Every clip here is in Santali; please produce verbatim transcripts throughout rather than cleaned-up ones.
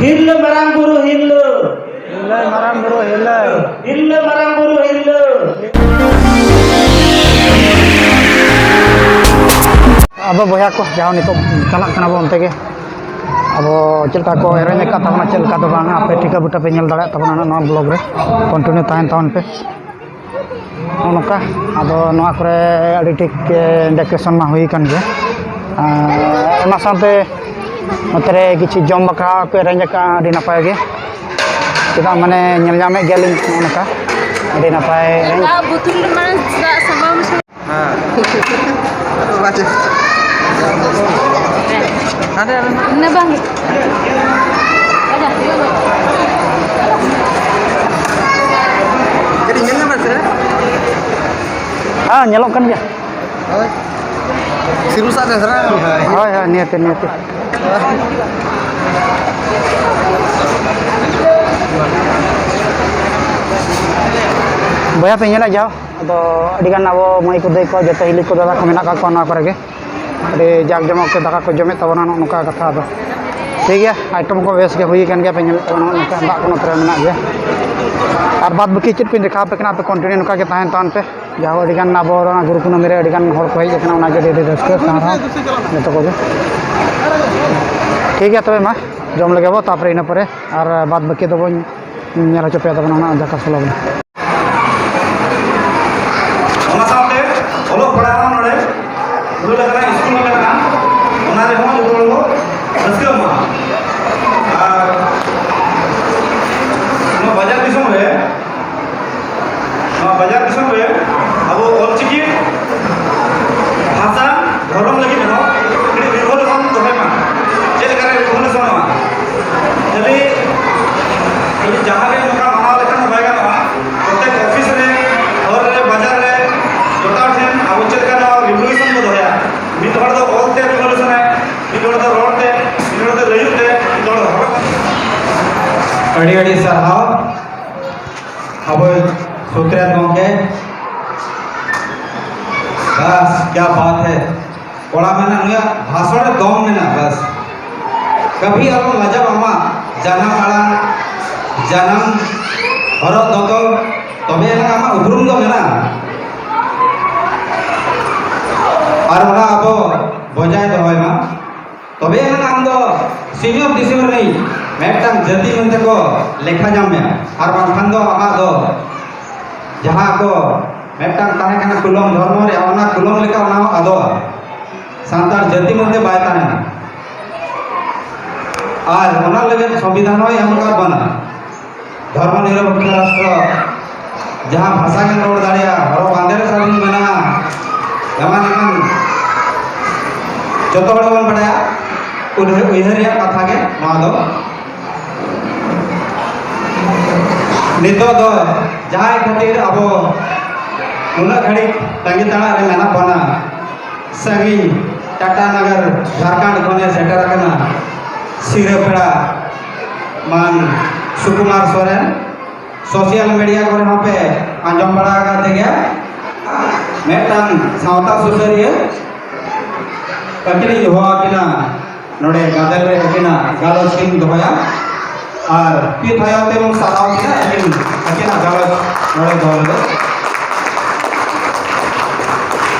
ᱦᱤᱨᱞᱟᱹ ᱢᱟᱨᱟᱝ ᱵᱩᱨᱩ ᱦᱤᱨᱞᱟᱹ᱾ ᱦᱤᱨᱞᱟᱹ ᱢᱟᱨᱟᱝ ᱵᱩᱨᱩ ᱦᱤᱨᱞᱟᱹ᱾ ᱦᱤᱨᱞᱟᱹ ᱢᱟᱨᱟᱝ ᱵᱩᱨᱩ ᱦᱤᱨᱞᱟᱹ᱾ ᱟᱫᱚ ᱵᱚᱭᱦᱟ ᱠᱚ, ᱡᱟᱦᱟᱸ ᱱᱤᱛᱚᱜ ᱪᱟᱞᱟᱜ ᱠᱟᱱᱟ ᱵᱚ ᱚᱱᱛᱮ ᱜᱮ, ᱟᱵᱚ ᱪᱮᱫ ᱞᱮᱠᱟ ᱠᱚ arrange ᱟᱠᱟᱫ ᱛᱟᱵᱚᱱᱟ, ᱪᱮᱫ ᱞᱮᱠᱟ ᱫᱚ ᱵᱟᱝᱟ, ᱟᱯᱮ ᱴᱷᱤᱠᱟᱹ ᱵᱩᱴᱟᱹ ᱯᱮ ᱧᱮᱞ ᱫᱟᱲᱮᱭᱟᱜ ᱛᱟᱵᱚᱱᱟ ᱱᱚᱣᱟ vlog ᱨᱮ᱾ Continue ᱛᱟᱦᱮᱱ ᱛᱟᱵᱚᱱ ᱯᱮ᱾ ᱱᱚᱜᱼᱚ ᱱᱚᱝᱠᱟ᱾ ᱟᱫᱚ ᱱᱚᱣᱟ ᱠᱚᱨᱮ ᱟᱹᱰᱤ ᱴᱷᱤᱠ, ᱮ, decoration ᱢᱟ ᱦᱩᱭ ᱟᱠᱟᱱ ᱜᱮᱭᱟ᱾ ᱟᱨ ᱚᱱᱟ ᱥᱟᱶᱛᱮ ᱱᱚᱛᱮ ᱨᱮ ᱠᱤᱪᱷᱩ ᱡᱚᱢ ᱵᱟᱠᱷᱨᱟ ᱠᱚ arrange ᱟᱠᱟᱫᱼᱟ, ᱟᱹᱰᱤ ᱱᱟᱯᱟᱭ ᱜᱮ᱾ ᱪᱮᱫᱟᱜ, ᱢᱟᱱᱮ, ᱧᱮᱞ ᱧᱟᱢᱮᱫ ᱜᱮᱭᱟᱞᱤᱧ ᱱᱚᱜᱼᱚ ᱱᱚᱝᱠᱟ, ᱟᱹᱰᱤ ᱱᱟᱯᱟᱭ arrange᱾ ᱫᱟᱜ ᱵᱳᱛᱳᱞ ᱨᱮ ᱢᱟᱲᱟᱝ ᱫᱟᱜ ᱥᱟᱢᱵᱟᱣ ᱢᱮᱥᱮ᱾ ᱦᱮᱸ᱾ ᱦᱟᱸᱰᱮ, ᱦᱟᱸᱰᱮ᱾ ᱤᱱᱟᱹ ᱵᱟᱝ ᱜᱮ᱾ ᱟᱪᱪᱷᱟ᱾ ᱠᱟᱹᱴᱤᱡ ᱧᱮᱞ ᱧᱟᱢ ᱢᱮᱥᱮ᱾ ᱦᱮᱸ, ᱧᱮᱞᱚᱜ ᱠᱟᱱ ᱜᱮᱭᱟ᱾ ᱦᱳᱭ᱾ ᱥᱤᱨᱩ ᱥᱟᱵ ᱨᱮ ᱥᱮ ᱵᱟᱝ? ᱦᱳᱭ, ᱦᱳᱭ, ᱱᱤᱭᱟᱹᱛᱮ, ᱱᱤᱭᱟᱹᱛᱮ᱾ ᱵᱚᱭᱦᱟ ᱯᱮ ᱧᱮᱞᱮᱫ ᱜᱮᱭᱟ, ᱟᱫᱚ ᱟᱹᱰᱤᱜᱟᱱ ᱟᱵᱚ ᱢᱟᱹᱭ ᱠᱚ ᱫᱟᱹᱭ ᱠᱚ ᱡᱚᱛᱚ ᱦᱤᱞᱤ ᱠᱚ ᱫᱟᱫᱟ ᱠᱚ ᱢᱮᱱᱟᱜ ᱠᱟᱜ ᱠᱚᱣᱟ ᱱᱚᱣᱟ ᱠᱚᱨᱮ ᱜᱮ᱾ ᱟᱹᱰᱤ ᱡᱟᱠ ᱡᱚᱢᱚᱠ ᱛᱮ ᱫᱟᱠᱟ ᱠᱚ ᱡᱚᱢᱮᱫ ᱛᱟᱵᱚᱱᱟ, ᱱᱚᱜᱼᱚ ᱱᱚᱝᱠᱟ ᱠᱟᱛᱷᱟ᱾ ᱟᱫᱚ ᱴᱷᱤᱠ ᱜᱮᱭᱟ, item ᱠᱚ ᱵᱮᱥ ᱜᱮ ᱦᱩᱭ ᱟᱠᱟᱱ ᱜᱮᱭᱟ, ᱯᱮ ᱧᱮᱞᱮᱫ ᱛᱟᱵᱚᱱᱟ ᱱᱚᱜᱼᱚ ᱱᱚᱝᱠᱟ ᱫᱟᱜ ᱠᱚ ᱱᱚᱛᱮ ᱨᱮ ᱢᱮᱱᱟᱜ ᱜᱮᱭᱟ᱾ ᱟᱨ ᱵᱟᱫ ᱵᱟᱹᱠᱤ ᱪᱮᱫ ᱠᱚᱧ ᱫᱮᱠᱷᱟᱣ ᱟᱯᱮ ᱠᱟᱱᱟ, ᱟᱯᱮ continue ᱱᱚᱝᱠᱟ ᱜᱮ ᱛᱟᱦᱮᱱ ᱛᱟᱵᱚᱱ ᱯᱮ᱾ ᱡᱟᱦᱳ, ᱟᱹᱰᱤᱜᱟᱱ ᱟᱵᱚ ᱚᱱᱟ ᱜᱩᱨᱩ ᱠᱩᱱᱟᱹᱢᱤ ᱨᱮ ᱟᱹᱰᱤᱜᱟᱱ ᱦᱚᱲ ᱠᱚ ᱦᱮᱡ ᱟᱠᱟᱱᱟ, ᱚᱱᱟᱜᱮ ᱟᱹᱰᱤ ᱟᱹᱰᱤ ᱨᱟᱹᱥᱠᱟᱹ ᱥᱟᱨᱦᱟᱣ ᱡᱚᱛᱚ ᱠᱚᱜᱮ᱾ ᱴᱷᱤᱠ ᱜᱮᱭᱟ ᱛᱚᱵᱮ ᱢᱟ, ᱡᱚᱢ ᱞᱮᱜᱮ ᱵᱚ, ᱛᱟᱨᱯᱚᱨᱮ ᱤᱱᱟᱹ ᱯᱚᱨᱮ ᱟᱨ ᱵᱟᱫ ᱵᱟᱹᱠᱤ ᱫᱚᱵᱚᱱ ᱧᱮᱞ ᱦᱚᱪᱚ ᱯᱮᱭᱟ ᱛᱟᱵᱚᱱ ᱚᱱᱟ ᱡᱟᱠᱟ ᱥᱚᱞᱚ ᱵᱚᱱ᱾ ᱚᱱᱟ ᱥᱟᱶᱛᱮ ᱚᱞᱚᱜ ᱯᱟᱲᱦᱟᱣ ᱦᱚᱸ ᱱᱚᱰᱮ ᱠᱷᱩᱞᱟᱹ ᱞᱮᱠᱟᱱᱟᱜ ᱥᱠᱩᱞ ᱦᱚᱸ ᱢᱮᱱᱟᱜᱼᱟ, ᱚᱱᱟ ᱨᱮᱦᱚᱸ ᱡᱚᱛᱚ ᱦᱚᱲ ᱵᱚ ᱨᱟᱹᱥᱠᱟᱹᱜ ᱢᱟ᱾ ᱟᱨ ᱱᱚᱣᱟ ᱵᱟᱡᱟᱨ ᱫᱤᱥᱚᱢ ᱨᱮ ᱱᱚᱣᱟ ᱵᱟᱡᱟᱨ ᱫᱤᱥᱚᱢ ᱨᱮ ᱟᱵᱚ ᱚᱞᱪᱤᱠᱤ ᱵᱷᱟᱥᱟ ᱫᱷᱚᱨᱚᱢ ᱞᱟᱹᱜᱤᱫ ᱦᱚᱸ ᱢᱤᱫ revolution ᱫᱚᱦᱚᱭ ᱢᱟ᱾ ᱪᱮᱫ ᱞᱮᱠᱟᱨᱮ revolutionᱚᱜᱼᱟ? ᱠᱷᱟᱹᱞᱤ, ᱠᱷᱟᱹᱞᱤ ᱡᱟᱦᱟᱸ ᱨᱮ ᱱᱚᱝᱠᱟ ᱢᱟᱱᱟᱣ ᱞᱮᱠᱷᱟᱱ ᱫᱚ ᱵᱟᱭ ᱜᱟᱱᱚᱜᱼᱟ᱾ ᱯᱨᱚᱛᱮᱠ ᱚᱯᱷᱤᱥ ᱨᱮ, ᱦᱚᱨ ᱨᱮ, ᱵᱟᱡᱟᱨ ᱨᱮ, ᱡᱚᱴᱟᱣ ᱴᱷᱮᱱ ᱟᱵᱚ ᱪᱮᱫ ᱞᱮᱠᱟ ᱱᱚᱣᱟ revolution ᱵᱚ ᱫᱚᱦᱚᱭᱟ? ᱢᱤᱫ ᱦᱚᱲ ᱫᱚ ᱚᱞ ᱛᱮ revolutionᱟᱭ, ᱢᱤᱫ ᱦᱚᱲ ᱫᱚ ᱨᱚᱲ ᱛᱮ, ᱢᱤᱫ ᱦᱚᱲ ᱫᱚ ᱞᱟᱹᱭᱩᱜ ᱛᱮ, ᱢᱤᱫ ᱦᱚᱲ ᱫᱚ ᱦᱚᱨᱚᱜ ᱠᱟᱛᱮ᱾ ᱟᱹᱰᱤ ᱟᱹᱰᱤ ᱥᱟᱨᱦᱟᱣ᱾ ᱟᱵᱚᱭᱤᱡ ᱥᱩᱛᱨᱮᱛ ᱜᱚᱢᱠᱮ᱾ ᱵᱟᱥ, ᱠᱭᱟ ᱵᱟᱛ ᱦᱮ᱾ ᱠᱚᱲᱟ ᱢᱮᱱᱟ, ᱱᱩᱭᱟᱜ ᱵᱷᱟᱥᱚᱱ ᱨᱮ ᱫᱚᱢ ᱢᱮᱱᱟᱜᱼᱟ, ᱵᱟᱥ᱾ ᱠᱟᱵᱷᱤ ᱟᱞᱚᱢ ᱞᱟᱡᱟᱣ ᱟᱢᱟᱜ ᱡᱟᱱᱟᱢ ᱟᱲᱟᱝ, ᱡᱟᱱᱟᱢ ᱦᱚᱨᱚᱜ ᱫᱚᱛᱚ, ᱛᱚᱵᱮ ᱮᱱᱟᱝ ᱟᱢᱟᱜ ᱩᱯᱨᱩᱢ ᱫᱚ ᱢᱮᱱᱟᱜᱼᱟ᱾ ᱟᱨ ᱚᱱᱟ ᱟᱵᱚ ᱵᱚᱡᱟᱭ ᱫᱚᱦᱚᱭ ᱢᱟ, ᱛᱚᱵᱮ ᱮᱱᱟᱝ ᱟᱢ ᱫᱚ ᱥᱤᱧᱚᱛ ᱫᱤᱥᱚᱢ ᱨᱤᱱᱤᱡ ᱢᱤᱫᱴᱟᱝ ᱡᱟᱹᱛᱤ ᱢᱮᱱᱛᱮ ᱠᱚ ᱞᱮᱠᱷᱟ ᱧᱟᱢ ᱢᱮᱭᱟ᱾ ᱟᱨ ᱵᱟᱝᱠᱷᱟᱱ ᱫᱚ ᱟᱢᱟᱜ ᱫᱚ ᱡᱟᱦᱟᱸ ᱠᱚ ᱢᱤᱫᱴᱟᱝ ᱛᱟᱦᱮᱸ ᱠᱟᱱᱟ ᱠᱩᱞᱚᱢ ᱫᱷᱚᱨᱢᱚ ᱨᱮᱭᱟᱜ, ᱚᱱᱟ ᱠᱩᱞᱚᱢ ᱞᱮᱠᱟ ᱚᱱᱟ ᱦᱚᱸ ᱟᱫᱚᱜᱼᱟ᱾ ᱥᱟᱱᱛᱟᱲ ᱡᱟᱹᱛᱤ ᱢᱮᱱᱛᱮ ᱵᱟᱭ ᱛᱟᱦᱮᱱᱟ᱾ ᱟᱨ ᱚᱱᱟ ᱞᱟᱹᱜᱤᱫ ᱥᱚᱝᱵᱤᱫᱷᱟᱱ ᱦᱚᱸᱭ ᱮᱢ ᱟᱠᱟᱫ ᱵᱚᱱᱟ᱾ ᱫᱷᱚᱨᱢᱚ ᱱᱤᱨᱚᱯᱮᱠᱠᱷᱚ ᱨᱟᱥᱴᱨᱚ, ᱡᱟᱦᱟᱸ ᱵᱷᱟᱥᱟ ᱜᱮᱢ ᱨᱚᱲ ᱫᱟᱲᱮᱭᱟᱜᱼᱟ, ᱦᱚᱨᱚᱜ ᱵᱟᱸᱫᱮ ᱨᱮ ᱥᱟᱹᱫᱷᱤᱱ ᱢᱮᱱᱟᱜᱼᱟ, ᱮᱢᱟᱱ ᱮᱢᱟᱱ ᱡᱚᱛᱚ ᱦᱚᱲ ᱵᱚᱱ ᱵᱟᱲᱟᱭᱟ᱾ ᱩᱭᱦᱟᱹᱨ, ᱩᱭᱦᱟᱹᱨ ᱨᱮᱭᱟᱜ ᱠᱟᱛᱷᱟ ᱜᱮ ᱱᱚᱣᱟ ᱫᱚ᱾ ᱱᱤᱛᱚᱜ ᱫᱚ ᱡᱟᱦᱟᱸᱭ ᱠᱷᱟᱹᱛᱤᱨ ᱟᱵᱚ ᱩᱱᱟᱹᱜ ᱜᱷᱟᱹᱲᱤᱡ ᱛᱟᱺᱜᱤ ᱛᱟᱲᱟᱜ ᱨᱮ ᱢᱮᱱᱟᱜ ᱵᱚᱱᱟ, ᱥᱟᱺᱜᱤᱧ ᱴᱟᱴᱟ ᱱᱟᱜᱟᱨ ᱡᱷᱟᱲᱠᱷᱚᱸᱰ ᱠᱷᱚᱱᱮ ᱥᱮᱴᱮᱨ ᱟᱠᱟᱱᱟ ᱥᱤᱨᱟᱹ ᱯᱮᱲᱟ ᱢᱟᱱ ᱥᱩᱠᱩᱢᱟᱨ ᱥᱚᱨᱮᱱ᱾ ᱥᱳᱥᱟᱞ ᱢᱤᱰᱤᱭᱟ ᱠᱚᱨᱮ ᱦᱚᱸᱯᱮ ᱟᱸᱡᱚᱢ ᱵᱟᱲᱟ ᱟᱠᱟᱫ ᱜᱮᱭᱟ, ᱢᱤᱫᱴᱟᱝ ᱥᱟᱶᱛᱟ ᱥᱩᱥᱟᱹᱨᱤᱭᱟᱹ᱾ ᱟᱹᱠᱤᱱᱤᱧ ᱦᱚᱦᱚ ᱟᱹᱠᱤᱱᱟ, ᱱᱚᱰᱮ ᱜᱟᱫᱮᱞ ᱨᱮ ᱟᱹᱠᱤᱱᱟᱜ ᱜᱟᱞᱚᱪ ᱠᱤᱱ ᱫᱚᱦᱚᱭᱟ᱾ ᱟᱨ ᱢᱤᱫ ᱛᱟᱭᱚᱢ ᱛᱮᱵᱚᱱ ᱥᱟᱨᱦᱟᱣ ᱠᱤᱱᱟ ᱟᱹᱠᱤᱱ, ᱟᱹᱠᱤᱱᱟᱜ ᱜᱟᱞᱚᱪ ᱱᱚᱰᱮ ᱫᱚᱦᱚ ᱞᱟᱹᱜᱤᱫ᱾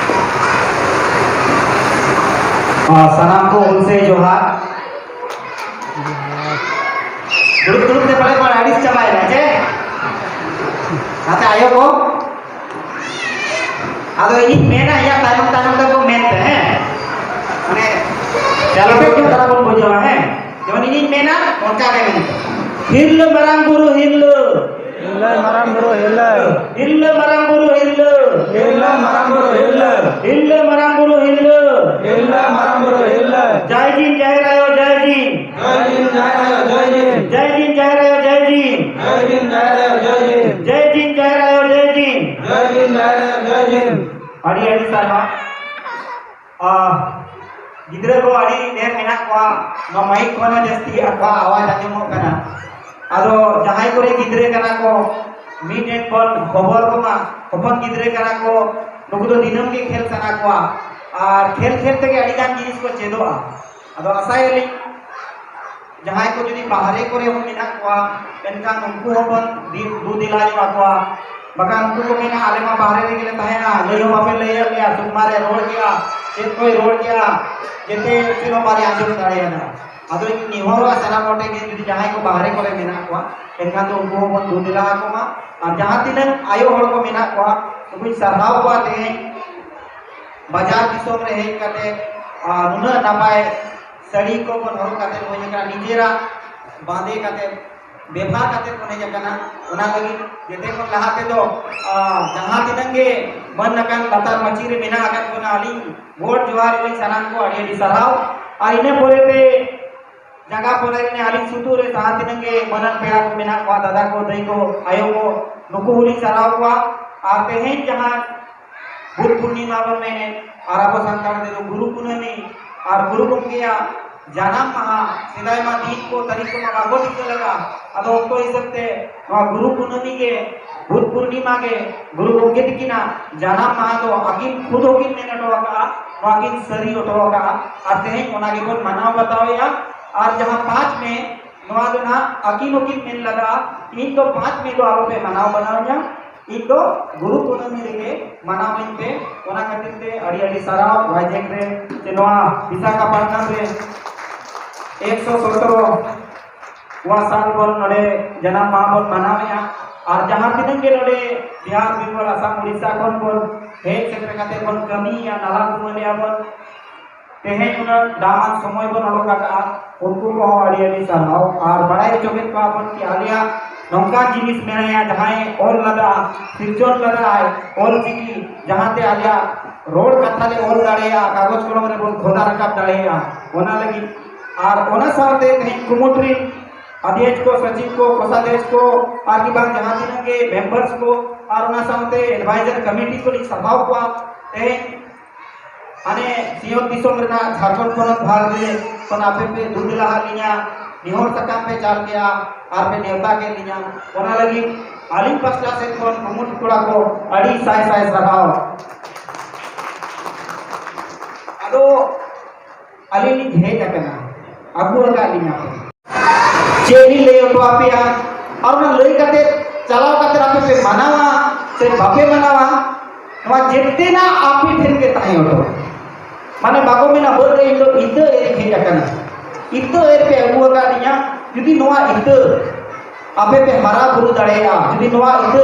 ᱟᱨ ᱥᱟᱱᱟᱢ ᱠᱚ ᱦᱩᱞᱥᱟᱹᱭ ᱡᱚᱦᱟᱨ᱾ ᱫᱩᱲᱩᱵ ᱫᱩᱲᱩᱵ ᱛᱮ ᱯᱟᱞᱮ ᱵᱚᱱ ᱟᱹᱲᱤᱥ ᱪᱟᱵᱟᱭᱮᱱᱟ ᱪᱮ? ᱜᱟᱛᱮ ᱟᱭᱳ ᱠᱚ, ᱟᱫᱚ ᱤᱧᱤᱧ ᱢᱮᱱᱟ, ᱤᱧᱟᱹᱜ ᱛᱟᱭᱱᱚᱢ ᱛᱟᱭᱱᱚᱢ ᱛᱮᱠᱚ ᱢᱮᱱ ᱯᱮ, ᱦᱮᱸ? ᱢᱟᱱᱮ, ᱪᱟᱞᱚ ᱴᱷᱤᱠ ᱜᱮᱭᱟ, ᱛᱟᱨᱟ ᱵᱚᱱ ᱵᱩᱡᱷᱟᱹᱣᱟ, ᱦᱮᱸ? ᱡᱮᱢᱚᱱ ᱤᱧᱤᱧ ᱢᱮᱱᱟ, ᱚᱱᱠᱟ ᱜᱮ ᱢᱮᱱ ᱯᱮ᱾ ᱦᱤᱨᱞᱟᱹ ᱢᱟᱨᱟᱝ ᱵᱩᱨᱩ ᱦᱤᱨᱞᱟᱹ᱾ ᱦᱤᱨᱞᱟᱹ ᱢᱟᱨᱟᱝ ᱵᱩᱨᱩ ᱦᱤᱨᱞᱟᱹ᱾ ᱦᱤᱨᱞᱟᱹ ᱢᱟᱨᱟᱝ ᱵᱩᱨᱩ ᱦᱤᱨᱞᱟᱹ᱾ ᱦᱤᱨᱞᱟᱹ ᱢᱟᱨᱟᱝ ᱵᱩᱨᱩ ᱦᱤᱨᱞᱟᱹ᱾ ᱦᱤᱨᱞᱟᱹ ᱢᱟᱨᱟᱝ ᱵᱩᱨᱩ ᱦᱤᱨᱞᱟᱹ᱾ ᱦᱤᱨᱞᱟᱹ ᱢᱟᱨᱟᱝ ᱵᱩᱨᱩ ᱦᱤᱨᱞᱟᱹ᱾ ᱡᱟᱭ ᱡᱤᱱ ᱡᱟᱦᱮᱨ ᱟᱭᱳ ᱡᱟᱭ ᱡᱤᱱ᱾ ᱡᱟᱭ ᱡᱤᱱ ᱡᱟᱦᱮᱨ ᱟᱭᱳ ᱡᱟᱭ ᱡᱤᱱ᱾ ᱡᱟᱭ ᱡᱤᱱ ᱡᱟᱦᱮᱨ ᱟᱭᱳ ᱡᱟᱭ ᱡᱤᱱ᱾ ᱡᱟᱭ ᱡᱤᱱ ᱡᱟᱦᱮᱨ ᱟᱭᱳ ᱡᱟᱭ ᱡᱤᱱ᱾ ᱡᱟᱭ ᱡᱤᱱ ᱡᱟᱦᱮᱨ ᱟᱭᱳ ᱡᱟᱭ ᱡᱤᱱ᱾ ᱡᱟᱭ ᱡᱤᱱ ᱡᱟᱦᱮᱨ ᱟᱭᱳ ᱡᱟᱭ ᱡᱤᱱ᱾ ᱟᱹᱰᱤ ᱟᱹᱰᱤ ᱥᱟᱨᱦᱟᱣ᱾ ᱟᱦ, ᱜᱤᱫᱽᱨᱟᱹ ᱠᱚ ᱟᱹᱰᱤ ᱰᱷᱮᱨ ᱢᱮᱱᱟᱜ ᱠᱚᱣᱟ, ᱱᱚᱣᱟ ᱢᱟᱭᱤᱠ ᱠᱷᱚᱱ ᱦᱚᱸ ᱡᱟᱹᱥᱛᱤ ᱟᱠᱚᱣᱟᱜ ᱟᱣᱟᱡᱽ ᱟᱸᱡᱚᱢᱚᱜ ᱠᱟᱱᱟ᱾ ᱟᱫᱚ ᱡᱟᱦᱟᱸᱭ ᱠᱚᱨᱮ ᱜᱤᱫᱽᱨᱟᱹ ᱠᱟᱱᱟ ᱠᱚ, ᱢᱤᱫ ᱴᱷᱮᱱ ᱵᱚᱱ ᱦᱚᱵᱚᱨ ᱠᱚᱢᱟ, ᱦᱚᱯᱚᱱ ᱜᱤᱫᱽᱨᱟᱹ ᱠᱟᱱᱟ ᱠᱚ, ᱱᱩᱠᱩ ᱫᱚ ᱫᱤᱱᱟᱹᱢ ᱜᱮ ᱠᱷᱮᱞ ᱥᱟᱱᱟ ᱠᱚᱣᱟ᱾ ᱟᱨ ᱠᱷᱮᱞ ᱠᱷᱮᱞ ᱛᱮᱜᱮ ᱟᱹᱰᱤ ᱜᱟᱱ ᱡᱤᱱᱤᱥ ᱠᱚ ᱪᱮᱫᱚᱜᱼᱟ᱾ ᱟᱫᱚ ᱟᱥᱟᱭᱟᱞᱤᱧ ᱡᱟᱦᱟᱸᱭ ᱠᱚ ᱡᱩᱫᱤ ᱵᱟᱦᱨᱮ ᱠᱚᱨᱮ ᱦᱚᱸ ᱢᱮᱱᱟᱜ ᱠᱚᱣᱟ, ᱮᱱᱠᱷᱟᱱ ᱩᱱᱠᱩ ᱦᱚᱸᱵᱚᱱ ᱫᱤ-, ᱫᱩ ᱫᱮᱞᱟ ᱧᱚᱜ ᱟᱠᱚᱣᱟ᱾ ᱵᱟᱠᱷᱟᱱ ᱩᱱᱠᱩ ᱠᱚ ᱢᱮᱱᱟ, "ᱟᱞᱮ ᱢᱟ ᱵᱟᱦᱨᱮ ᱨᱮᱜᱮ ᱞᱮ ᱛᱟᱦᱮᱸᱱᱟ, ᱞᱟᱹᱭ ᱦᱚᱸ ᱵᱟᱯᱮ ᱞᱟᱹᱭ ᱟᱞᱮᱭᱟ, ᱥᱩᱠᱢᱟ ᱨᱮ ᱨᱚᱲ ᱠᱮᱜᱼᱟ, ᱪᱮᱫ ᱠᱚᱭ ᱨᱚᱲ ᱠᱮᱜᱼᱟ, ᱡᱮᱛᱮ ᱪᱮᱫ ᱦᱚᱸ ᱵᱟᱞᱮ ᱟᱸᱡᱚᱢ ᱫᱟᱲᱮᱭᱟᱫᱟ᱾" ᱟᱫᱚ ᱤᱧ ᱱᱮᱦᱚᱨᱚᱜᱼᱟ ᱥᱟᱱᱟᱢ ᱦᱚᱲ ᱴᱷᱮᱱ ᱜᱮ, ᱡᱩᱫᱤ ᱡᱟᱦᱟᱸᱭ ᱠᱚ ᱵᱟᱦᱨᱮ ᱠᱚᱨᱮ ᱢᱮᱱᱟᱜ ᱠᱚᱣᱟ, ᱮᱱᱠᱷᱟᱱ ᱫᱚ ᱩᱱᱠᱩ ᱦᱚᱸᱵᱚᱱ ᱫᱩ ᱫᱮᱞᱟ ᱟᱠᱚ ᱢᱟ᱾ ᱟᱨ ᱡᱟᱦᱟᱸ ᱛᱤᱱᱟᱹᱜ ᱟᱭᱳ ᱦᱚᱲ ᱠᱚ ᱢᱮᱱᱟᱜ ᱠᱚᱣᱟ, ᱩᱱᱠᱩᱧ ᱥᱟᱨᱦᱟᱣ ᱠᱚᱣᱟ ᱛᱮᱦᱮᱧ ᱵᱟᱡᱟᱨ ᱫᱤᱥᱚᱢ ᱨᱮ ᱦᱮᱡ ᱠᱟᱛᱮ, ᱟᱨ ᱱᱩᱱᱟᱹᱜ ᱱᱟᱯᱟᱭ ᱥᱟᱹᱲᱤ ᱠᱚᱵᱚᱱ ᱦᱚᱨᱚᱜ ᱠᱟᱛᱮ ᱵᱚᱱ ᱦᱮᱡ ᱟᱠᱟᱱᱟ, ᱱᱤᱡᱮᱨᱟᱜ ᱵᱟᱸᱫᱮ ᱠᱟᱛᱮ, ᱵᱮᱵᱷᱟᱨ ᱠᱟᱛᱮ ᱵᱚᱱ ᱦᱮᱡ ᱟᱠᱟᱱᱟ᱾ ᱚᱱᱟ ᱞᱟᱹᱜᱤᱫ ᱡᱮᱛᱮ ᱠᱷᱚᱱ ᱞᱟᱦᱟ ᱛᱮᱫᱚ, ᱟᱨ ᱡᱟᱦᱟᱸ ᱛᱤᱱᱟᱹᱜ ᱜᱮ ᱢᱟᱹᱱ ᱟᱠᱟᱱ ᱞᱟᱛᱟᱨ ᱢᱟᱹᱪᱤ ᱨᱮ ᱢᱮᱱᱟᱜ ᱟᱠᱟᱫ ᱵᱚᱱᱟ, ᱟᱹᱞᱤᱧ ᱜᱚᱰ ᱡᱚᱦᱟᱨ ᱟᱹᱞᱤᱧ ᱥᱟᱱᱟᱢ ᱠᱚ ᱟᱹᱰᱤ ᱟᱹᱰᱤ ᱥᱟᱨᱦᱟᱣ᱾ ᱟᱨ ᱤᱱᱟᱹ ᱯᱚᱨᱮ ᱛᱮ ᱡᱟᱸᱜᱟ ᱯᱚᱨᱮ ᱨᱮ ᱟᱹᱞᱤᱧ ᱥᱩᱛᱩᱜ ᱨᱮ ᱡᱟᱦᱟᱸ ᱛᱤᱱᱟᱹᱜ ᱜᱮ ᱢᱟᱹᱱᱟᱱ ᱯᱮᱲᱟ ᱠᱚ ᱢᱮᱱᱟᱜ ᱠᱚᱣᱟ, ᱫᱟᱫᱟ ᱠᱚ, ᱫᱟᱹᱭ ᱠᱚ, ᱟᱭᱳ ᱠᱚ, ᱱᱩᱠᱩ ᱦᱚᱸᱞᱤᱧ ᱥᱟᱨᱦᱟᱣ ᱠᱚᱣᱟ᱾ ᱟᱨ ᱛᱮᱦᱮᱧ ᱡᱟᱦᱟᱸ ᱵᱩᱫᱷ ᱯᱩᱨᱱᱤᱢᱟ ᱵᱚᱱ ᱢᱮᱱᱮᱫ, ᱟᱨ ᱟᱵᱚ ᱥᱟᱱᱛᱟᱲ ᱛᱮᱫᱚ ᱜᱩᱨᱩ ᱠᱩᱱᱟᱹᱢᱤ, ᱟᱨ ᱜᱩᱨᱩ ᱜᱚᱢᱠᱮᱭᱟᱜ ᱡᱟᱱᱟᱢ ᱢᱟᱦᱟ, ᱥᱮᱫᱟᱭ ᱢᱟ ᱫᱤᱱ ᱠᱚ ᱛᱟᱹᱨᱤᱠᱷ ᱠᱚᱢᱟ ᱵᱟᱵᱚ ᱴᱷᱤᱠᱟᱹ ᱞᱮᱫᱟ᱾ ᱟᱫᱚ ᱚᱠᱛᱚ ᱦᱤᱥᱟᱹᱵ ᱛᱮ ᱱᱚᱣᱟ ᱜᱩᱨᱩ ᱠᱩᱱᱟᱹᱢᱤ ᱜᱮ, ᱵᱩᱫᱷ ᱯᱩᱨᱱᱤᱢᱟ ᱜᱮ ᱜᱩᱨᱩ ᱜᱚᱢᱠᱮ ᱛᱤᱠᱤᱱᱟᱜ ᱡᱟᱱᱟᱢ ᱢᱟᱦᱟ ᱫᱚ ᱟᱹᱠᱤᱱ ᱠᱷᱩᱫ ᱦᱚᱸᱠᱤᱱ ᱢᱮᱱ ᱦᱚᱴᱚ ᱟᱠᱟᱫᱼᱟ, ᱱᱚᱣᱟ ᱠᱤᱱ ᱥᱟᱹᱨᱤ ᱦᱚᱴᱚ ᱟᱠᱟᱫᱼᱟ᱾ ᱟᱨ ᱛᱮᱦᱮᱧ ᱚᱱᱟ ᱜᱮᱵᱚᱱ ᱢᱟᱱᱟᱣ ᱵᱟᱛᱟᱣᱮᱫᱼᱟ᱾ ᱟᱨ ᱡᱟᱦᱟᱸ ᱯᱟᱸᱪ ᱢᱮ, ᱱᱚᱣᱟ ᱫᱚ ᱱᱟᱦᱟᱜ ᱟᱹᱠᱤᱱ ᱦᱚᱸᱠᱤᱱ ᱢᱮᱱ ᱞᱟᱜᱟᱜᱼᱟ, ᱤᱧ ᱫᱚ ᱯᱟᱸᱪ ᱢᱮ ᱫᱚ ᱟᱞᱚᱯᱮ ᱢᱟᱱᱟᱣ ᱵᱟᱱᱟᱣᱤᱧᱟ, ᱤᱧ ᱫᱚ ᱜᱩᱨᱩ ᱠᱩᱱᱟᱹᱢᱤ ᱨᱮᱜᱮ ᱢᱟᱱᱟᱣᱤᱧ ᱯᱮ᱾ ᱚᱱᱟ ᱠᱷᱟᱹᱛᱤᱨ ᱛᱮ ᱟᱹᱰᱤ ᱟᱹᱰᱤ ᱥᱟᱨᱦᱟᱣ ᱵᱷᱟᱭᱡᱟᱜᱽ ᱨᱮ, ᱥᱮ ᱱᱚᱣᱟ ᱵᱤᱥᱟᱠᱷᱟᱯᱟᱴᱱᱟᱢ ᱨᱮ ᱮᱠᱥᱚ ᱥᱚᱛᱨᱚ ᱱᱚᱣᱟ ᱥᱟᱞ ᱵᱚᱱ ᱱᱚᱰᱮ ᱡᱟᱱᱟᱢ ᱢᱟᱦᱟ ᱵᱚᱱ ᱢᱟᱱᱟᱣᱮᱫᱼᱟ᱾ ᱟᱨ ᱡᱟᱦᱟᱸ ᱛᱤᱱᱟᱹᱜ ᱜᱮ ᱱᱚᱰᱮ ᱵᱤᱦᱟᱨ, ᱵᱮᱝᱜᱚᱞ, ᱟᱥᱟᱢ, ᱩᱲᱤᱥᱥᱟ ᱠᱷᱚᱱ ᱵᱚᱱ ᱦᱮᱡ ᱥᱮᱴᱮᱨ ᱠᱟᱛᱮ ᱵᱚᱱ ᱠᱟᱹᱢᱤᱭᱮᱫᱼᱟ, ᱱᱟᱞᱦᱟ ᱛᱩᱢᱟᱹᱞᱮᱫᱼᱟ ᱵᱚᱱ, ᱛᱮᱦᱮᱧ ᱩᱱᱟᱹᱜ ᱫᱟᱢᱟᱱ ᱥᱚᱢᱚᱭ ᱵᱚᱱ ᱚᱰᱚᱠ ᱟᱠᱟᱫᱼᱟ, ᱩᱱᱠᱩ ᱠᱚᱦᱚᱸ ᱟᱹᱰᱤ ᱟᱹᱰᱤ ᱥᱟᱨᱦᱟᱣ᱾ ᱟᱨ ᱵᱟᱲᱟᱭ ᱦᱚᱪᱚ ᱠᱮᱫ ᱠᱚᱣᱟ ᱵᱚᱱ ᱠᱤ ᱟᱞᱮᱭᱟᱜ ᱱᱚᱝᱠᱟᱱ ᱡᱤᱱᱤᱥ ᱢᱮᱱᱟᱭᱟ, ᱡᱟᱦᱟᱸᱭ ᱚᱞ ᱞᱮᱫᱟ, ᱥᱤᱨᱡᱚᱱ ᱞᱮᱫᱟᱭ ᱚᱞ ᱪᱤᱠᱤ, ᱡᱟᱦᱟᱸᱛᱮ ᱟᱞᱮᱭᱟᱜ ᱨᱚᱲ ᱠᱟᱛᱷᱟ ᱞᱮ ᱚᱞ ᱫᱟᱲᱮᱭᱟᱜᱼᱟ, ᱠᱟᱜᱚᱡᱽ ᱠᱚᱞᱚᱢ ᱨᱮᱵᱚᱱ ᱠᱷᱚᱫᱟ ᱨᱟᱠᱟᱵ ᱫᱟᱲᱮᱭᱟᱜᱼᱟ, ᱚᱱᱟ ᱞᱟᱹᱜᱤᱫ᱾ ᱟᱨ ᱚᱱᱟ ᱥᱟᱶᱛᱮ ᱛᱮᱦᱮᱧ ᱠᱩᱢᱩᱴ ᱨᱤᱱ ᱚᱫᱷᱭᱚᱠᱷ ᱠᱚ, ᱥᱚᱪᱤᱵᱽ ᱠᱚ, ᱠᱳᱥᱟᱫᱷᱭᱚᱠᱷ ᱠᱚ, ᱟᱨ ᱠᱤ ᱵᱟᱝ ᱡᱟᱦᱟᱸ ᱛᱤᱱᱟᱹᱜ ᱜᱮ ᱢᱮᱢᱵᱟᱨᱥ ᱠᱚ, ᱟᱨ ᱚᱱᱟ ᱥᱟᱶᱛᱮ ᱮᱰᱵᱟᱭᱡᱟᱨ ᱠᱚᱢᱤᱴᱤ ᱠᱚᱞᱤᱧ ᱥᱟᱨᱦᱟᱣ ᱠᱚᱣᱟ᱾ ᱛᱮᱦᱮᱧ ᱦᱟᱱᱮ ᱥᱤᱧᱚᱛ ᱫᱤᱥᱚᱢ ᱨᱮᱱᱟᱜ ᱡᱷᱟᱲᱠᱷᱚᱸᱰ ᱯᱚᱱᱚᱛ ᱵᱷᱟᱨ ᱨᱮ ᱠᱷᱚᱱ ᱟᱯᱮ ᱯᱮ ᱫᱩ ᱫᱮᱞᱟ ᱟᱫ ᱞᱤᱧᱟ, ᱱᱮᱦᱚᱨ ᱥᱟᱠᱟᱢ ᱯᱮ ᱪᱟᱞ ᱠᱮᱜᱼᱟ, ᱟᱨ ᱯᱮ ᱱᱮᱣᱛᱟ ᱠᱮᱫ ᱞᱤᱧᱟ᱾ ᱚᱱᱟ ᱞᱟᱹᱜᱤᱫ ᱟᱹᱞᱤᱧ ᱯᱟᱥᱴᱟ ᱥᱮᱫ ᱠᱷᱚᱱ ᱠᱩᱢᱩᱴ ᱠᱚᱲᱟ ᱠᱚ ᱟᱹᱰᱤ ᱥᱟᱭ ᱥᱟᱭ ᱥᱟᱨᱦᱟᱣ᱾ ᱟᱫᱚ ᱟᱹᱞᱤᱧ ᱞᱤᱧ ᱦᱮᱡ ᱟᱠᱟᱱᱟ, ᱟᱹᱜᱩ ᱟᱠᱟᱫ ᱞᱤᱧᱟ ᱯᱮ᱾ ᱪᱮᱫ ᱞᱤᱧ ᱞᱟᱹᱭ ᱦᱚᱴᱚ ᱟᱯᱮᱭᱟ? ᱟᱨ ᱚᱱᱟ ᱞᱟᱹᱭ ᱠᱟᱛᱮ ᱪᱟᱞᱟᱣ ᱠᱟᱛᱮ ᱟᱯᱮ ᱯᱮ ᱢᱟᱱᱟᱣᱟ ᱥᱮ ᱵᱟᱯᱮ ᱢᱟᱱᱟᱣᱟ, ᱱᱚᱣᱟ ᱡᱮᱛᱮᱱᱟᱜ ᱟᱯᱮ ᱴᱷᱮᱱ ᱜᱮ ᱛᱟᱦᱮᱸ ᱦᱚᱴᱚ᱾ ᱢᱟᱱᱮ ᱵᱟᱠᱚ ᱢᱮᱱᱟ, "ᱵᱟᱹᱫᱽ ᱨᱮ ᱤᱧ ᱫᱚ ᱤᱛᱟᱹ ᱮᱨ ᱤᱧ ᱦᱮᱡ ᱟᱠᱟᱱᱟ, ᱤᱛᱟᱹ ᱮᱨ ᱯᱮ ᱟᱹᱜᱩ ᱟᱠᱟᱫᱤᱧᱟ, ᱡᱩᱫᱤ ᱱᱚᱣᱟ ᱤᱛᱟᱹ ᱟᱯᱮ ᱯᱮ ᱦᱟᱨᱟ ᱵᱩᱨᱩ ᱫᱟᱲᱮᱭᱟᱜᱼᱟ, ᱡᱩᱫᱤ ᱱᱚᱣᱟ ᱤᱛᱟᱹ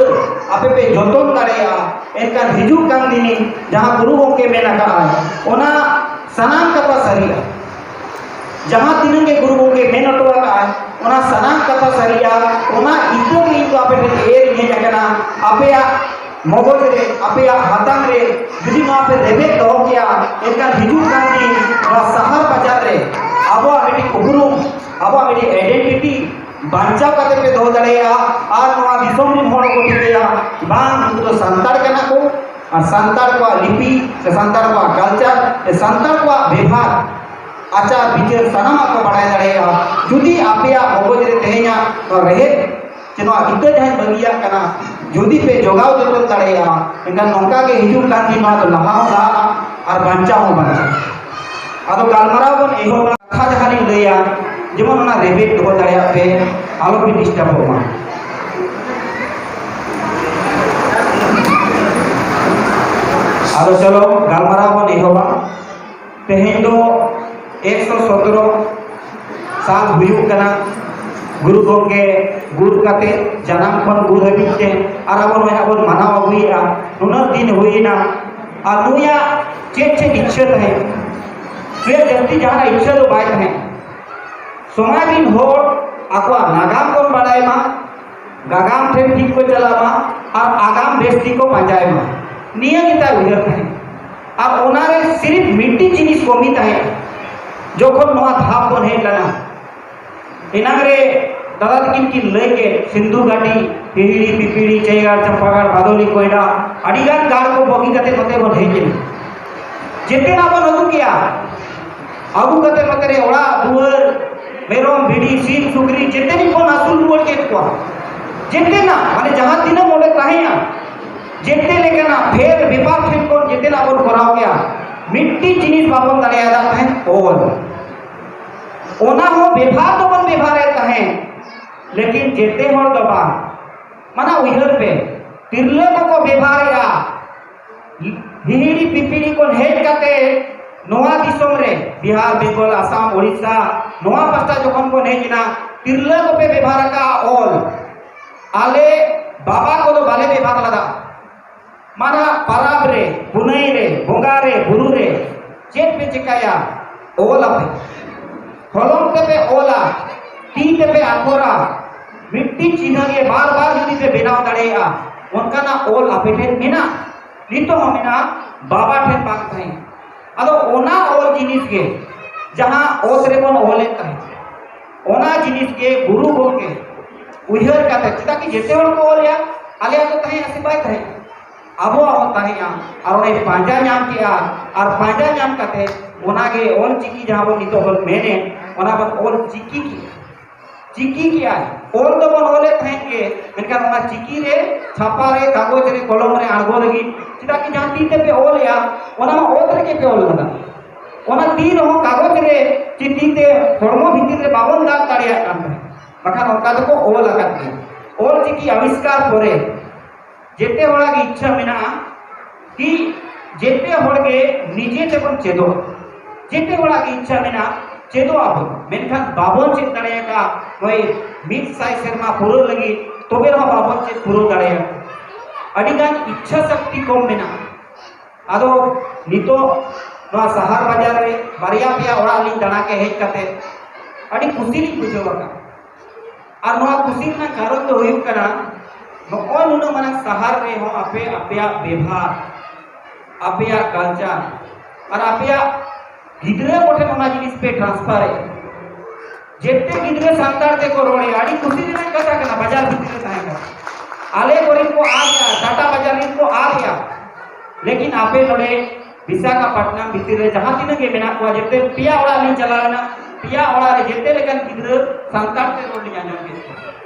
ᱟᱯᱮ ᱯᱮ ᱡᱚᱛᱚᱱ ᱫᱟᱲᱮᱭᱟᱜᱼᱟ, ᱮᱱᱠᱷᱟᱱ ᱦᱤᱡᱩᱜ ᱠᱟᱱ ᱫᱤᱱ ᱡᱟᱦᱟᱸ ᱜᱩᱨᱩ ᱜᱚᱢᱠᱮ ᱢᱮᱱ ᱟᱠᱟᱫᱼᱟᱭ, ᱚᱱᱟ ᱥᱟᱱᱟᱢ ᱠᱟᱛᱷᱟ ᱥᱟᱹᱨᱤᱜᱼᱟ᱾ ᱡᱟᱦᱟᱸ ᱛᱤᱱᱟᱹᱜ ᱜᱮ ᱜᱩᱨᱩ ᱜᱚᱢᱠᱮ ᱢᱮᱱ ᱦᱚᱴᱚ ᱟᱠᱟᱫᱼᱟᱭ, ᱚᱱᱟ ᱥᱟᱱᱟᱢ ᱠᱟᱛᱷᱟ ᱥᱟᱹᱨᱤᱜᱼᱟ᱾ ᱚᱱᱟ ᱤᱛᱟᱹ ᱜᱮ ᱤᱧ ᱫᱚ ᱟᱯᱮ ᱴᱷᱮᱱ ᱮᱨ ᱤᱧ ᱦᱮᱡ ᱟᱠᱟᱱᱟ᱾ ᱟᱯᱮᱭᱟᱜ ᱢᱚᱜᱚᱡᱽ ᱨᱮ, ᱟᱯᱮᱭᱟᱜ ᱦᱟᱛᱟᱝ ᱨᱮ ᱡᱩᱫᱤ ᱱᱚᱣᱟ ᱯᱮ ᱨᱮᱵᱮᱫ ᱫᱚᱦᱚ ᱠᱮᱭᱟ, ᱮᱱᱠᱷᱟᱱ ᱦᱤᱡᱩᱜ ᱠᱟᱱ ᱫᱤᱱ ᱱᱚᱣᱟ ᱥᱟᱦᱟᱨ ᱵᱟᱡᱟᱨ ᱨᱮ ᱟᱵᱚᱣᱟᱜ ᱢᱤᱫᱴᱤᱡ ᱩᱯᱨᱩᱢ, ᱟᱵᱚᱣᱟᱜ ᱢᱤᱫᱴᱤᱡ identity ᱵᱟᱧᱪᱟᱣ ᱠᱟᱛᱮ ᱯᱮ ᱫᱚᱦᱚ ᱫᱟᱲᱮᱭᱟᱜᱼᱟ᱾ ᱟᱨ ᱱᱚᱣᱟ ᱫᱤᱥᱚᱢ ᱨᱮᱱ ᱦᱚᱲ ᱠᱚ ᱴᱷᱤᱠᱟᱹᱭᱟ, ᱵᱟᱝ, ᱱᱩᱠᱩ ᱫᱚ ᱥᱟᱱᱛᱟᱲ ᱠᱟᱱᱟ ᱠᱚ, ᱟᱨ ᱥᱟᱱᱛᱟᱲ ᱠᱚᱣᱟᱜ ᱞᱤᱯᱤ ᱥᱮ ᱥᱟᱱᱛᱟᱲ ᱠᱚᱣᱟᱜ culture ᱥᱮ ᱥᱟᱱᱛᱟᱲ ᱠᱚᱣᱟᱜ ᱵᱮᱵᱷᱟᱨ, ᱟᱪᱟᱨ ᱵᱤᱪᱟᱹᱨ ᱥᱟᱱᱟᱢᱟᱜ ᱠᱚ ᱵᱟᱲᱟᱭ ᱫᱟᱲᱮᱭᱟᱜᱼᱟ᱾ ᱡᱩᱫᱤ ᱟᱯᱮᱭᱟᱜ ᱢᱚᱜᱚᱡᱽ ᱨᱮ ᱛᱮᱦᱮᱧᱟᱜ ᱱᱚᱣᱟ ᱨᱮᱦᱮᱫ ᱪᱮ ᱱᱚᱣᱟ ᱤᱛᱟᱹ ᱡᱟᱦᱟᱸᱧ ᱵᱟᱹᱜᱤᱭᱟᱜ ᱠᱟᱱᱟ, ᱡᱩᱫᱤ ᱯᱮ ᱡᱚᱜᱟᱣ ᱡᱚᱛᱚᱱ ᱫᱟᱲᱮᱭᱟᱜᱼᱟ, ᱮᱱᱠᱷᱟᱱ ᱱᱚᱝᱠᱟ ᱜᱮ ᱦᱤᱡᱩᱜ ᱠᱟᱱ ᱫᱤᱱ ᱱᱚᱣᱟ ᱫᱚ ᱞᱟᱦᱟ ᱦᱚᱸ ᱞᱟᱦᱟᱜᱼᱟ ᱟᱨ ᱵᱟᱧᱪᱟᱣ ᱦᱚᱸ ᱵᱟᱧᱪᱟᱜᱼᱟ᱾ ᱟᱫᱚ ᱜᱟᱞᱢᱟᱨᱟᱣ ᱵᱚᱱ ᱮᱦᱚᱵᱟ᱾ ᱠᱟᱛᱷᱟ ᱡᱟᱦᱟᱸ ᱞᱤᱧ ᱞᱟᱹᱭᱟ, ᱡᱮᱢᱚᱱ ᱚᱱᱟ ᱨᱮᱵᱮᱫ ᱫᱚᱦᱚ ᱫᱟᱲᱮᱭᱟᱜ ᱯᱮ, ᱟᱞᱚ ᱯᱮ ᱰᱤᱥᱴᱟᱵᱚᱜ ᱢᱟ᱾ ᱟᱫᱚ ᱪᱚᱞᱚ ᱜᱟᱞᱢᱟᱨᱟᱣ ᱵᱚᱱ ᱮᱦᱚᱵᱟ᱾ ᱛᱮᱦᱮᱧ ᱫᱚ ᱮᱠᱥᱚ ᱥᱚᱛᱨᱚ ᱥᱟᱞ ᱦᱩᱭᱩᱜ ᱠᱟᱱᱟ ᱜᱩᱨᱩ ᱜᱚᱢᱠᱮ ᱜᱩᱨ ᱠᱟᱛᱮ, ᱡᱟᱱᱟᱢ ᱠᱷᱚᱱ ᱜᱩᱨ ᱦᱟᱹᱵᱤᱡ ᱛᱮ, ᱟᱨ ᱟᱵᱚ ᱱᱚᱜᱼᱚᱭ ᱵᱚᱱ ᱢᱟᱱᱟᱣ ᱟᱹᱜᱩᱭᱮᱫᱼᱟ᱾ ᱱᱩᱱᱟᱹᱜ ᱫᱤᱱ ᱦᱩᱭᱮᱱᱟ, ᱟᱨ ᱱᱩᱭᱟᱜ ᱪᱮᱫ ᱪᱮᱫ ᱤᱪᱪᱷᱟᱹ ᱛᱟᱦᱮᱸ ᱠᱟᱱᱟ? ᱱᱩᱭᱟᱜ ᱡᱟᱹᱥᱛᱤ ᱡᱟᱦᱟᱱᱟᱜ ᱤᱪᱪᱷᱟᱹ ᱫᱚ ᱵᱟᱭ ᱛᱟᱦᱮᱸ ᱠᱟᱱᱟ᱾ ᱥᱚᱢᱟᱡᱽ ᱨᱤᱱ ᱦᱚᱲ ᱟᱠᱚᱣᱟᱜ ᱱᱟᱜᱟᱢ ᱵᱚᱱ ᱵᱟᱲᱟᱭ ᱢᱟ, ᱱᱟᱜᱟᱢ ᱴᱷᱮᱱ ᱴᱷᱤᱠ ᱠᱚ ᱪᱟᱞᱟᱜ ᱢᱟ, ᱟᱨ ᱟᱜᱟᱢ ᱵᱮᱥ ᱴᱷᱤᱠ ᱠᱚ ᱯᱟᱸᱡᱟᱭ ᱢᱟ, ᱱᱤᱭᱟᱹ ᱜᱮ ᱛᱟᱭ ᱩᱭᱦᱟᱹᱨ ᱛᱟᱦᱮᱸ᱾ ᱟᱨ ᱚᱱᱟᱨᱮ ᱥᱤᱨᱤᱯ ᱢᱤᱫᱴᱤᱡ ᱡᱤᱱᱤᱥ ᱠᱚᱢᱤ ᱛᱟᱦᱮᱸ, ᱡᱚᱠᱷᱚᱱ ᱱᱚᱣᱟ ᱫᱷᱟᱯ ᱵᱚᱱ ᱦᱮᱡ ᱞᱮᱱᱟ, ᱮᱱᱟᱝ ᱨᱮ ᱫᱟᱫᱟ ᱛᱟᱹᱠᱤᱱ ᱠᱤᱱ ᱞᱟᱹᱭ ᱠᱮᱫ, ᱥᱤᱱᱫᱷᱩ ᱜᱷᱟᱴᱤ, ᱦᱤᱦᱤᱲᱤ, ᱯᱤᱯᱤᱲᱤ, ᱪᱟᱹᱭᱜᱟᱲ, ᱪᱟᱢᱯᱟᱜᱟᱲ, ᱵᱷᱟᱫᱚᱞᱤ, ᱠᱚᱭᱰᱟ, ᱟᱹᱰᱤ ᱜᱟᱱ ᱜᱟᱲ ᱠᱚ ᱵᱟᱹᱜᱤ ᱠᱟᱛᱮ ᱱᱚᱛᱮ ᱵᱚᱱ ᱦᱮᱡ ᱮᱱᱟ᱾ ᱡᱮᱛᱮᱱᱟᱜ ᱵᱚᱱ ᱟᱹᱜᱩ ᱠᱮᱜᱼᱟ, ᱟᱹᱜᱩ ᱠᱟᱛᱮ ᱱᱚᱛᱮ ᱨᱮ ᱚᱲᱟᱜ ᱫᱩᱣᱟᱹᱨ, ᱢᱮᱨᱚᱢ, ᱵᱷᱤᱰᱤ, ᱥᱤᱢ, ᱥᱩᱠᱨᱤ, ᱡᱮᱛᱮᱱᱤᱡ ᱵᱚᱱ ᱟᱹᱥᱩᱞ ᱨᱩᱣᱟᱹᱲ ᱠᱮᱫ ᱠᱚᱣᱟ᱾ ᱡᱮᱛᱮᱱᱟᱜ, ᱢᱟᱱᱮ ᱡᱟᱦᱟᱸ ᱛᱤᱱᱟᱹᱜ ᱚᱸᱰᱮ ᱛᱟᱦᱮᱸᱭᱟ, ᱡᱮᱛᱮ ᱞᱮᱠᱟᱱᱟᱜ ᱯᱷᱮᱨ ᱵᱮᱯᱟᱨ ᱴᱷᱮᱱ ᱠᱷᱚᱱ ᱡᱮᱛᱮᱱᱟᱜ ᱵᱚᱱ ᱠᱚᱨᱟᱣ ᱠᱮᱜᱼᱟ᱾ ᱢᱤᱫᱴᱤᱡ ᱡᱤᱱᱤᱥ ᱵᱟᱵᱚᱱ ᱫᱟᱲᱮᱭᱟᱫᱟ ᱛᱟᱦᱮᱸᱫ, ᱚᱞ᱾ ᱚᱱᱟ ᱦᱚᱸ ᱵᱮᱵᱷᱟᱨ ᱫᱚᱵᱚᱱ ᱵᱮᱵᱷᱟᱨᱮᱫ ᱛᱟᱦᱮᱸᱫ, ᱞᱮᱠᱤᱱ ᱡᱮᱛᱮ ᱦᱚᱲ ᱫᱚ ᱵᱟᱝ᱾ ᱢᱟᱱᱟ ᱩᱭᱦᱟᱹᱨ ᱯᱮ, ᱛᱤᱨᱞᱟᱹ ᱠᱚᱠᱚ ᱵᱮᱵᱷᱟᱨᱮᱫᱼᱟ ᱦᱤᱦᱤᱲᱤ ᱯᱤᱯᱤᱲᱤ ᱠᱷᱚᱱ ᱦᱮᱡ ᱠᱟᱛᱮ ᱱᱚᱣᱟ ᱫᱤᱥᱚᱢ ᱨᱮ, ᱵᱤᱦᱟᱨ, ᱵᱮᱝᱜᱚᱞ, ᱟᱥᱟᱢ, ᱳᱰᱤᱥᱟ, ᱱᱚᱣᱟ ᱯᱟᱥᱴᱟ ᱡᱚᱠᱷᱚᱱ ᱵᱚᱱ ᱦᱮᱡ ᱮᱱᱟ, ᱛᱤᱨᱞᱟᱹ ᱠᱚᱯᱮ ᱵᱮᱵᱷᱟᱨ ᱟᱠᱟᱫᱼᱟ ᱚᱞ᱾ ᱟᱞᱮ ᱵᱟᱵᱟ ᱠᱚᱫᱚ ᱵᱟᱞᱮ ᱵᱮᱵᱷᱟᱨ ᱞᱮᱫᱟ᱾ ᱢᱟᱱᱟ ᱯᱟᱨᱟᱵᱽ ᱨᱮ, ᱯᱩᱱᱟᱹᱭ ᱨᱮ, ᱵᱚᱸᱜᱟ ᱨᱮ, ᱵᱩᱨᱩ ᱨᱮ ᱪᱮᱫ ᱯᱮ ᱪᱮᱠᱟᱭᱟ? ᱚᱞ ᱟᱯᱮ᱾ ᱦᱚᱞᱚᱝ ᱛᱮᱯᱮ ᱚᱞᱟ, ᱛᱤ ᱛᱮᱯᱮ ᱟᱠᱷᱚᱨᱟ, ᱢᱤᱫᱴᱤᱡ ᱪᱤᱱᱦᱟᱹ ᱜᱮ ᱵᱟᱨ ᱵᱟᱨ ᱡᱩᱫᱤ ᱯᱮ ᱵᱮᱱᱟᱣ ᱫᱟᱲᱮᱭᱟᱜᱼᱟ, ᱚᱱᱠᱟᱱᱟᱜ ᱚᱞ ᱟᱯᱮ ᱴᱷᱮᱱ ᱢᱮᱱᱟᱜ, ᱱᱤᱛᱚᱜ ᱦᱚᱸ ᱢᱮᱱᱟᱜᱼᱟ, ᱵᱟᱵᱟ ᱴᱷᱮᱱ ᱵᱟᱝ ᱛᱟᱦᱮᱸ᱾ ᱟᱫᱚ ᱚᱱᱟ ᱚᱞ ᱡᱤᱱᱤᱥ ᱜᱮ ᱡᱟᱦᱟᱸ ᱚᱛ ᱨᱮᱵᱚᱱ ᱚᱞᱮᱫ ᱛᱟᱦᱮᱸ, ᱚᱱᱟ ᱡᱤᱱᱤᱥ ᱜᱮ ᱜᱩᱨᱩ ᱜᱚᱢᱠᱮ ᱩᱭᱦᱟᱹᱨ ᱠᱟᱛᱮ, ᱪᱮᱫᱟᱜ ᱠᱤ ᱡᱮᱛᱮ ᱦᱚᱲ ᱠᱚ ᱚᱞᱮᱜᱼᱟ, ᱟᱞᱮᱭᱟᱜ ᱫᱚ ᱛᱟᱦᱮᱸᱜᱼᱟ ᱥᱮ ᱵᱟᱭ ᱛᱟᱦᱮᱸᱜᱼᱟ? ᱟᱵᱚᱣᱟᱜ ᱦᱚᱸ ᱛᱟᱦᱮᱸᱜᱼᱟ᱾ ᱟᱨ ᱚᱸᱰᱮ ᱯᱟᱸᱡᱟ ᱧᱟᱢ ᱠᱮᱜᱼᱟ, ᱟᱨ ᱯᱟᱸᱡᱟ ᱧᱟᱢ ᱠᱟᱛᱮ ᱚᱱᱟᱜᱮ ᱚᱞ ᱪᱤᱠᱤ ᱡᱟᱦᱟᱸ ᱵᱚᱱ ᱱᱤᱛᱚᱜ ᱵᱚᱱ ᱢᱮᱱᱮᱫ, ᱚᱱᱟ ᱵᱚᱱ ᱚᱞ ᱪᱤᱠᱤ ᱠᱮᱜᱼᱟ᱾ ᱪᱤᱠᱤ ᱠᱮᱜᱼᱟ, ᱚᱞ ᱫᱚᱵᱚᱱ ᱚᱞᱮᱫ ᱛᱟᱦᱮᱸᱫ ᱜᱮ, ᱢᱮᱱᱠᱷᱟᱱ ᱚᱱᱟ ᱪᱤᱠᱤ ᱨᱮ, ᱪᱷᱟᱯᱟ ᱨᱮ, ᱠᱟᱜᱚᱡᱽ ᱨᱮ, ᱠᱚᱞᱚᱢ ᱨᱮ ᱟᱬᱜᱚ ᱞᱟᱹᱜᱤᱫ, ᱪᱮᱫᱟᱜ ᱠᱤ ᱡᱟᱦᱟᱸ ᱛᱤ ᱛᱮᱯᱮ ᱚᱞᱮᱜᱼᱟ, ᱚᱱᱟ ᱢᱟ ᱚᱛ ᱨᱮᱜᱮ ᱯᱮ ᱚᱞ ᱠᱟᱫᱟ᱾ ᱚᱱᱟ ᱛᱤ ᱨᱮᱦᱚᱸ ᱠᱟᱜᱚᱡᱽ ᱨᱮ ᱪᱮ ᱛᱤ ᱛᱮ ᱦᱚᱲᱢᱚ ᱵᱷᱤᱛᱤᱨ ᱨᱮ ᱵᱟᱵᱚᱱ ᱫᱟᱜ ᱫᱟᱲᱮᱭᱟᱜ ᱠᱟᱱ ᱛᱟᱦᱮᱸᱫ, ᱵᱟᱠᱷᱟᱱ ᱚᱱᱠᱟ ᱫᱚᱠᱚ ᱚᱞ ᱟᱠᱟᱫ ᱜᱮᱭᱟ᱾ ᱚᱞ ᱪᱤᱠᱤ ᱟᱵᱤᱥᱠᱟᱨ ᱯᱚᱨᱮ ᱡᱮᱛᱮ ᱦᱚᱲᱟᱜ ᱜᱮ ᱤᱪᱪᱷᱟ ᱢᱮᱱᱟᱜᱼᱟ ᱠᱤ ᱡᱮᱛᱮ ᱦᱚᱲ ᱜᱮ ᱱᱤᱡᱮ ᱛᱮᱵᱚᱱ ᱪᱮᱫᱚᱜ, ᱡᱮᱛᱮ ᱦᱚᱲᱟᱜ ᱜᱮ ᱤᱪᱪᱷᱟ ᱢᱮᱱᱟᱜᱼᱟ ᱪᱮᱫᱚᱜ ᱟᱵᱚᱱ, ᱢᱮᱱᱠᱷᱟᱱ ᱵᱟᱵᱚᱱ ᱪᱮᱫ ᱫᱟᱲᱮᱭᱟᱠᱟᱫᱼᱟ᱾ ᱱᱚᱜᱼᱚᱭ ᱢᱤᱫ ᱥᱟᱭ ᱥᱮᱨᱢᱟ ᱯᱩᱨᱟᱹᱣ ᱞᱟᱹᱜᱤᱫ ᱛᱚᱵᱮ ᱨᱮᱦᱚᱸ ᱵᱟᱵᱚᱱ ᱪᱮᱫ ᱯᱩᱨᱟᱹᱣ ᱫᱟᱲᱮᱭᱟᱜᱼᱟ᱾ ᱟᱹᱰᱤᱜᱟᱱ ᱤᱪᱪᱷᱟ ᱥᱚᱠᱛᱤ ᱠᱚᱢ ᱢᱮᱱᱟᱜᱼᱟ᱾ ᱟᱫᱚ ᱱᱤᱛᱚᱜ ᱱᱚᱣᱟ ᱥᱟᱦᱟᱨ ᱵᱟᱡᱟᱨ ᱨᱮ ᱵᱟᱨᱭᱟ ᱯᱮᱭᱟ ᱚᱲᱟᱜ ᱞᱤᱧ ᱫᱟᱬᱟ ᱠᱮᱫ, ᱦᱮᱡ ᱠᱟᱛᱮ ᱟᱹᱰᱤ ᱠᱩᱥᱤ ᱞᱤᱧ ᱵᱩᱡᱷᱟᱹᱣ ᱟᱠᱟᱫᱟ᱾ ᱟᱨ ᱱᱚᱣᱟ ᱠᱩᱥᱤ ᱨᱮᱱᱟᱜ ᱠᱟᱨᱚᱱ ᱫᱚ ᱦᱩᱭᱩᱜ ᱠᱟᱱᱟ, ᱱᱚᱜᱼᱚᱭ ᱱᱩᱱᱟᱹᱜ ᱢᱟᱨᱟᱝ ᱥᱟᱦᱟᱨ ᱨᱮᱦᱚᱸ ᱟᱯᱮ ᱟᱯᱮᱭᱟᱜ ᱵᱮᱵᱷᱟᱨ, ᱟᱯᱮᱭᱟᱜ ᱠᱟᱞᱪᱟᱨ ᱟᱨ ᱟᱯᱮᱭᱟᱜ ᱜᱤᱫᱽᱨᱟᱹ ᱠᱚᱴᱷᱮᱱ ᱚᱱᱟ ᱡᱤᱱᱤᱥ ᱯᱮ ᱴᱨᱟᱱᱥᱯᱷᱟᱨ ᱮᱫ᱾ ᱡᱮᱛᱮ ᱜᱤᱫᱽᱨᱟᱹ ᱥᱟᱱᱛᱟᱲ ᱛᱮᱠᱚ ᱨᱚᱲᱮᱫᱼᱟ, ᱟᱹᱰᱤ ᱠᱩᱥᱤ ᱨᱮᱱᱟᱜ ᱠᱟᱛᱷᱟ ᱠᱟᱱᱟ᱾ ᱵᱟᱡᱟᱨ ᱵᱷᱤᱛᱨᱤ ᱨᱮ ᱛᱟᱦᱮᱸ ᱠᱟᱱᱟ, ᱟᱞᱮ ᱠᱚᱨᱮᱱ ᱠᱚ ᱟᱫ ᱮᱫᱼᱟ, ᱴᱟᱴᱟ ᱵᱟᱡᱟᱨ ᱨᱮᱱ ᱠᱚ ᱟᱫ ᱮᱫᱼᱟ, ᱞᱮᱠᱤᱱ ᱟᱯᱮ ᱱᱚᱰᱮ ᱵᱤᱥᱟᱠᱷᱟᱯᱟᱴᱱᱟᱢ ᱵᱷᱤᱛᱤᱨ ᱨᱮ ᱡᱟᱦᱟᱸ ᱛᱤᱱᱟᱹᱜ ᱜᱮ ᱢᱮᱱᱟᱜ ᱠᱚᱣᱟ, ᱡᱮᱛᱮ ᱯᱮᱭᱟ ᱚᱲᱟᱜ ᱞᱤᱧ ᱪᱟᱞᱟᱣ ᱮᱱᱟ, ᱯᱮᱭᱟ ᱚᱲᱟᱜ ᱨᱮ ᱡᱮᱛᱮ ᱞᱮᱠᱟᱱ ᱜᱤᱫᱽᱨᱟᱹ ᱥᱟᱱᱛᱟᱲ ᱛᱮ ᱨᱚᱲ ᱞᱤᱧ ᱟᱸᱡᱚᱢ ᱠᱮᱫ ᱠᱚᱣᱟ᱾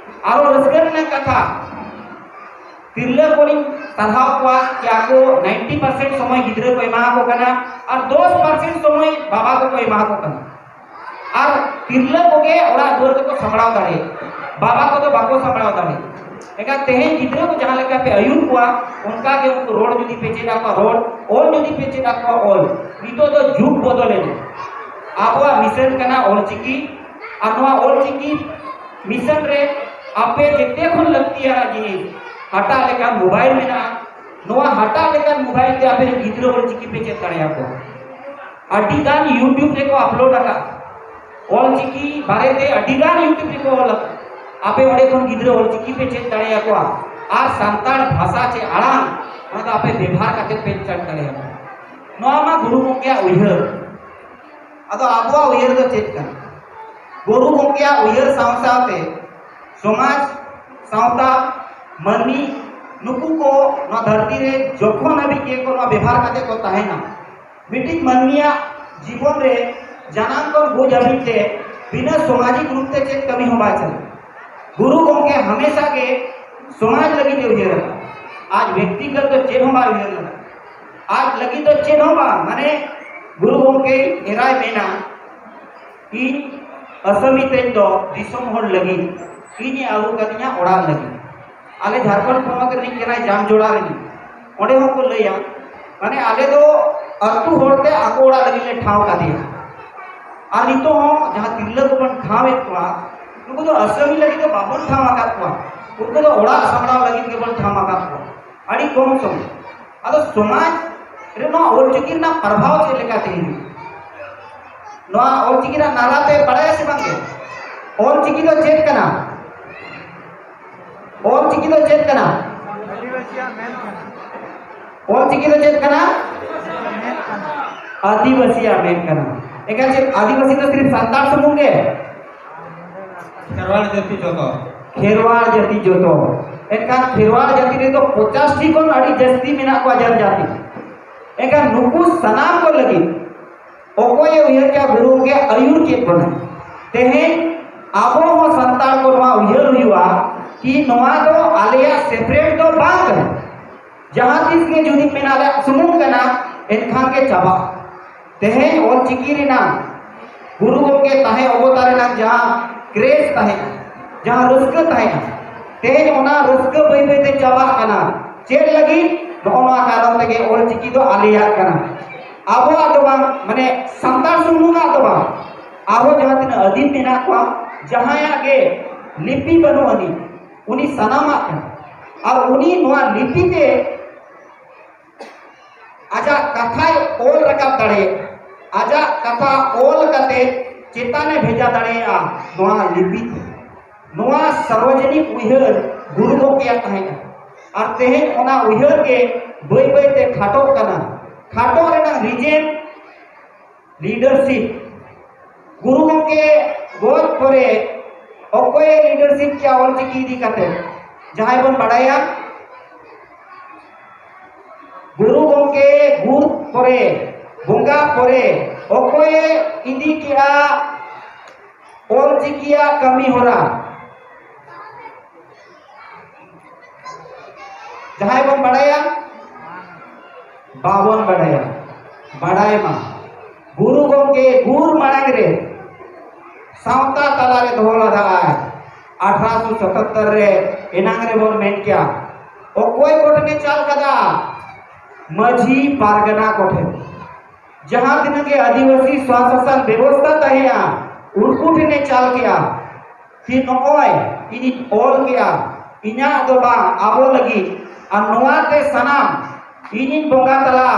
ᱟᱨᱚ ᱨᱟᱹᱥᱠᱟᱹ ᱨᱮᱱᱟᱜ ᱠᱟᱛᱷᱟ, ᱛᱤᱨᱞᱟᱹ ᱠᱚᱞᱤᱧ ᱥᱟᱨᱦᱟᱣ ᱠᱚᱣᱟ ᱡᱮ ᱟᱠᱚ ᱱᱟᱭᱤᱱᱴᱤ ᱯᱟᱨᱥᱮᱱᱴ ᱥᱚᱢᱚᱭ ᱜᱤᱫᱽᱨᱟᱹ ᱠᱚ ᱮᱢᱟ ᱠᱚ ᱠᱟᱱᱟ ᱟᱨ ᱫᱚᱥ ᱯᱟᱨᱥᱮᱱᱴ ᱥᱚᱢᱚᱭ ᱵᱟᱵᱟ ᱠᱚᱠᱚ ᱮᱢᱟ ᱠᱚ ᱠᱟᱱᱟ᱾ ᱟᱨ ᱛᱤᱨᱞᱟᱹ ᱠᱚᱜᱮ ᱚᱲᱟᱜ ᱫᱩᱣᱟᱹᱨ ᱫᱚᱠᱚ ᱥᱟᱢᱵᱲᱟᱣ ᱫᱟᱲᱮᱭᱟᱜᱼᱟ, ᱵᱟᱵᱟ ᱠᱚᱫᱚ ᱵᱟᱠᱚ ᱥᱟᱢᱵᱲᱟᱣ ᱫᱟᱲᱮᱭᱟᱜᱼᱟ᱾ ᱮᱱᱠᱷᱟᱱ ᱛᱮᱦᱮᱧ ᱜᱤᱫᱽᱨᱟᱹ ᱠᱚ ᱡᱟᱦᱟᱸ ᱞᱮᱠᱟ ᱯᱮ ᱟᱹᱭᱩᱨ ᱠᱚᱣᱟ, ᱚᱱᱠᱟ ᱜᱮ ᱩᱱᱠᱩ ᱨᱚᱲ ᱡᱩᱫᱤ ᱯᱮ ᱪᱮᱫ ᱟᱠᱚᱣᱟ, ᱨᱚᱲ, ᱚᱞ ᱡᱩᱫᱤ ᱯᱮ ᱪᱮᱫ ᱟᱠᱚᱣᱟ, ᱚᱞ᱾ ᱱᱤᱛᱚᱜ ᱫᱚ ᱡᱩᱜᱽ ᱵᱚᱫᱚᱞ ᱮᱱᱟ, ᱟᱵᱚᱣᱟᱜ ᱢᱤᱥᱚᱱ ᱠᱟᱱᱟ ᱚᱞᱪᱤᱠᱤ᱾ ᱟᱨ ᱱᱚᱣᱟ ᱚᱞᱪᱤᱠᱤ ᱢᱤᱥᱚᱱ ᱨᱮ ᱟᱯᱮ ᱡᱮᱛᱮ ᱠᱷᱚᱱ ᱞᱟᱹᱠᱛᱤᱭᱟᱱᱟᱜ ᱡᱤᱱᱤᱥ, ᱦᱟᱴᱟᱜ ᱞᱮᱠᱟᱱ ᱢᱳᱵᱟᱭᱤᱞ ᱢᱮᱱᱟᱜᱼᱟ᱾ ᱱᱚᱣᱟ ᱦᱟᱴᱟᱜ ᱞᱮᱠᱟᱱ ᱢᱳᱵᱟᱭᱤᱞ ᱛᱮ ᱟᱯᱮ ᱨᱮᱱ ᱜᱤᱫᱽᱨᱟᱹ ᱚᱞᱪᱤᱠᱤ ᱯᱮ ᱪᱮᱫ ᱫᱟᱲᱮᱭᱟᱠᱚᱣᱟ᱾ ᱟᱹᱰᱤ ᱜᱟᱱ YouTube ᱨᱮᱠᱚ ᱟᱯᱞᱳᱰ ᱟᱠᱟᱫ ᱚᱞᱪᱤᱠᱤ ᱵᱟᱨᱮᱛᱮ, ᱟᱹᱰᱤ ᱜᱟᱱ YouTube ᱨᱮᱠᱚ ᱚᱞ ᱟᱠᱟᱫ᱾ ᱟᱯᱮ ᱚᱸᱰᱮ ᱠᱷᱚᱱ ᱜᱤᱫᱽᱨᱟᱹ ᱚᱞᱪᱤᱠᱤ ᱯᱮ ᱪᱮᱫ ᱫᱟᱲᱮᱭᱟᱠᱚᱣᱟ᱾ ᱟᱨ ᱥᱟᱱᱛᱟᱲ ᱵᱷᱟᱥᱟ ᱪᱮ ᱟᱲᱟᱝ, ᱚᱱᱟ ᱫᱚ ᱟᱯᱮ ᱵᱮᱵᱷᱟᱨ ᱠᱟᱛᱮ ᱯᱮ ᱪᱮᱫ ᱫᱟᱲᱮᱭᱟᱠᱚᱣᱟ᱾ ᱱᱚᱣᱟ ᱢᱟ ᱜᱩᱨᱩ ᱜᱚᱢᱠᱮᱭᱟᱜ ᱩᱭᱦᱟᱹᱨ᱾ ᱟᱫᱚ ᱟᱵᱚᱣᱟᱜ ᱩᱭᱦᱟᱹᱨ ᱫᱚ ᱪᱮᱫ ᱠᱟᱱᱟ? ᱜᱩᱨᱩ ᱜᱚᱢᱠᱮᱭᱟᱜ ᱩᱭᱦᱟᱹᱨ ᱥᱟᱶ ᱥᱟᱶᱛᱮ ᱥᱚᱢᱟᱡᱽ, ᱥᱟᱶᱛᱟ, ᱢᱟᱹᱱᱢᱤ, ᱱᱩᱠᱩ ᱠᱚ ᱱᱚᱣᱟ ᱫᱷᱟᱹᱨᱛᱤ ᱨᱮ ᱡᱚᱠᱷᱚᱱ ᱦᱟᱹᱵᱤᱡ ᱜᱮ ᱠᱚ ᱱᱚᱣᱟ ᱵᱮᱵᱷᱟᱨ ᱠᱟᱛᱮ ᱠᱚ ᱛᱟᱦᱮᱱᱟ, ᱢᱤᱫᱴᱤᱡ ᱢᱟᱹᱱᱢᱤᱭᱟᱜ ᱡᱤᱵᱚᱱ ᱨᱮ ᱡᱟᱱᱟᱢ ᱠᱷᱚᱱ ᱜᱩᱡ ᱦᱟᱹᱵᱤᱡ ᱛᱮ ᱵᱤᱱᱟᱹ ᱥᱟᱢᱟᱡᱤᱠ ᱨᱩᱯ ᱛᱮ ᱪᱮᱫ ᱠᱟᱹᱢᱤ ᱦᱚᱸ ᱵᱟᱭ ᱪᱟᱞᱟᱜᱼᱟ᱾ ᱜᱩᱨᱩ ᱜᱚᱢᱠᱮ ᱦᱟᱢᱮᱥᱟ ᱜᱮ ᱥᱚᱢᱟᱡᱽ ᱞᱟᱹᱜᱤᱫ ᱮ ᱩᱭᱦᱟᱹᱨ ᱟᱠᱟᱫᱟ᱾ ᱟᱡ ᱵᱮᱠᱛᱤᱜᱚᱛ ᱫᱚ ᱪᱮᱫ ᱦᱚᱸ ᱵᱟᱭ ᱩᱭᱦᱟᱹᱨ ᱞᱮᱫᱟ᱾ ᱟᱡ ᱞᱟᱹᱜᱤᱫ ᱫᱚ ᱪᱮᱫ ᱦᱚᱸ ᱵᱟᱝ, ᱢᱟᱱᱮ ᱜᱩᱨᱩ ᱜᱚᱢᱠᱮ ᱮᱨᱟᱭ ᱢᱮᱱᱟ, ᱤᱧ ᱟᱥᱟᱢᱤ ᱛᱮᱧ ᱫᱚ ᱫᱤᱥᱚᱢ ᱦᱚᱲ ᱞᱟᱹᱜᱤᱫ, ᱤᱧ ᱮ ᱟᱹᱜᱩ ᱠᱟᱫᱤᱧᱟ ᱚᱲᱟᱜ ᱞᱟᱹᱜᱤᱫ᱾ ᱟᱞᱮ ᱡᱷᱟᱲᱠᱷᱚᱸᱰ ᱯᱚᱱᱚᱛ ᱨᱤᱱᱤᱡ ᱠᱟᱱᱟᱭ, ᱡᱟᱢᱡᱚᱲᱟ ᱨᱤᱱᱤᱡ᱾ ᱚᱸᱰᱮ ᱦᱚᱸᱠᱚ ᱞᱟᱹᱭᱟ, ᱢᱟᱱᱮ ᱟᱞᱮ ᱫᱚ ᱟᱹᱛᱩ ᱦᱚᱲ ᱛᱮ ᱟᱠᱚ ᱚᱲᱟᱜ ᱞᱟᱹᱜᱤᱫ ᱞᱮ ᱴᱷᱟᱶ ᱠᱟᱫᱮᱭᱟ᱾ ᱟᱨ ᱱᱤᱛᱚᱜ ᱦᱚᱸ ᱡᱟᱦᱟᱸ ᱛᱤᱨᱞᱟᱹ ᱠᱚᱵᱚᱱ ᱴᱷᱟᱶ ᱮᱫ ᱠᱚᱣᱟ, ᱱᱩᱠᱩ ᱫᱚ ᱟᱹᱥᱟᱹᱢᱤ ᱞᱟᱹᱜᱤᱫ ᱫᱚ ᱵᱟᱵᱚᱱ ᱴᱷᱟᱶ ᱟᱠᱟᱫ ᱠᱚᱣᱟ, ᱩᱱᱠᱩ ᱫᱚ ᱚᱲᱟᱜ ᱥᱟᱢᱵᱲᱟᱣ ᱞᱟᱹᱜᱤᱫ ᱜᱮᱵᱚᱱ ᱴᱷᱟᱶ ᱟᱠᱟᱫ ᱠᱚᱣᱟ᱾ ᱟᱹᱰᱤ ᱠᱚᱢ ᱥᱚᱢᱚᱭ᱾ ᱟᱫᱚ ᱥᱚᱢᱟᱡᱽ ᱨᱮ ᱱᱚᱣᱟ ᱚᱞᱪᱤᱠᱤ ᱨᱮᱱᱟᱜ ᱯᱨᱚᱵᱷᱟᱣ ᱪᱮᱫ ᱞᱮᱠᱟ ᱛᱮ ᱦᱤᱡᱩᱜᱼᱟ? ᱱᱚᱣᱟ ᱚᱞᱪᱤᱠᱤ ᱨᱮᱱᱟᱜ ᱱᱟᱞᱟ ᱯᱮ ᱵᱟᱲᱟᱭᱟ ᱥᱮ ᱵᱟᱝ ᱜᱮ? ᱚᱞᱪᱤᱠᱤ ᱫᱚ ᱪᱮᱫ ᱠᱟᱱᱟ? ᱚᱞᱪᱤᱠᱤ ᱫᱚ ᱪᱮᱫ ᱠᱟᱱᱟ? ᱚᱞᱪᱤᱠᱤ ᱫᱚ ᱪᱮᱫ ᱠᱟᱱᱟ? ᱟᱹᱫᱤᱵᱟᱹᱥᱤᱭᱟᱜ ᱢᱮᱱ ᱠᱟᱱᱟ᱾ ᱮᱠᱟᱞ ᱪᱮᱫ ᱟᱹᱫᱤᱵᱟᱹᱥᱤ ᱫᱚ ᱥᱤᱨᱯ ᱥᱟᱱᱛᱟᱲ ᱥᱩᱢᱩᱝ ᱜᱮ? ᱠᱷᱮᱨᱣᱟᱲ ᱡᱟᱹᱛᱤ ᱡᱚᱛᱚ᱾ ᱠᱷᱮᱨᱣᱟᱲ ᱡᱟᱹᱛᱤ ᱡᱚᱛᱚ᱾ ᱮᱱᱠᱷᱟᱱ ᱠᱷᱮᱨᱣᱟᱲ ᱡᱟᱹᱛᱤ ᱨᱮᱫᱚ ᱯᱚᱸᱪᱟᱥ ᱴᱤ ᱠᱷᱚᱱ ᱟᱹᱰᱤ ᱡᱟᱹᱥᱛᱤ ᱢᱮᱱᱟᱜ ᱠᱚᱣᱟ ᱡᱟᱹᱛ ᱡᱟᱹᱛᱤ᱾ ᱮᱱᱠᱷᱟᱱ ᱱᱩᱠᱩ ᱥᱟᱱᱟᱢ ᱠᱚ ᱞᱟᱹᱜᱤᱫ ᱚᱠᱚᱭᱮ ᱩᱭᱦᱟᱹᱨ ᱠᱮᱫᱟ? ᱜᱩᱨᱩ ᱜᱚᱢᱠᱮ ᱟᱹᱭᱩᱨ ᱠᱮᱫ ᱵᱚᱱᱟ᱾ ᱛᱮᱦᱮᱧ ᱟᱵᱚ ᱦᱚᱸ ᱥᱟᱱᱛᱟᱲ ᱠᱚ ᱱᱚᱣᱟ ᱩᱭᱦᱟᱹᱨ ᱦᱩᱭᱩᱜᱼᱟ ᱠᱤ ᱱᱚᱣᱟ ᱫᱚ ᱟᱞᱮᱭᱟᱜ ᱥᱮᱯᱟᱨᱮᱴ ᱫᱚ ᱵᱟᱝ ᱠᱟᱱᱟ᱾ ᱡᱟᱦᱟᱸ ᱛᱤᱥ ᱜᱮ ᱡᱩᱫᱤ ᱢᱮᱱᱟ ᱟᱞᱮᱭᱟᱜ ᱥᱩᱢᱩᱝ ᱠᱟᱱᱟ, ᱮᱱᱠᱷᱟᱱ ᱜᱮ ᱪᱟᱵᱟᱜᱼᱟ᱾ ᱛᱮᱦᱮᱧ ᱚᱞᱪᱤᱠᱤ ᱨᱮᱱᱟᱜ ᱜᱩᱨᱩ ᱜᱚᱢᱠᱮ ᱛᱟᱦᱮᱸ ᱚᱵᱚᱛᱟᱨ ᱨᱮᱱᱟᱜ ᱡᱟᱦᱟᱸ ᱠᱨᱮᱡᱽ ᱛᱟᱦᱮᱸ ᱠᱟᱱᱟ, ᱡᱟᱦᱟᱸ ᱨᱟᱹᱥᱠᱟᱹ ᱛᱟᱦᱮᱸ ᱠᱟᱱᱟ, ᱛᱮᱦᱮᱧ ᱚᱱᱟ ᱨᱟᱹᱥᱠᱟᱹ ᱵᱟᱹᱭ ᱵᱟᱹᱭ ᱛᱮ ᱪᱟᱵᱟᱜ ᱠᱟᱱᱟ᱾ ᱪᱮᱫ ᱞᱟᱹᱜᱤᱫ? ᱱᱚᱜᱼᱚ ᱱᱚᱣᱟ ᱠᱟᱨᱚᱱ ᱛᱮᱜᱮ ᱚᱞ ᱪᱤᱠᱤ ᱫᱚ ᱟᱞᱮᱭᱟᱜ ᱠᱟᱱᱟ᱾ ᱟᱵᱚᱣᱟᱜ ᱫᱚ ᱵᱟᱝ, ᱢᱟᱱᱮ ᱥᱟᱱᱛᱟᱲ ᱥᱩᱢᱩᱝᱟᱜ ᱫᱚ ᱵᱟᱝ, ᱟᱵᱚ ᱡᱟᱦᱟᱸ ᱛᱤᱱᱟᱹᱜ ᱟᱹᱫᱤᱢ ᱢᱮᱱᱟᱜ ᱠᱚᱣᱟ, ᱡᱟᱦᱟᱸᱭᱟᱜ ᱜᱮ ᱞᱤᱯᱤ ᱵᱟᱹᱱᱩᱜ ᱟᱹᱱᱤᱡ, ᱩᱱᱤ ᱥᱟᱱᱟᱢᱟᱜ ᱠᱟᱱᱟ᱾ ᱟᱨ ᱩᱱᱤ ᱱᱚᱣᱟ ᱞᱤᱯᱤ ᱛᱮ ᱟᱡᱟᱜ ᱠᱟᱛᱷᱟᱭ ᱚᱞ ᱨᱟᱠᱟᱵ ᱫᱟᱲᱮᱭᱟᱜᱼᱟ, ᱟᱡᱟᱜ ᱠᱟᱛᱷᱟ ᱚᱞ ᱠᱟᱛᱮ ᱪᱮᱛᱟᱱᱮ ᱵᱷᱮᱡᱟ ᱫᱟᱲᱮᱭᱟᱜᱼᱟ ᱱᱚᱣᱟ ᱞᱤᱯᱤ ᱛᱮ᱾ ᱱᱚᱣᱟ ᱥᱟᱨᱵᱚᱡᱚᱱᱤᱠ ᱩᱭᱦᱟᱹᱨ ᱜᱩᱨᱩ ᱜᱚᱢᱠᱮᱭᱟᱜ ᱛᱟᱦᱮᱸ ᱠᱟᱱᱟ᱾ ᱟᱨ ᱛᱮᱦᱮᱧ ᱚᱱᱟ ᱩᱭᱦᱟᱹᱨ ᱜᱮ ᱵᱟᱹᱭ ᱵᱟᱹᱭ ᱛᱮ ᱠᱷᱟᱴᱚᱜ ᱠᱟᱱᱟ᱾ ᱠᱷᱟᱴᱚᱜ ᱨᱮᱱᱟᱜ ᱨᱤᱡᱮᱱ ᱞᱤᱰᱟᱨᱥᱤᱯ᱾ ᱜᱩᱨᱩ ᱜᱚᱢᱠᱮ ᱜᱚᱡ ᱯᱚᱨᱮ ᱚᱠᱚᱭᱮ ᱞᱤᱰᱟᱨᱥᱤᱯ ᱠᱮᱜᱼᱟ ᱚᱞᱪᱤᱠᱤ ᱤᱫᱤ ᱠᱟᱛᱮ? ᱡᱟᱦᱟᱸᱭ ᱵᱚᱱ ᱵᱟᱲᱟᱭᱟ, ᱜᱩᱨᱩ ᱜᱚᱢᱠᱮ ᱜᱩᱨ ᱯᱚᱨᱮ, ᱵᱚᱸᱜᱟ ᱯᱚᱨᱮ ᱚᱠᱚᱭᱮ ᱤᱫᱤ ᱠᱮᱜᱼᱟ ᱚᱞᱪᱤᱠᱤᱭᱟᱜ ᱠᱟᱹᱢᱤ ᱦᱚᱨᱟ? ᱡᱟᱦᱟᱸᱭ ᱵᱚᱱ ᱵᱟᱲᱟᱭᱟ? ᱵᱟᱵᱚᱱ ᱵᱟᱲᱟᱭᱟ᱾ ᱵᱟᱲᱟᱭ ᱢᱟ, ᱜᱩᱨᱩ ᱜᱚᱢᱠᱮ ᱜᱩᱨ ᱢᱟᱲᱟᱝ ᱨᱮ ᱥᱟᱶᱛᱟ ᱛᱟᱞᱟᱨᱮ ᱫᱚᱦᱚ ᱞᱮᱫᱟᱭ᱾ ᱟᱴᱷᱨᱚᱥᱚ ᱥᱟᱛᱟᱛᱛᱚᱨ ᱨᱮ, ᱮᱱᱟᱝ ᱨᱮᱵᱚᱱ ᱢᱮᱱ ᱠᱮᱭᱟ, ᱚᱠᱚᱭ ᱠᱚᱴᱷᱮᱱᱮ ᱪᱟᱞ ᱠᱟᱫᱟ? ᱢᱟᱹᱡᱷᱤ ᱯᱟᱨᱜᱟᱱᱟ ᱠᱚᱴᱷᱮᱱ᱾ ᱡᱟᱦᱟᱸ ᱛᱤᱱᱟᱹᱜ ᱜᱮ ᱟᱹᱫᱤᱵᱟᱹᱥᱤ ᱥᱚᱥᱟᱥᱚᱱ ᱵᱮᱵᱚᱥᱛᱷᱟ ᱛᱟᱦᱮᱸᱜᱼᱟ, ᱩᱱᱠᱩ ᱴᱷᱮᱱᱮ ᱪᱟᱞ ᱠᱮᱜᱼᱟ᱾ ᱠᱤ ᱱᱚᱜᱼᱚᱭ ᱤᱧᱤᱧ ᱚᱞ ᱠᱮᱜᱼᱟ, ᱤᱧᱟᱹᱜ ᱫᱚ ᱵᱟᱝ, ᱟᱵᱚ ᱞᱟᱹᱜᱤᱫ᱾ ᱟᱨ ᱱᱚᱣᱟ ᱛᱮ ᱥᱟᱱᱟᱢ ᱤᱧᱤᱧ ᱵᱚᱸᱜᱟ ᱛᱟᱞᱟᱜᱼᱟ,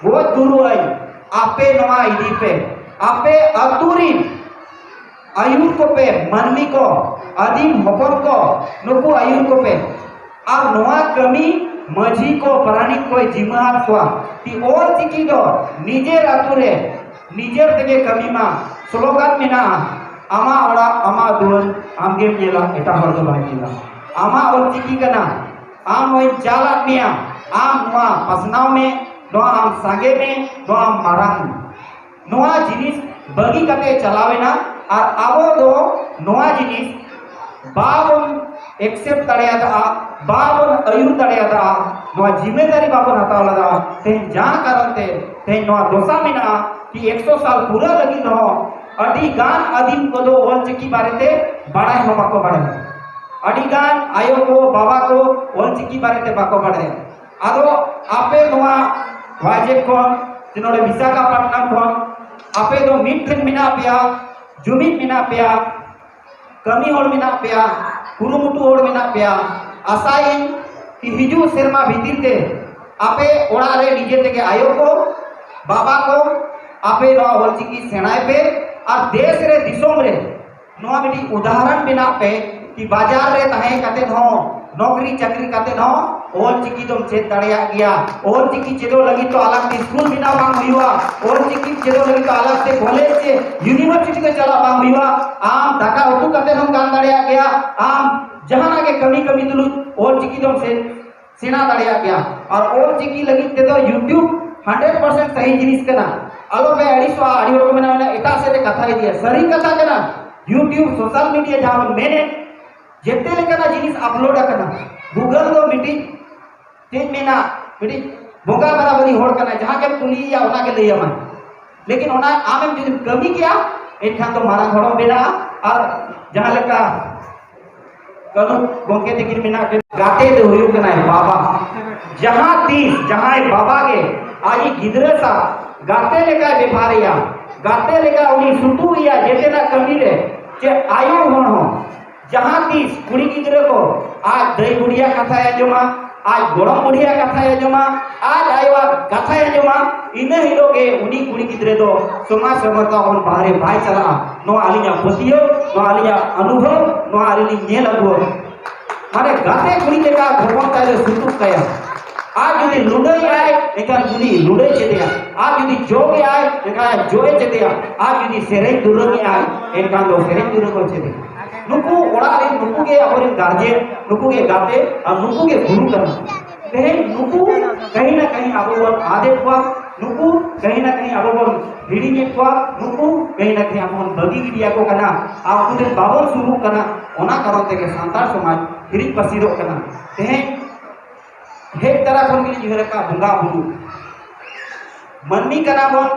ᱜᱚᱡ ᱜᱩᱨᱩ ᱟᱹᱧ, ᱟᱯᱮ ᱱᱚᱣᱟ ᱤᱫᱤ ᱯᱮ, ᱟᱯᱮ ᱟᱹᱛᱩ ᱨᱤᱱ ᱟᱹᱭᱩᱨ ᱠᱚᱯᱮ, ᱢᱟᱹᱱᱢᱤ ᱠᱚ, ᱟᱹᱫᱤᱢ ᱦᱚᱯᱚᱱ ᱠᱚ, ᱱᱩᱠᱩ ᱟᱹᱭᱩᱨ ᱠᱚᱯᱮ᱾ ᱟᱨ ᱱᱚᱣᱟ ᱠᱟᱹᱢᱤ ᱢᱟᱹᱡᱷᱤ ᱠᱚ, ᱯᱟᱨᱟᱱᱤᱠ ᱠᱚᱭ ᱡᱤᱢᱟᱹ ᱟᱫ ᱠᱚᱣᱟ᱾ ᱠᱤ ᱚᱞ ᱪᱤᱠᱤ ᱫᱚ ᱱᱤᱡᱮᱨ ᱟᱹᱛᱩ ᱨᱮ ᱱᱤᱡᱮᱨ ᱛᱮᱜᱮ ᱠᱟᱹᱢᱤ ᱢᱟ᱾ ᱥᱞᱳᱜᱟᱱ ᱢᱮᱱᱟᱜᱼᱟ, "ᱟᱢᱟᱜ ᱚᱲᱟᱜ, ᱟᱢᱟᱜ ᱫᱩᱣᱟᱹᱨ, ᱟᱢᱜᱮᱢ ᱧᱮᱞᱟ, ᱮᱴᱟᱜ ᱦᱚᱲ ᱫᱚ ᱵᱟᱭ ᱧᱮᱞᱟ᱾" ᱟᱢᱟᱜ ᱚᱞ ᱪᱤᱠᱤ ᱠᱟᱱᱟ, ᱟᱢ ᱱᱚᱣᱟᱧ ᱪᱟᱞᱟᱫ ᱢᱮᱭᱟ, ᱟᱢ ᱱᱚᱣᱟ ᱯᱟᱥᱱᱟᱣ ᱢᱮ, ᱱᱚᱣᱟ ᱟᱢ ᱥᱟᱸᱜᱮ ᱢᱮ, ᱱᱚᱣᱟ ᱟᱢ ᱢᱟᱨᱟᱝ ᱢᱮ᱾ ᱱᱚᱣᱟ ᱡᱤᱱᱤᱥ ᱵᱟᱹᱜᱤ ᱠᱟᱛᱮ ᱪᱟᱞᱟᱣ ᱮᱱᱟ᱾ ᱟᱨ ᱟᱵᱚ ᱫᱚ ᱱᱚᱣᱟ ᱡᱤᱱᱤᱥ ᱵᱟᱵᱚᱱ ᱮᱠᱥᱮᱯᱴ ᱫᱟᱲᱮᱭᱟᱫᱟ, ᱵᱟᱵᱚᱱ ᱟᱹᱭᱩᱨ ᱫᱟᱲᱮᱭᱟᱫᱟ, ᱱᱚᱣᱟ ᱡᱤᱢᱮᱫᱟᱨᱤ ᱵᱟᱵᱚᱱ ᱦᱟᱛᱟᱣ ᱞᱮᱫᱟ᱾ ᱛᱮᱦᱮᱧ ᱡᱟᱦᱟᱸ ᱠᱟᱨᱚᱱ ᱛᱮ ᱛᱮᱦᱮᱧ ᱱᱚᱣᱟ ᱫᱚᱥᱟ ᱢᱮᱱᱟᱜᱼᱟ ᱠᱤ ᱮᱠᱥᱚ ᱥᱟᱞ ᱯᱩᱨᱟᱹ ᱞᱟᱹᱜᱤᱫ ᱨᱮᱦᱚᱸ ᱟᱹᱰᱤ ᱜᱟᱱ ᱟᱹᱫᱤᱢ ᱠᱚᱫᱚ ᱚᱞᱪᱤᱠᱤ ᱵᱟᱨᱮᱛᱮ ᱵᱟᱲᱟᱭ ᱦᱚᱸ ᱵᱟᱠᱚ ᱵᱟᱲᱟᱭᱟ᱾ ᱟᱹᱰᱤ ᱜᱟᱱ ᱟᱭᱳ ᱠᱚ, ᱵᱟᱵᱟ ᱠᱚ ᱚᱞᱪᱤᱠᱤ ᱵᱟᱨᱮᱛᱮ ᱵᱟᱠᱚ ᱵᱟᱲᱟᱭᱟ᱾ ᱟᱫᱚ ᱟᱯᱮ ᱱᱚᱣᱟ ᱣᱟᱭᱡᱮᱰ ᱠᱷᱚᱱ ᱥᱮ ᱱᱚᱰᱮ ᱵᱤᱥᱟᱠᱷᱟᱯᱟᱴᱱᱟᱢ ᱠᱷᱚᱱ ᱟᱯᱮ ᱫᱚ ᱢᱤᱫ ᱴᱷᱮᱱ ᱢᱮᱱᱟᱜ ᱯᱮᱭᱟ, ᱡᱩᱢᱤᱫ ᱢᱮᱱᱟᱜ ᱯᱮᱭᱟ, ᱠᱟᱹᱢᱤ ᱦᱚᱲ ᱢᱮᱱᱟᱜ ᱯᱮᱭᱟ, ᱠᱩᱨᱩᱢᱩᱴᱩ ᱦᱚᱲ ᱢᱮᱱᱟᱜ ᱯᱮᱭᱟ᱾ ᱟᱥᱟᱭᱟᱹᱧ ᱠᱤ ᱦᱤᱡᱩᱜ ᱥᱮᱨᱢᱟ ᱵᱷᱤᱛᱤᱨ ᱛᱮ ᱟᱯᱮ ᱚᱲᱟᱜ ᱨᱮ ᱱᱤᱡᱮ ᱛᱮᱜᱮ ᱟᱭᱳ ᱠᱚ, ᱵᱟᱵᱟ ᱠᱚ, ᱟᱯᱮ ᱱᱚᱣᱟ ᱚᱞᱪᱤᱠᱤ ᱥᱮᱬᱟᱭ ᱯᱮ ᱟᱨ ᱫᱮᱥ ᱨᱮ, ᱫᱤᱥᱚᱢ ᱨᱮ ᱱᱚᱣᱟ ᱢᱤᱫᱴᱤᱡ ᱩᱫᱟᱦᱚᱨᱚᱱ ᱵᱮᱱᱟᱜ ᱯᱮ ᱠᱤ ᱵᱟᱡᱟᱨ ᱨᱮ ᱛᱟᱦᱮᱸ ᱠᱟᱛᱮ ᱦᱚᱸ, ᱱᱚᱠᱨᱤ ᱪᱟᱹᱠᱨᱤ ᱠᱟᱛᱮ ᱦᱚᱸ ᱚᱞᱪᱤᱠᱤ ᱫᱚᱢ ᱪᱮᱫ ᱫᱟᱲᱮᱭᱟᱜ ᱜᱮᱭᱟ᱾ ᱚᱞᱪᱤᱠᱤ ᱪᱮᱫᱚᱜ ᱞᱟᱹᱜᱤᱫ ᱫᱚ ᱟᱞᱟᱜᱽ ᱛᱮ ᱥᱠᱩᱞ ᱵᱮᱱᱟᱣ ᱵᱟᱝ ᱦᱩᱭᱩᱜᱼᱟ᱾ ᱚᱞᱪᱤᱠᱤ ᱪᱮᱫᱚᱜ ᱞᱟᱹᱜᱤᱫ ᱫᱚ ᱟᱞᱟᱜᱽ ᱛᱮ ᱠᱚᱞᱮᱡᱽ ᱥᱮ ᱤᱭᱩᱱᱤᱵᱷᱟᱨᱥᱤᱴᱤ ᱫᱚ ᱪᱟᱞᱟᱜ ᱵᱟᱝ ᱦᱩᱭᱩᱜᱼᱟ᱾ ᱟᱢ ᱫᱟᱠᱟ ᱩᱛᱩ ᱠᱟᱛᱮ ᱦᱚᱸᱢ ᱜᱟᱱ ᱫᱟᱲᱮᱭᱟᱜ ᱜᱮᱭᱟ᱾ ᱟᱢ ᱡᱟᱦᱟᱱᱟᱜ ᱜᱮ ᱠᱟᱹᱢᱤ ᱠᱟᱹᱢᱤ ᱛᱩᱞᱩᱡ ᱚᱞᱪᱤᱠᱤ ᱫᱚᱢ ᱥᱮ ᱥᱮᱬᱟ ᱫᱟᱲᱮᱭᱟᱜ ᱜᱮᱭᱟ᱾ ᱟᱨ ᱚᱞ ᱪᱤᱠᱤ ᱞᱟᱹᱜᱤᱫ ᱛᱮᱫᱚ YouTube hundred percent ᱥᱟᱹᱦᱤ ᱡᱤᱱᱤᱥ ᱠᱟᱱᱟ᱾ ᱟᱞᱚ ᱯᱮ ᱟᱹᱲᱤᱥᱚᱜᱼᱟ, ᱟᱹᱰᱤ ᱦᱚᱲ ᱠᱚ ᱢᱮᱱᱟ, ᱢᱮᱱᱟ, "ᱮᱴᱟᱜ ᱥᱮᱫ ᱨᱮ ᱠᱟᱛᱷᱟᱭ ᱤᱫᱤᱭᱟ", ᱥᱟᱹᱨᱤ ᱠᱟᱛᱷᱟ ᱠᱟᱱᱟ᱾ YouTube, social media ᱡᱟᱦᱟᱸ ᱵᱚᱱ ᱢᱮᱱᱮᱫ, ᱡᱮᱛᱮ ᱞᱮᱠᱟᱱᱟᱜ ᱡᱤᱱᱤᱥ ᱟᱯᱞᱳᱰ ᱟᱠᱟᱱᱟ᱾ Google ᱫᱚ ᱢᱤᱫᱴᱤᱡ ᱪᱮᱫ ᱢᱮᱱᱟ, ᱢᱤᱫᱴᱤᱡ ᱵᱚᱸᱜᱟ ᱵᱟᱨᱟᱵᱟᱹᱨᱤ ᱦᱚᱲ ᱠᱟᱱᱟᱭ, ᱡᱟᱦᱟᱸ ᱜᱮᱢ ᱠᱩᱞᱤᱭᱮᱭᱟ ᱚᱱᱟ ᱜᱮ ᱞᱟᱹᱭ ᱟᱢᱟᱭ᱾ ᱞᱮᱠᱤᱱ ᱚᱱᱟ ᱟᱢᱮᱢ ᱡᱩᱫᱤᱢ ᱠᱟᱹᱢᱤ ᱠᱮᱭᱟ, ᱮᱱᱠᱷᱟᱱ ᱫᱚ ᱢᱟᱨᱟᱝ ᱦᱚᱲᱮᱢ ᱵᱮᱱᱟᱜᱼᱟ᱾ ᱟᱨ ᱡᱟᱦᱟᱸ ᱞᱮᱠᱟ ᱠᱟᱹᱱᱩ ᱜᱚᱢᱠᱮ ᱛᱟᱹᱠᱤᱱ ᱢᱮᱱᱟᱜ ᱠᱤᱱ, ᱜᱟᱛᱮ ᱫᱚ ᱦᱩᱭᱩᱜ ᱠᱟᱱᱟᱭ ᱵᱟᱵᱟ᱾ ᱡᱟᱦᱟᱸ ᱛᱤᱥ ᱡᱟᱦᱟᱸᱭ ᱵᱟᱵᱟ ᱜᱮ ᱟᱡᱤᱡ ᱜᱤᱫᱽᱨᱟᱹ ᱥᱟᱶ ᱜᱟᱛᱮ ᱞᱮᱠᱟᱭ ᱵᱮᱵᱷᱟᱨᱮᱭᱟ, ᱜᱟᱛᱮ ᱞᱮᱠᱟ ᱩᱱᱤ ᱥᱩᱛᱩᱜ ᱮᱭᱟ ᱡᱮᱛᱮᱱᱟᱜ ᱠᱟᱹᱢᱤ ᱨᱮ, ᱪᱮ ᱟᱭᱳ ᱦᱚᱲ ᱦᱚᱸ ᱡᱟᱦᱟᱸ ᱛᱤᱥ ᱠᱩᱲᱤ ᱜᱤᱫᱽᱨᱟᱹ ᱠᱚ ᱟᱡ ᱫᱟᱹᱭ ᱵᱩᱰᱷᱤᱭᱟᱜ ᱠᱟᱛᱷᱟᱭ ᱟᱸᱡᱚᱢᱟ, ᱟᱡ ᱜᱚᱲᱚᱢ ᱵᱩᱰᱷᱤᱭᱟᱜ ᱠᱟᱛᱷᱟᱭ ᱟᱸᱡᱚᱢᱟ, ᱟᱡ ᱟᱭᱳᱣᱟᱜ ᱠᱟᱛᱷᱟᱭ ᱟᱸᱡᱚᱢᱟ, ᱤᱱᱟᱹ ᱦᱤᱞᱳᱜ ᱜᱮ ᱩᱱᱤ ᱠᱩᱲᱤ ᱜᱤᱫᱽᱨᱟᱹ ᱫᱚ ᱥᱚᱢᱟᱡᱽ ᱥᱮᱵᱟ ᱠᱷᱚᱱ ᱵᱟᱦᱨᱮ ᱵᱟᱭ ᱪᱟᱞᱟᱜᱼᱟ᱾ ᱱᱚᱣᱟ ᱟᱹᱞᱤᱧᱟᱜ ᱯᱟᱹᱛᱭᱟᱹᱣ, ᱱᱚᱣᱟ ᱟᱹᱞᱤᱧᱟᱜ ᱚᱱᱩᱵᱷᱚᱵ, ᱱᱚᱣᱟ ᱟᱹᱞᱤᱧ ᱞᱤᱧ ᱧᱮᱞ ᱟᱹᱜᱩ ᱟᱠᱟᱫᱟ᱾ ᱢᱟᱱᱮ ᱜᱟᱛᱮ ᱠᱩᱲᱤ ᱞᱮᱠᱟ ᱦᱚᱯᱚᱱ ᱛᱟᱭ ᱫᱚ ᱥᱩᱛᱩᱜ ᱛᱟᱭᱟ᱾ ᱟᱨ ᱡᱩᱫᱤ ᱞᱩᱰᱟᱹᱭ ᱟᱭ, ᱮᱱᱠᱷᱟᱱ ᱩᱱᱤ ᱞᱩᱰᱟᱹᱭ ᱪᱮᱫᱮᱭᱟ᱾ ᱟᱨ ᱡᱩᱫᱤ ᱡᱚᱜ ᱮ ᱟᱭ, ᱮᱱᱠᱷᱟᱱ ᱡᱚᱜ ᱮ ᱪᱮᱫᱮᱭᱟ᱾ ᱟᱨ ᱡᱩᱫᱤ ᱥᱮᱨᱮᱧ ᱫᱩᱨᱟᱹᱝ ᱮ ᱟᱭ, ᱮᱱᱠᱷᱟᱱ ᱫᱚ ᱥᱮᱨᱮᱧ ᱫᱩᱨᱟᱹᱝ ᱦᱚᱸ ᱪᱮᱫᱮᱭᱟ᱾ ᱱᱩᱠᱩ ᱚᱲᱟᱜ ᱨᱮᱱ, ᱱᱩᱠᱩ ᱜᱮ ᱟᱵᱚᱨᱮᱱ ᱜᱟᱨᱡᱮᱱ, ᱱᱩᱠᱩ ᱜᱮ ᱜᱟᱛᱮ, ᱟᱨ ᱱᱩᱠᱩ ᱜᱮ ᱜᱩᱨᱩ ᱠᱟᱱᱟ᱾ ᱛᱮᱦᱮᱧ ᱱᱩᱠᱩ ᱠᱟᱹᱦᱤ ᱱᱟ ᱠᱟᱹᱦᱤ ᱟᱵᱚ ᱵᱚᱱ ᱟᱫᱮᱫ ᱠᱚᱣᱟ, ᱱᱩᱠᱩ ᱠᱟᱹᱦᱤ ᱱᱟ ᱠᱟᱹᱦᱤ ᱟᱵᱚ ᱵᱚᱱ ᱦᱤᱲᱤᱧᱮᱫ ᱠᱚᱣᱟ, ᱱᱩᱠᱩ ᱠᱟᱹᱦᱤ ᱱᱟ ᱠᱟᱹᱦᱤ ᱟᱵᱚ ᱵᱚᱱ ᱵᱟᱹᱜᱤ ᱜᱤᱰᱤᱭᱟᱠᱚ ᱠᱟᱱᱟ, ᱟᱨ ᱩᱱᱠᱩ ᱴᱷᱮᱱ ᱵᱟᱵᱚᱱ ᱥᱩᱨᱩᱜ ᱠᱟᱱᱟ᱾ ᱚᱱᱟ ᱠᱟᱨᱚᱱ ᱛᱮᱜᱮ ᱥᱟᱱᱛᱟᱲ ᱥᱚᱢᱟᱡᱽ ᱦᱤᱨᱤᱡ ᱯᱟᱹᱥᱤᱨᱚᱜ ᱠᱟᱱᱟ᱾ ᱛᱮᱦᱮᱧ ᱦᱮᱡ ᱛᱟᱨᱟ ᱠᱷᱚᱱ ᱜᱮᱞᱤᱧ ᱩᱭᱦᱟᱹᱨ ᱟᱠᱟᱫ ᱵᱚᱸᱜᱟ ᱵᱩᱨᱩ᱾ ᱢᱟᱹᱱᱢᱤ ᱠᱟᱱᱟ ᱵᱚᱱ,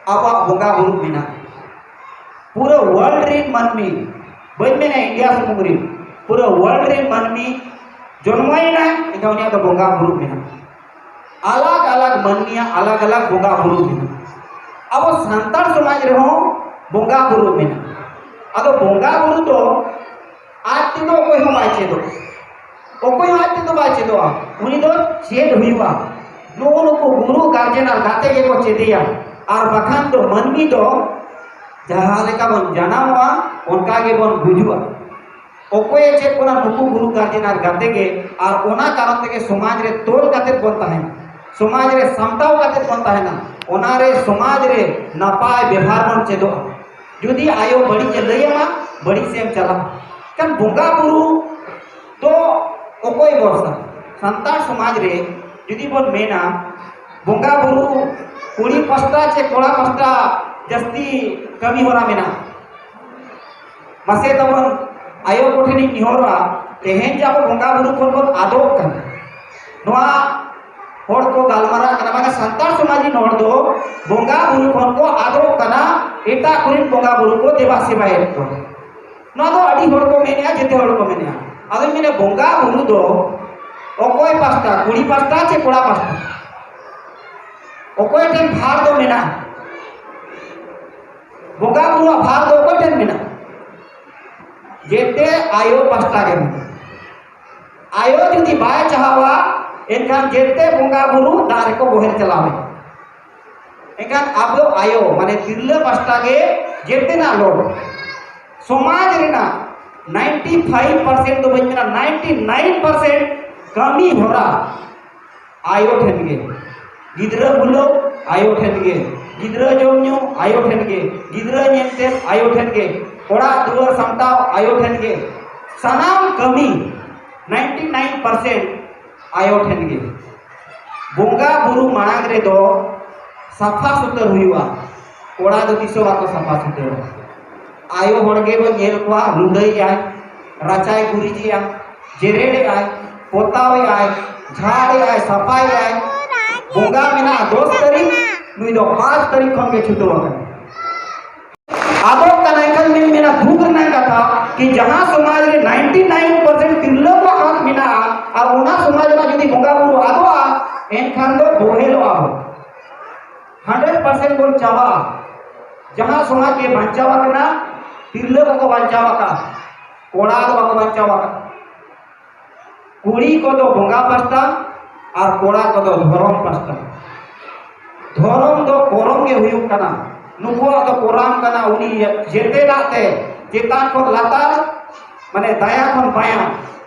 ᱟᱵᱚᱣᱟᱜ ᱵᱚᱸᱜᱟ ᱵᱩᱨᱩ ᱢᱮᱱᱟᱜᱼᱟ᱾ ᱯᱩᱨᱟᱹ ᱣᱟᱨᱞᱰ ᱨᱮᱱ ᱢᱟᱹᱱᱢᱤ, ᱵᱟᱹᱧ ᱢᱮᱱᱟ ᱤᱱᱰᱤᱭᱟ ᱥᱩᱢᱩᱝ ᱨᱮᱱ, ᱯᱩᱨᱟᱹ ᱣᱟᱨᱞᱰ ᱨᱮᱱ ᱢᱟᱹᱱᱢᱤ ᱡᱚᱱᱢᱚᱭᱮᱱᱟ, ᱮᱱᱠᱷᱟᱱ ᱩᱱᱤᱭᱟᱜ ᱫᱚ ᱵᱚᱸᱜᱟ ᱵᱩᱨᱩ ᱢᱮᱱᱟᱜᱼᱟ᱾ ᱟᱞᱟᱜᱽ ᱟᱞᱟᱜᱽ ᱢᱟᱹᱱᱢᱤᱭᱟᱜ ᱟᱞᱟᱜᱽ ᱟᱞᱟᱜᱽ ᱵᱚᱸᱜᱟ ᱵᱩᱨᱩ ᱢᱮᱱᱟᱜᱼᱟ᱾ ᱟᱵᱚ ᱥᱟᱱᱛᱟᱲ ᱥᱚᱢᱟᱡᱽ ᱨᱮᱦᱚᱸ ᱵᱚᱸᱜᱟ ᱵᱩᱨᱩ ᱢᱮᱱᱟᱜᱼᱟ᱾ ᱟᱫᱚ ᱵᱚᱸᱜᱟ ᱵᱩᱨᱩ ᱫᱚ ᱟᱡ ᱛᱮᱫᱚ ᱚᱠᱚᱭ ᱦᱚᱸ ᱵᱟᱭ ᱪᱮᱫᱚᱜ, ᱚᱠᱚᱭ ᱦᱚᱸ ᱟᱡ ᱛᱮᱫᱚ ᱵᱟᱭ ᱪᱮᱫᱚᱜᱼᱟ᱾ ᱩᱱᱤ ᱫᱚ ᱪᱮᱫ ᱦᱩᱭᱩᱜᱼᱟ, ᱱᱩᱜᱼᱩ ᱱᱩᱠᱩ ᱜᱩᱨᱩ ᱜᱟᱨᱡᱮᱱ ᱟᱨ ᱜᱟᱛᱮ ᱜᱮᱠᱚ ᱪᱮᱫᱮᱭᱟ᱾ ᱟᱨ ᱵᱟᱠᱷᱟᱱ ᱫᱚ ᱢᱟᱹᱱᱢᱤ ᱫᱚ ᱡᱟᱦᱟᱸ ᱞᱮᱠᱟ ᱵᱚᱱ ᱡᱟᱱᱟᱢᱚᱜᱼᱟ, ᱚᱱᱠᱟ ᱜᱮᱵᱚᱱ ᱜᱩᱡᱩᱜᱼᱟ᱾ ᱚᱠᱚᱭᱮ ᱪᱮᱫ ᱵᱚᱱᱟ? ᱱᱩᱠᱩ ᱜᱩᱨᱩ ᱜᱟᱨᱡᱮᱱ ᱟᱨ ᱜᱟᱛᱮ ᱜᱮ᱾ ᱟᱨ ᱚᱱᱟ ᱠᱟᱨᱚᱱ ᱛᱮᱜᱮ ᱥᱚᱢᱟᱡᱽ ᱨᱮ ᱛᱚᱞ ᱠᱟᱛᱮᱫ ᱵᱚᱱ ᱛᱟᱦᱮᱱᱟ, ᱥᱚᱢᱟᱡᱽ ᱨᱮ ᱥᱟᱢᱴᱟᱣ ᱠᱟᱛᱮᱫ ᱵᱚᱱ ᱛᱟᱦᱮᱱᱟ᱾ ᱚᱱᱟᱨᱮ ᱥᱚᱢᱟᱡᱽ ᱨᱮ ᱱᱟᱯᱟᱭ ᱵᱮᱵᱷᱟᱨ ᱵᱚᱱ ᱪᱮᱫᱚᱜᱼᱟ᱾ ᱡᱩᱫᱤ ᱟᱭᱳ ᱵᱟᱹᱲᱤᱡ ᱮ ᱞᱟᱹᱭ ᱟᱢᱟ, ᱵᱟᱹᱲᱤᱡ ᱥᱮᱫ ᱮᱢ ᱪᱟᱞᱟᱜᱼᱟ᱾ ᱠᱷᱟᱱ ᱵᱚᱸᱜᱟ ᱵᱩᱨᱩ ᱫᱚ ᱚᱠᱚᱭ ᱵᱷᱚᱨᱥᱟ? ᱥᱟᱱᱛᱟᱲ ᱥᱚᱢᱟᱡᱽ ᱨᱮ ᱡᱩᱫᱤ ᱵᱚᱱ ᱢᱮᱱᱟ, ᱵᱚᱸᱜᱟ ᱵᱩᱨᱩ ᱠᱩᱲᱤ ᱯᱟᱥᱴᱟ ᱪᱮ ᱠᱚᱲᱟ ᱯᱟᱥᱴᱟ ᱡᱟᱹᱥᱛᱤ ᱠᱟᱹᱢᱤ ᱦᱚᱨᱟ ᱢᱮᱱᱟᱜᱼᱟ? ᱢᱟᱥᱮ ᱛᱟᱵᱚᱱ ᱟᱭᱳ ᱠᱚᱴᱷᱮᱱᱤᱧ ᱱᱮᱦᱚᱨᱚᱜᱼᱟ, ᱛᱮᱦᱮᱧ ᱡᱮ ᱟᱵᱚ ᱵᱚᱸᱜᱟ ᱵᱩᱨᱩ ᱠᱷᱚᱱ ᱵᱚᱱ ᱟᱫᱚᱜ ᱠᱟᱱᱟ, ᱱᱚᱣᱟ ᱦᱚᱲ ᱠᱚ ᱜᱟᱞᱢᱟᱨᱟᱜ ᱠᱟᱱᱟ, ᱢᱟᱱᱮ ᱥᱟᱱᱛᱟᱲ ᱥᱚᱢᱟᱡᱽ ᱨᱤᱱ ᱦᱚᱲ ᱫᱚ ᱵᱚᱸᱜᱟ ᱵᱩᱨᱩ ᱠᱷᱚᱱ ᱠᱚ ᱟᱫᱚᱜ ᱠᱟᱱᱟ, ᱮᱴᱟᱜ ᱠᱚᱨᱮᱱ ᱵᱚᱸᱜᱟ ᱵᱩᱨᱩ ᱠᱚ ᱫᱮᱵᱟ ᱥᱮᱵᱟᱭᱮᱫ ᱠᱚᱣᱟ᱾ ᱱᱚᱣᱟ ᱫᱚ ᱟᱹᱰᱤ ᱦᱚᱲ ᱠᱚ ᱢᱮᱱᱮᱜᱼᱟ, ᱡᱮᱛᱮ ᱦᱚᱲ ᱠᱚ ᱢᱮᱱᱮᱜᱼᱟ᱾ ᱟᱫᱚᱧ ᱢᱮᱱᱟ, ᱵᱚᱸᱜᱟ ᱵᱩᱨᱩ ᱫᱚ ᱚᱠᱚᱭ ᱯᱟᱥᱴᱟ, ᱠᱩᱲᱤ ᱯᱟᱥᱴᱟ ᱪᱮ ᱠᱚᱲᱟ ᱯᱟᱥᱴᱟ? ᱚᱠᱚᱭ ᱴᱷᱮᱱ ᱵᱷᱟᱨ ᱫᱚ ᱢᱮᱱᱟᱜᱼᱟ? ᱵᱚᱸᱜᱟ ᱵᱩᱨᱩᱣᱟᱜ ᱵᱷᱟᱨ ᱫᱚ ᱚᱠᱚᱭ ᱴᱷᱮᱱ ᱢᱮᱱᱟᱜᱼᱟ? ᱡᱮᱛᱮ ᱟᱭᱳ ᱯᱟᱥᱴᱟ ᱜᱮ ᱢᱮᱱᱟᱜᱼᱟ᱾ ᱟᱭᱳ ᱡᱩᱫᱤ ᱵᱟᱭ ᱪᱟᱦᱟᱣᱟ, ᱮᱱᱠᱷᱟᱱ ᱡᱮᱛᱮ ᱵᱚᱸᱜᱟ ᱵᱩᱨᱩ ᱫᱟᱜ ᱨᱮᱠᱚ ᱵᱚᱦᱮᱞ ᱪᱟᱞᱟᱣᱮᱱᱟ᱾ ᱮᱱᱠᱷᱟᱱ ᱟᱵᱚ ᱟᱭᱳ, ᱢᱟᱱᱮ ᱛᱤᱨᱞᱟᱹ ᱯᱟᱥᱴᱟ ᱜᱮ ᱡᱮᱛᱮᱱᱟᱜ ᱞᱚᱰ᱾ ᱥᱚᱢᱟᱡᱽ ᱨᱮᱱᱟᱜ ninety five percent ᱫᱚ ᱵᱟᱹᱧ ᱢᱮᱱᱟ, ninety nine percent ᱠᱟᱹᱢᱤ ᱦᱚᱨᱟ ᱟᱭᱳ ᱴᱷᱮᱱ ᱜᱮ᱾ ᱜᱤᱫᱽᱨᱟᱹ ᱵᱷᱩᱞᱟᱹᱣ ᱟᱭᱳ ᱴᱷᱮᱱ ᱜᱮ, ᱜᱤᱫᱽᱨᱟᱹ ᱡᱚᱢ ᱧᱩ ᱟᱭᱳ ᱴᱷᱮᱱ ᱜᱮ, ᱜᱤᱫᱽᱨᱟᱹ ᱧᱮᱞᱛᱮ ᱟᱭᱳ ᱴᱷᱮᱱ ᱜᱮ, ᱚᱲᱟᱜ ᱫᱩᱣᱟᱹᱨ ᱥᱟᱢᱴᱟᱣ ᱟᱭᱳ ᱴᱷᱮᱱ ᱜᱮ, ᱥᱟᱱᱟᱢ ᱠᱟᱹᱢᱤ ninety nine percent ᱟᱭᱳ ᱴᱷᱮᱱ ᱜᱮ᱾ ᱵᱚᱸᱜᱟ ᱵᱩᱨᱩ ᱢᱟᱲᱟᱝ ᱨᱮᱫᱚ ᱥᱟᱯᱷᱟ ᱥᱩᱛᱟᱹᱨ ᱦᱩᱭᱩᱜᱼᱟ᱾ ᱠᱚᱲᱟ ᱫᱚ ᱛᱤᱥ ᱦᱚᱸ ᱵᱟᱠᱚ ᱥᱟᱯᱷᱟ ᱥᱩᱛᱟᱹᱨᱟ᱾ ᱟᱭᱳ ᱦᱚᱲ ᱜᱮᱵᱚᱱ ᱧᱮᱞ ᱠᱚᱣᱟ, ᱞᱩᱰᱟᱹᱭᱮᱜᱼᱟᱭ, ᱨᱟᱪᱟᱭ ᱜᱩᱨᱤᱡᱮᱜᱼᱟ, ᱡᱮᱨᱮᱲᱮᱜᱼᱟᱭ, ᱯᱚᱛᱟᱣᱮᱜᱼᱟᱭ, ᱡᱷᱟᱲᱮᱜᱼᱟᱭ, ᱥᱟᱯᱷᱟᱭᱮᱜᱼᱟᱭ᱾ ᱵᱚᱸᱜᱟ ᱢᱮᱱᱟᱜᱼᱟ ᱫᱚᱥ ᱛᱟᱹᱨᱤᱠᱷ, ᱱᱩᱭ ᱫᱚ ᱯᱟᱸᱪ ᱛᱟᱹᱨᱤᱠᱷ ᱠᱷᱚᱱ ᱜᱮ ᱪᱷᱩᱴᱟᱹᱣ ᱟᱠᱟᱱᱟ᱾ ᱟᱫᱚ ᱢᱮᱱᱟ ᱫᱩᱠ ᱨᱮᱱᱟᱜ ᱠᱟᱛᱷᱟ ᱠᱤ ᱡᱟᱦᱟᱸ ᱥᱚᱢᱟᱡᱽ ᱨᱮ ᱱᱟᱭᱤᱱᱴᱤ ᱱᱟᱭᱤᱱ ᱯᱟᱨᱥᱮᱱᱴ ᱛᱤᱨᱞᱟᱹ ᱠᱚᱣᱟᱜ ᱦᱟᱛ ᱢᱮᱱᱟᱜᱼᱟ ᱟᱨ ᱚᱱᱟ ᱥᱚᱢᱟᱡᱽ ᱨᱮᱱᱟᱜ ᱡᱩᱫᱤ ᱵᱚᱸᱜᱟ ᱵᱩᱨᱩ ᱟᱫᱚᱜᱼᱟ, ᱮᱱᱠᱷᱟᱱ ᱫᱚ ᱵᱚᱦᱮᱞᱚᱜᱼᱟ ᱵᱚᱱ᱾ ᱦᱟᱱᱰᱨᱮᱰ ᱯᱟᱨᱥᱮᱱᱴ ᱵᱚᱱ ᱪᱟᱵᱟᱜᱼᱟ᱾ ᱡᱟᱦᱟᱸ ᱥᱚᱢᱟᱡᱽ ᱜᱮ ᱵᱟᱧᱪᱟᱣ ᱟᱠᱟᱱᱟ, ᱛᱤᱨᱞᱟᱹ ᱵᱟᱠᱚ ᱵᱟᱧᱪᱟᱣ ᱟᱠᱟᱫᱼᱟ, ᱠᱚᱲᱟ ᱫᱚ ᱵᱟᱠᱚ ᱵᱟᱧᱪᱟᱣ ᱟᱠᱟᱫᱼᱟ᱾ ᱠᱩᱲᱤ ᱠᱚᱫᱚ ᱵᱚᱸᱜᱟ ᱯᱟᱥᱴᱟ ᱟᱨ ᱠᱚᱲᱟ ᱠᱚᱫᱚ ᱫᱷᱚᱨᱚᱢ ᱯᱟᱥᱴᱟ᱾ ᱫᱷᱚᱨᱚᱢ ᱫᱚ ᱠᱚᱨᱚᱢ ᱜᱮ ᱦᱩᱭᱩᱜ ᱠᱟᱱᱟ᱾ ᱱᱩᱠᱩᱣᱟᱜ ᱫᱚ ᱠᱚᱨᱟᱢ ᱠᱟᱱᱟ, ᱩᱱᱤ ᱡᱮᱛᱮᱱᱟᱜ ᱛᱮ ᱪᱮᱛᱟᱱ ᱠᱷᱚᱱ ᱞᱟᱛᱟᱨ, ᱢᱟᱱᱮ ᱫᱟᱭᱟ ᱠᱷᱚᱱ ᱵᱟᱭᱟ,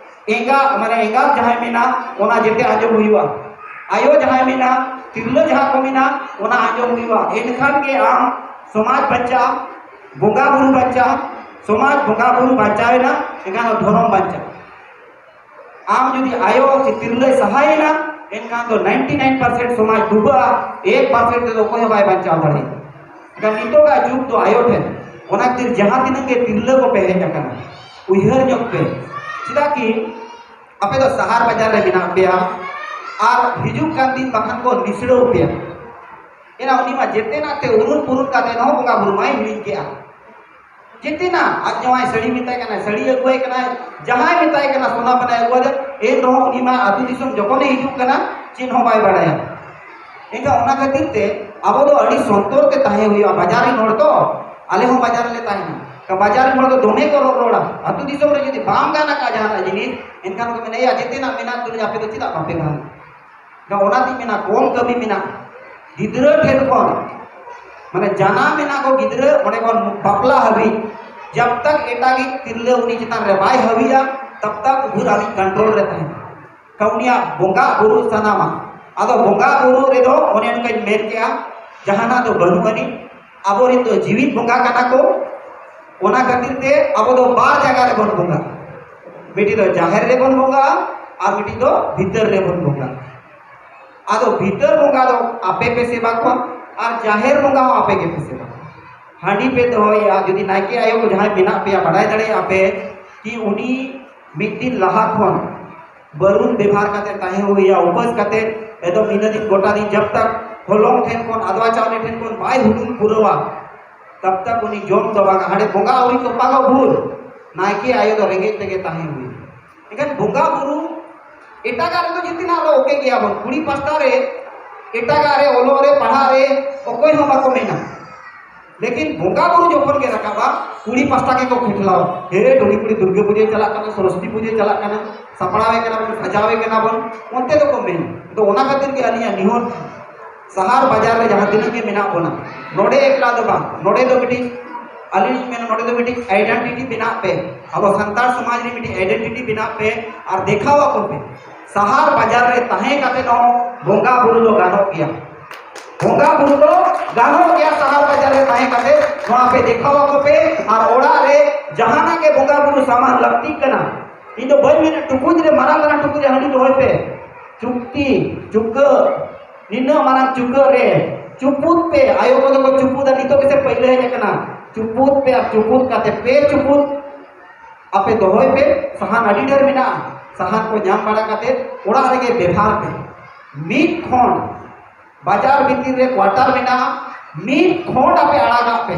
ᱮᱸᱜᱟ ᱢᱟᱱᱮ ᱮᱸᱜᱟᱛ ᱡᱟᱦᱟᱸᱭ ᱢᱮᱱᱟᱜ ᱚᱱᱟ ᱡᱮᱛᱮ ᱟᱸᱡᱚᱢ ᱦᱩᱭᱩᱜᱼᱟ᱾ ᱟᱭᱳ ᱡᱟᱦᱟᱸᱭ ᱢᱮᱱᱟᱜ, ᱛᱤᱨᱞᱟᱹ ᱡᱟᱦᱟᱸ ᱠᱚ ᱢᱮᱱᱟᱜ ᱚᱱᱟ ᱟᱸᱡᱚᱢ ᱦᱩᱭᱩᱜᱼᱟ᱾ ᱮᱱᱠᱷᱟᱱ ᱜᱮ ᱟᱢ ᱥᱚᱢᱟᱡᱽ ᱵᱟᱧᱪᱟᱜᱼᱟ, ᱵᱚᱸᱜᱟ ᱵᱩᱨᱩ ᱵᱟᱧᱪᱟᱜᱼᱟ᱾ ᱥᱚᱢᱟᱡᱽ ᱵᱚᱸᱜᱟ ᱵᱩᱨᱩ ᱵᱟᱧᱪᱟᱣ ᱮᱱᱟ, ᱮᱱᱠᱷᱟᱱ ᱫᱚ ᱫᱷᱚᱨᱚᱢ ᱵᱟᱧᱪᱟᱜᱼᱟ᱾ ᱟᱢ ᱡᱩᱫᱤ ᱟᱭᱳ ᱥᱮ ᱛᱤᱨᱞᱟᱹᱭ ᱥᱟᱦᱟᱭᱮᱱᱟ, ᱮᱱᱠᱷᱟᱱ ᱫᱚ ᱱᱟᱭᱤᱱᱴᱤ ᱱᱟᱭᱤᱱ ᱯᱟᱨᱥᱮᱱᱴ ᱥᱚᱢᱟᱡᱽ ᱰᱩᱵᱟᱹᱜᱼᱟ, ᱮᱠ ᱯᱟᱨᱥᱮᱱᱴ ᱛᱮᱫᱚ ᱚᱠᱚᱭ ᱦᱚᱸ ᱵᱟᱭ ᱵᱟᱧᱪᱟᱣ ᱫᱟᱲᱮᱭᱟᱜᱼᱟ᱾ ᱮᱱᱠᱷᱟᱱ ᱱᱤᱛᱚᱜᱟᱜ ᱡᱩᱜᱽ ᱫᱚ ᱟᱭᱳ ᱴᱷᱮᱱ᱾ ᱚᱱᱟ ᱠᱷᱟᱹᱛᱤᱨ ᱡᱟᱦᱟᱸ ᱛᱤᱱᱟᱹᱜ ᱜᱮ ᱛᱤᱨᱞᱟᱹ ᱠᱚᱯᱮ ᱦᱮᱡ ᱟᱠᱟᱱᱟ, ᱩᱭᱦᱟᱹᱨ ᱧᱚᱜ ᱯᱮ, ᱪᱮᱫᱟᱜ ᱠᱤ ᱟᱯᱮ ᱫᱚ ᱥᱟᱦᱟᱨ ᱵᱟᱡᱟᱨ ᱨᱮ ᱢᱮᱱᱟᱜ ᱯᱮᱭᱟ ᱟᱨ ᱦᱤᱡᱩᱜ ᱠᱟᱱ ᱫᱤᱱ ᱵᱟᱠᱷᱟᱱ ᱠᱚ ᱱᱤᱥᱲᱟᱹᱣ ᱯᱮᱭᱟ᱾ ᱮᱱᱟ ᱩᱱᱤ ᱢᱟ ᱡᱮᱛᱮᱱᱟᱜ ᱛᱮ ᱩᱨᱩᱢ ᱯᱩᱨᱩᱢ ᱠᱟᱛᱮ ᱦᱚᱸ ᱵᱚᱸᱜᱟ ᱵᱩᱨᱩ ᱢᱟᱭ ᱦᱤᱲᱤᱧ ᱠᱮᱜᱼᱟ᱾ ᱡᱮᱛᱮᱱᱟᱜ ᱟᱡ ᱡᱟᱶᱟᱭ ᱥᱟᱹᱲᱤ ᱢᱮᱛᱟᱭ ᱠᱟᱱᱟᱭ, ᱥᱟᱹᱲᱤ ᱟᱹᱜᱩᱣᱟᱭ ᱠᱟᱱᱟᱭ, ᱡᱟᱦᱟᱸᱭ ᱢᱮᱛᱟᱭ ᱠᱟᱱᱟ ᱥᱚᱱᱟ ᱯᱟᱱᱟᱭ ᱟᱹᱜᱩᱣᱟᱫᱮ, ᱮᱱ ᱨᱮᱦᱚᱸ ᱩᱱᱤ ᱢᱟ ᱟᱹᱛᱩ ᱫᱤᱥᱚᱢ ᱡᱚᱠᱷᱚᱱᱮ ᱦᱤᱡᱩᱜ ᱠᱟᱱᱟ ᱪᱮᱫ ᱦᱚᱸ ᱵᱟᱭ ᱵᱟᱲᱟᱭᱟ᱾ ᱮᱱᱠᱷᱟᱱ ᱚᱱᱟ ᱠᱷᱟᱹᱛᱤᱨ ᱛᱮ ᱟᱵᱚ ᱫᱚ ᱟᱹᱰᱤ ᱥᱚᱱᱛᱚᱨ ᱛᱮ ᱛᱟᱦᱮᱸ ᱦᱩᱭᱩᱜᱼᱟ᱾ ᱵᱟᱡᱟᱨ ᱨᱮᱱ ᱦᱚᱲ ᱛᱚ, ᱟᱞᱮ ᱦᱚᱸ ᱵᱟᱡᱟᱨ ᱨᱮᱞᱮ ᱛᱟᱦᱮᱱᱟ᱾ ᱛᱚ ᱵᱟᱡᱟᱨ ᱨᱮᱱ ᱦᱚᱲ ᱫᱚ ᱫᱚᱢᱮ ᱠᱚ ᱨᱚᱲ ᱨᱚᱲᱟ᱾ ᱟᱹᱛᱩ ᱫᱤᱥᱚᱢ ᱨᱮ ᱡᱩᱫᱤ ᱵᱟᱢ ᱜᱟᱱ ᱟᱠᱟᱫᱼᱟ ᱡᱟᱦᱟᱱᱟᱜ ᱡᱤᱱᱤᱥ, ᱮᱱᱠᱷᱟᱱ ᱠᱚ ᱢᱮᱱᱟ, "ᱮᱭᱟ, ᱡᱮᱛᱮᱱᱟᱜ ᱢᱮᱱᱟᱜ ᱛᱩᱞᱩᱡ ᱟᱯᱮ ᱫᱚ ᱪᱮᱫᱟᱜ ᱵᱟᱯᱮ ᱜᱟᱱ?" ᱟᱫᱚ ᱚᱱᱟᱛᱤᱧ ᱢᱮᱱᱟ, ᱠᱚᱢ ᱠᱟᱹᱢᱤ ᱢᱮᱱᱟᱜᱼᱟ᱾ ᱜᱤᱫᱽᱨᱟᱹ ᱴᱷᱮᱱ ᱠᱷᱚᱱ, ᱢᱟᱱᱮ ᱡᱟᱱᱟᱢ ᱮᱱᱟ ᱠᱚ ᱜᱤᱫᱽᱨᱟᱹ, ᱚᱸᱰᱮ ᱠᱷᱚᱱ ᱵᱟᱯᱞᱟ ᱦᱟᱹᱵᱤᱡ, ᱡᱟᱵ ᱛᱟᱠ ᱮᱴᱟᱜᱤᱡ ᱛᱤᱨᱞᱟᱹ ᱩᱱᱤ ᱪᱮᱛᱟᱱ ᱨᱮ ᱵᱟᱭ ᱦᱟᱹᱣᱤᱜᱼᱟ, ᱛᱟᱵ ᱛᱟᱠ ᱩᱵᱷᱩᱨ ᱟᱹᱰᱤ ᱠᱚᱱᱴᱨᱳᱞ ᱨᱮ ᱛᱟᱦᱮᱱᱟ᱾ ᱠᱟᱨᱚᱱ ᱩᱱᱤᱭᱟᱜ ᱵᱚᱸᱜᱟ ᱵᱩᱨᱩ ᱥᱟᱱᱟᱢᱟ᱾ ᱟᱫᱚ ᱵᱚᱸᱜᱟ ᱵᱩᱨᱩ ᱨᱮᱫᱚ ᱚᱱᱮ ᱚᱱᱠᱟᱧ ᱢᱮᱱ ᱠᱮᱜᱼᱟ, ᱡᱟᱦᱟᱱᱟᱜ ᱫᱚ ᱵᱟᱹᱱᱩᱜ ᱟᱹᱱᱤᱡ᱾ ᱟᱵᱚᱨᱮᱱ ᱫᱚ ᱡᱤᱣᱤᱫ ᱵᱚᱸᱜᱟ ᱠᱟᱱᱟ ᱠᱚ, ᱚᱱᱟ ᱠᱷᱟᱹᱛᱤᱨ ᱛᱮ ᱟᱵᱚ ᱫᱚ ᱵᱟᱨ ᱡᱟᱭᱜᱟ ᱨᱮᱵᱚᱱ ᱵᱚᱸᱜᱟ, ᱢᱤᱫᱴᱤᱡ ᱫᱚ ᱡᱟᱦᱮᱨ ᱨᱮᱵᱚᱱ ᱵᱚᱸᱜᱟ ᱟᱨ ᱢᱤᱫᱴᱤᱡ ᱫᱚ ᱵᱷᱤᱛᱟᱹᱨ ᱨᱮᱵᱚᱱ ᱵᱚᱸᱜᱟ᱾ ᱟᱫᱚ ᱵᱷᱤᱛᱟᱹᱨ ᱵᱚᱸᱜᱟ ᱫᱚ ᱟᱯᱮ ᱯᱮ ᱥᱮᱵᱟ ᱠᱚᱣᱟ ᱟᱨ ᱡᱟᱦᱮᱨ ᱵᱚᱸᱜᱟ ᱦᱚᱸ ᱟᱯᱮ ᱜᱮᱯᱮ ᱥᱮᱵᱟ ᱠᱚᱣᱟ᱾ ᱦᱟᱺᱰᱤ ᱯᱮ ᱫᱚᱦᱚᱭᱟ, ᱡᱩᱫᱤ ᱱᱟᱭᱠᱮ ᱟᱭᱳ ᱠᱚ ᱡᱟᱦᱟᱸᱭ ᱢᱮᱱᱟᱜ ᱯᱮᱭᱟ, ᱵᱟᱰᱟᱭ ᱫᱟᱲᱮᱭᱟᱜᱼᱟ ᱯᱮ ᱠᱤ ᱩᱱᱤ ᱢᱤᱫ ᱫᱤᱱ ᱞᱟᱦᱟ ᱠᱷᱚᱱ ᱵᱟᱹᱨᱩᱱ ᱵᱮᱵᱷᱟᱨ ᱠᱟᱛᱮ ᱛᱟᱦᱮᱸ ᱦᱩᱭᱩᱜᱼᱟ, ᱩᱯᱟᱹᱥ ᱠᱟᱛᱮ ᱮᱠᱫᱚᱢ ᱤᱱᱟᱹ ᱫᱤᱱ ᱜᱚᱴᱟ ᱫᱤᱱ ᱡᱟᱵ ᱛᱟᱠ ᱦᱚᱞᱚᱝ ᱴᱷᱮᱱ ᱠᱷᱚᱱ, ᱟᱫᱣᱟ ᱪᱟᱣᱞᱮ ᱴᱷᱮᱱ ᱠᱷᱚᱱ ᱵᱟᱭ ᱦᱩᱰᱩᱝ ᱯᱩᱨᱟᱹᱣᱟ, ᱛᱟᱵ ᱛᱟᱵ ᱩᱱᱤ ᱡᱚᱢ ᱫᱚ ᱵᱟᱝ, ᱦᱟᱸᱰᱮ ᱵᱚᱸᱜᱟ ᱟᱹᱣᱨᱤ ᱛᱚᱯᱟᱜᱚᱜ ᱵᱷᱳᱨ ᱱᱟᱭᱠᱮ ᱟᱭᱳ ᱫᱚ ᱨᱮᱸᱜᱮᱡ ᱛᱮᱜᱮ ᱛᱟᱦᱮᱸ ᱦᱩᱭ᱾ ᱮᱱᱠᱷᱟᱱ ᱵᱚᱸᱜᱟ ᱵᱩᱨᱩ ᱮᱴᱟᱜᱟᱜ ᱨᱮᱫᱚ ᱡᱩᱫᱤ ᱱᱟᱜ ᱞᱮ ᱳᱠᱮ ᱜᱮᱭᱟ ᱵᱚᱱ, ᱠᱩᱲᱤ ᱯᱟᱥᱴᱟ ᱨᱮ ᱮᱴᱟᱜᱟᱜ ᱨᱮ, ᱚᱞᱚᱜ ᱨᱮ, ᱯᱟᱲᱦᱟᱜ ᱨᱮ ᱚᱠᱚᱭ ᱦᱚᱸ ᱵᱟᱠᱚ ᱢᱮᱱᱟ᱾ ᱞᱮᱠᱤᱱ ᱵᱚᱸᱜᱟ ᱵᱩᱨᱩ ᱡᱚᱠᱷᱚᱱ ᱜᱮ ᱨᱟᱠᱟᱵᱟ, ᱠᱩᱲᱤ ᱯᱟᱥᱴᱟ ᱜᱮᱠᱚ ᱠᱷᱩᱴᱞᱟᱣᱟ, ᱦᱮ ᱰᱩᱲᱤ ᱠᱩᱲᱤ ᱫᱩᱨᱜᱟᱹ ᱯᱩᱡᱟᱹᱭ ᱪᱟᱞᱟᱜ ᱠᱟᱱᱟ, ᱥᱚᱨᱚᱥᱚᱛᱤ ᱯᱩᱡᱟᱹᱭ ᱪᱟᱞᱟᱜ ᱠᱟᱱᱟ, ᱥᱟᱯᱲᱟᱣᱮ ᱠᱟᱱᱟ ᱵᱚᱱ, ᱥᱟᱡᱟᱣᱮ ᱠᱟᱱᱟ ᱵᱚᱱ, ᱚᱱᱛᱮ ᱫᱚᱠᱚ ᱢᱮᱱ᱾ ᱛᱚ ᱚᱱᱟ ᱠᱷᱟᱹᱛᱤᱨ ᱜᱮ ᱟᱹᱞᱤᱧᱟᱜ ᱱᱤᱦᱚᱨ, ᱥᱟᱦᱟᱨ ᱵᱟᱡᱟᱨ ᱨᱮ ᱡᱟᱦᱟᱸ ᱛᱤᱱᱟᱹᱜ ᱜᱮ ᱢᱮᱱᱟᱜ ᱵᱚᱱᱟ, ᱱᱚᱰᱮ ᱮᱠᱞᱟ ᱫᱚ ᱵᱟᱝ, ᱱᱚᱰᱮ ᱫᱚ ᱢᱤᱫᱴᱤᱡ, ᱟᱹᱞᱤᱧ ᱞᱤᱧ ᱢᱮᱱᱟ, ᱱᱚᱰᱮ ᱫᱚ ᱢᱤᱫᱴᱤᱡ ᱟᱭᱰᱮᱱᱴᱤᱴᱤ ᱵᱮᱱᱟᱣ ᱯᱮ, ᱟᱵᱚ ᱥᱟᱱᱛᱟᱲ ᱥᱚᱢᱟᱡᱽ ᱨᱮ ᱢᱤᱫᱴᱤᱡ ᱟᱭᱰᱮᱱᱴᱤᱴᱤ ᱵᱮᱱᱟᱣ ᱯᱮ ᱟᱨ ᱫᱮᱠᱷᱟᱣ ᱟᱠᱚ ᱯᱮ᱾ ᱥᱟᱦᱟᱨ ᱵᱟᱡᱟᱨ ᱨᱮ ᱛᱟᱦᱮᱸ ᱠᱟᱛᱮ ᱦᱚᱸ ᱵᱚᱸᱜᱟ ᱵᱩᱨᱩ ᱫᱚ ᱜᱟᱱᱚᱜ ᱜᱮᱭᱟ᱾ ᱵᱚᱸᱜᱟ ᱵᱩᱨᱩ ᱫᱚ ᱜᱟᱱᱚᱜ ᱜᱮᱭᱟ, ᱥᱟᱦᱟᱨ ᱵᱟᱡᱟᱨ ᱨᱮ ᱛᱟᱦᱮᱸ ᱠᱟᱛᱮ ᱱᱚᱣᱟ ᱯᱮ ᱫᱮᱠᱷᱟᱣ ᱟᱠᱚ ᱯᱮ᱾ ᱟᱨ ᱚᱲᱟᱜ ᱨᱮ ᱡᱟᱦᱟᱱᱟᱜ ᱜᱮ ᱵᱚᱸᱜᱟ ᱵᱩᱨᱩ ᱥᱟᱢᱟᱱ ᱞᱟᱹᱠᱛᱤᱜ ᱠᱟᱱᱟ, ᱤᱧ ᱫᱚ ᱵᱟᱹᱧ ᱢᱮᱱᱟ ᱴᱩᱠᱩᱡ ᱨᱮ, ᱢᱟᱨᱟᱝ ᱢᱟᱨᱟᱝ ᱴᱩᱠᱩᱡ ᱨᱮ ᱦᱟᱺᱰᱤ ᱫᱚᱦᱚᱭ ᱯᱮ, ᱪᱩᱠᱛᱤ, ᱪᱩᱠᱟᱹᱜ, ᱱᱤᱱᱟᱹᱜ ᱢᱟᱨᱟᱝ ᱪᱩᱠᱟᱹᱜ ᱨᱮ ᱪᱩᱯᱩᱫ ᱯᱮ᱾ ᱟᱭᱳ ᱠᱚᱫᱚ ᱠᱚ ᱪᱩᱯᱩᱫᱟ, ᱱᱤᱛᱚᱜ ᱜᱮᱥᱮ ᱯᱟᱹᱭᱞᱟᱹ ᱦᱮᱡ ᱟᱠᱟᱱᱟ᱾ ᱪᱩᱯᱩᱫ ᱯᱮ ᱟᱨ ᱪᱩᱯᱩᱫ ᱠᱟᱛᱮ ᱯᱮ ᱪᱩᱯᱩᱫ ᱟᱯᱮ ᱫᱚᱦᱚᱭ ᱯᱮ᱾ ᱥᱟᱦᱟᱱ ᱟᱹᱰᱤ ᱰᱷᱮᱨ ᱢᱮᱱᱟᱜᱼᱟ, ᱥᱟᱦᱟᱱ ᱠᱚ ᱧᱟᱢ ᱵᱟᱲᱟ ᱠᱟᱛᱮ ᱚᱲᱟᱜ ᱨᱮᱜᱮ ᱵᱮᱵᱷᱟᱨ ᱯᱮ᱾ ᱢᱤᱫ ᱠᱷᱚᱱ ᱵᱟᱡᱟᱨ ᱵᱷᱤᱛᱤᱨ ᱨᱮ ᱠᱣᱟᱴᱟᱨ ᱢᱮᱱᱟᱜᱼᱟ, ᱢᱤᱫ ᱠᱷᱚᱱᱰ ᱟᱯᱮ ᱟᱲᱟᱜᱟᱜ ᱯᱮ᱾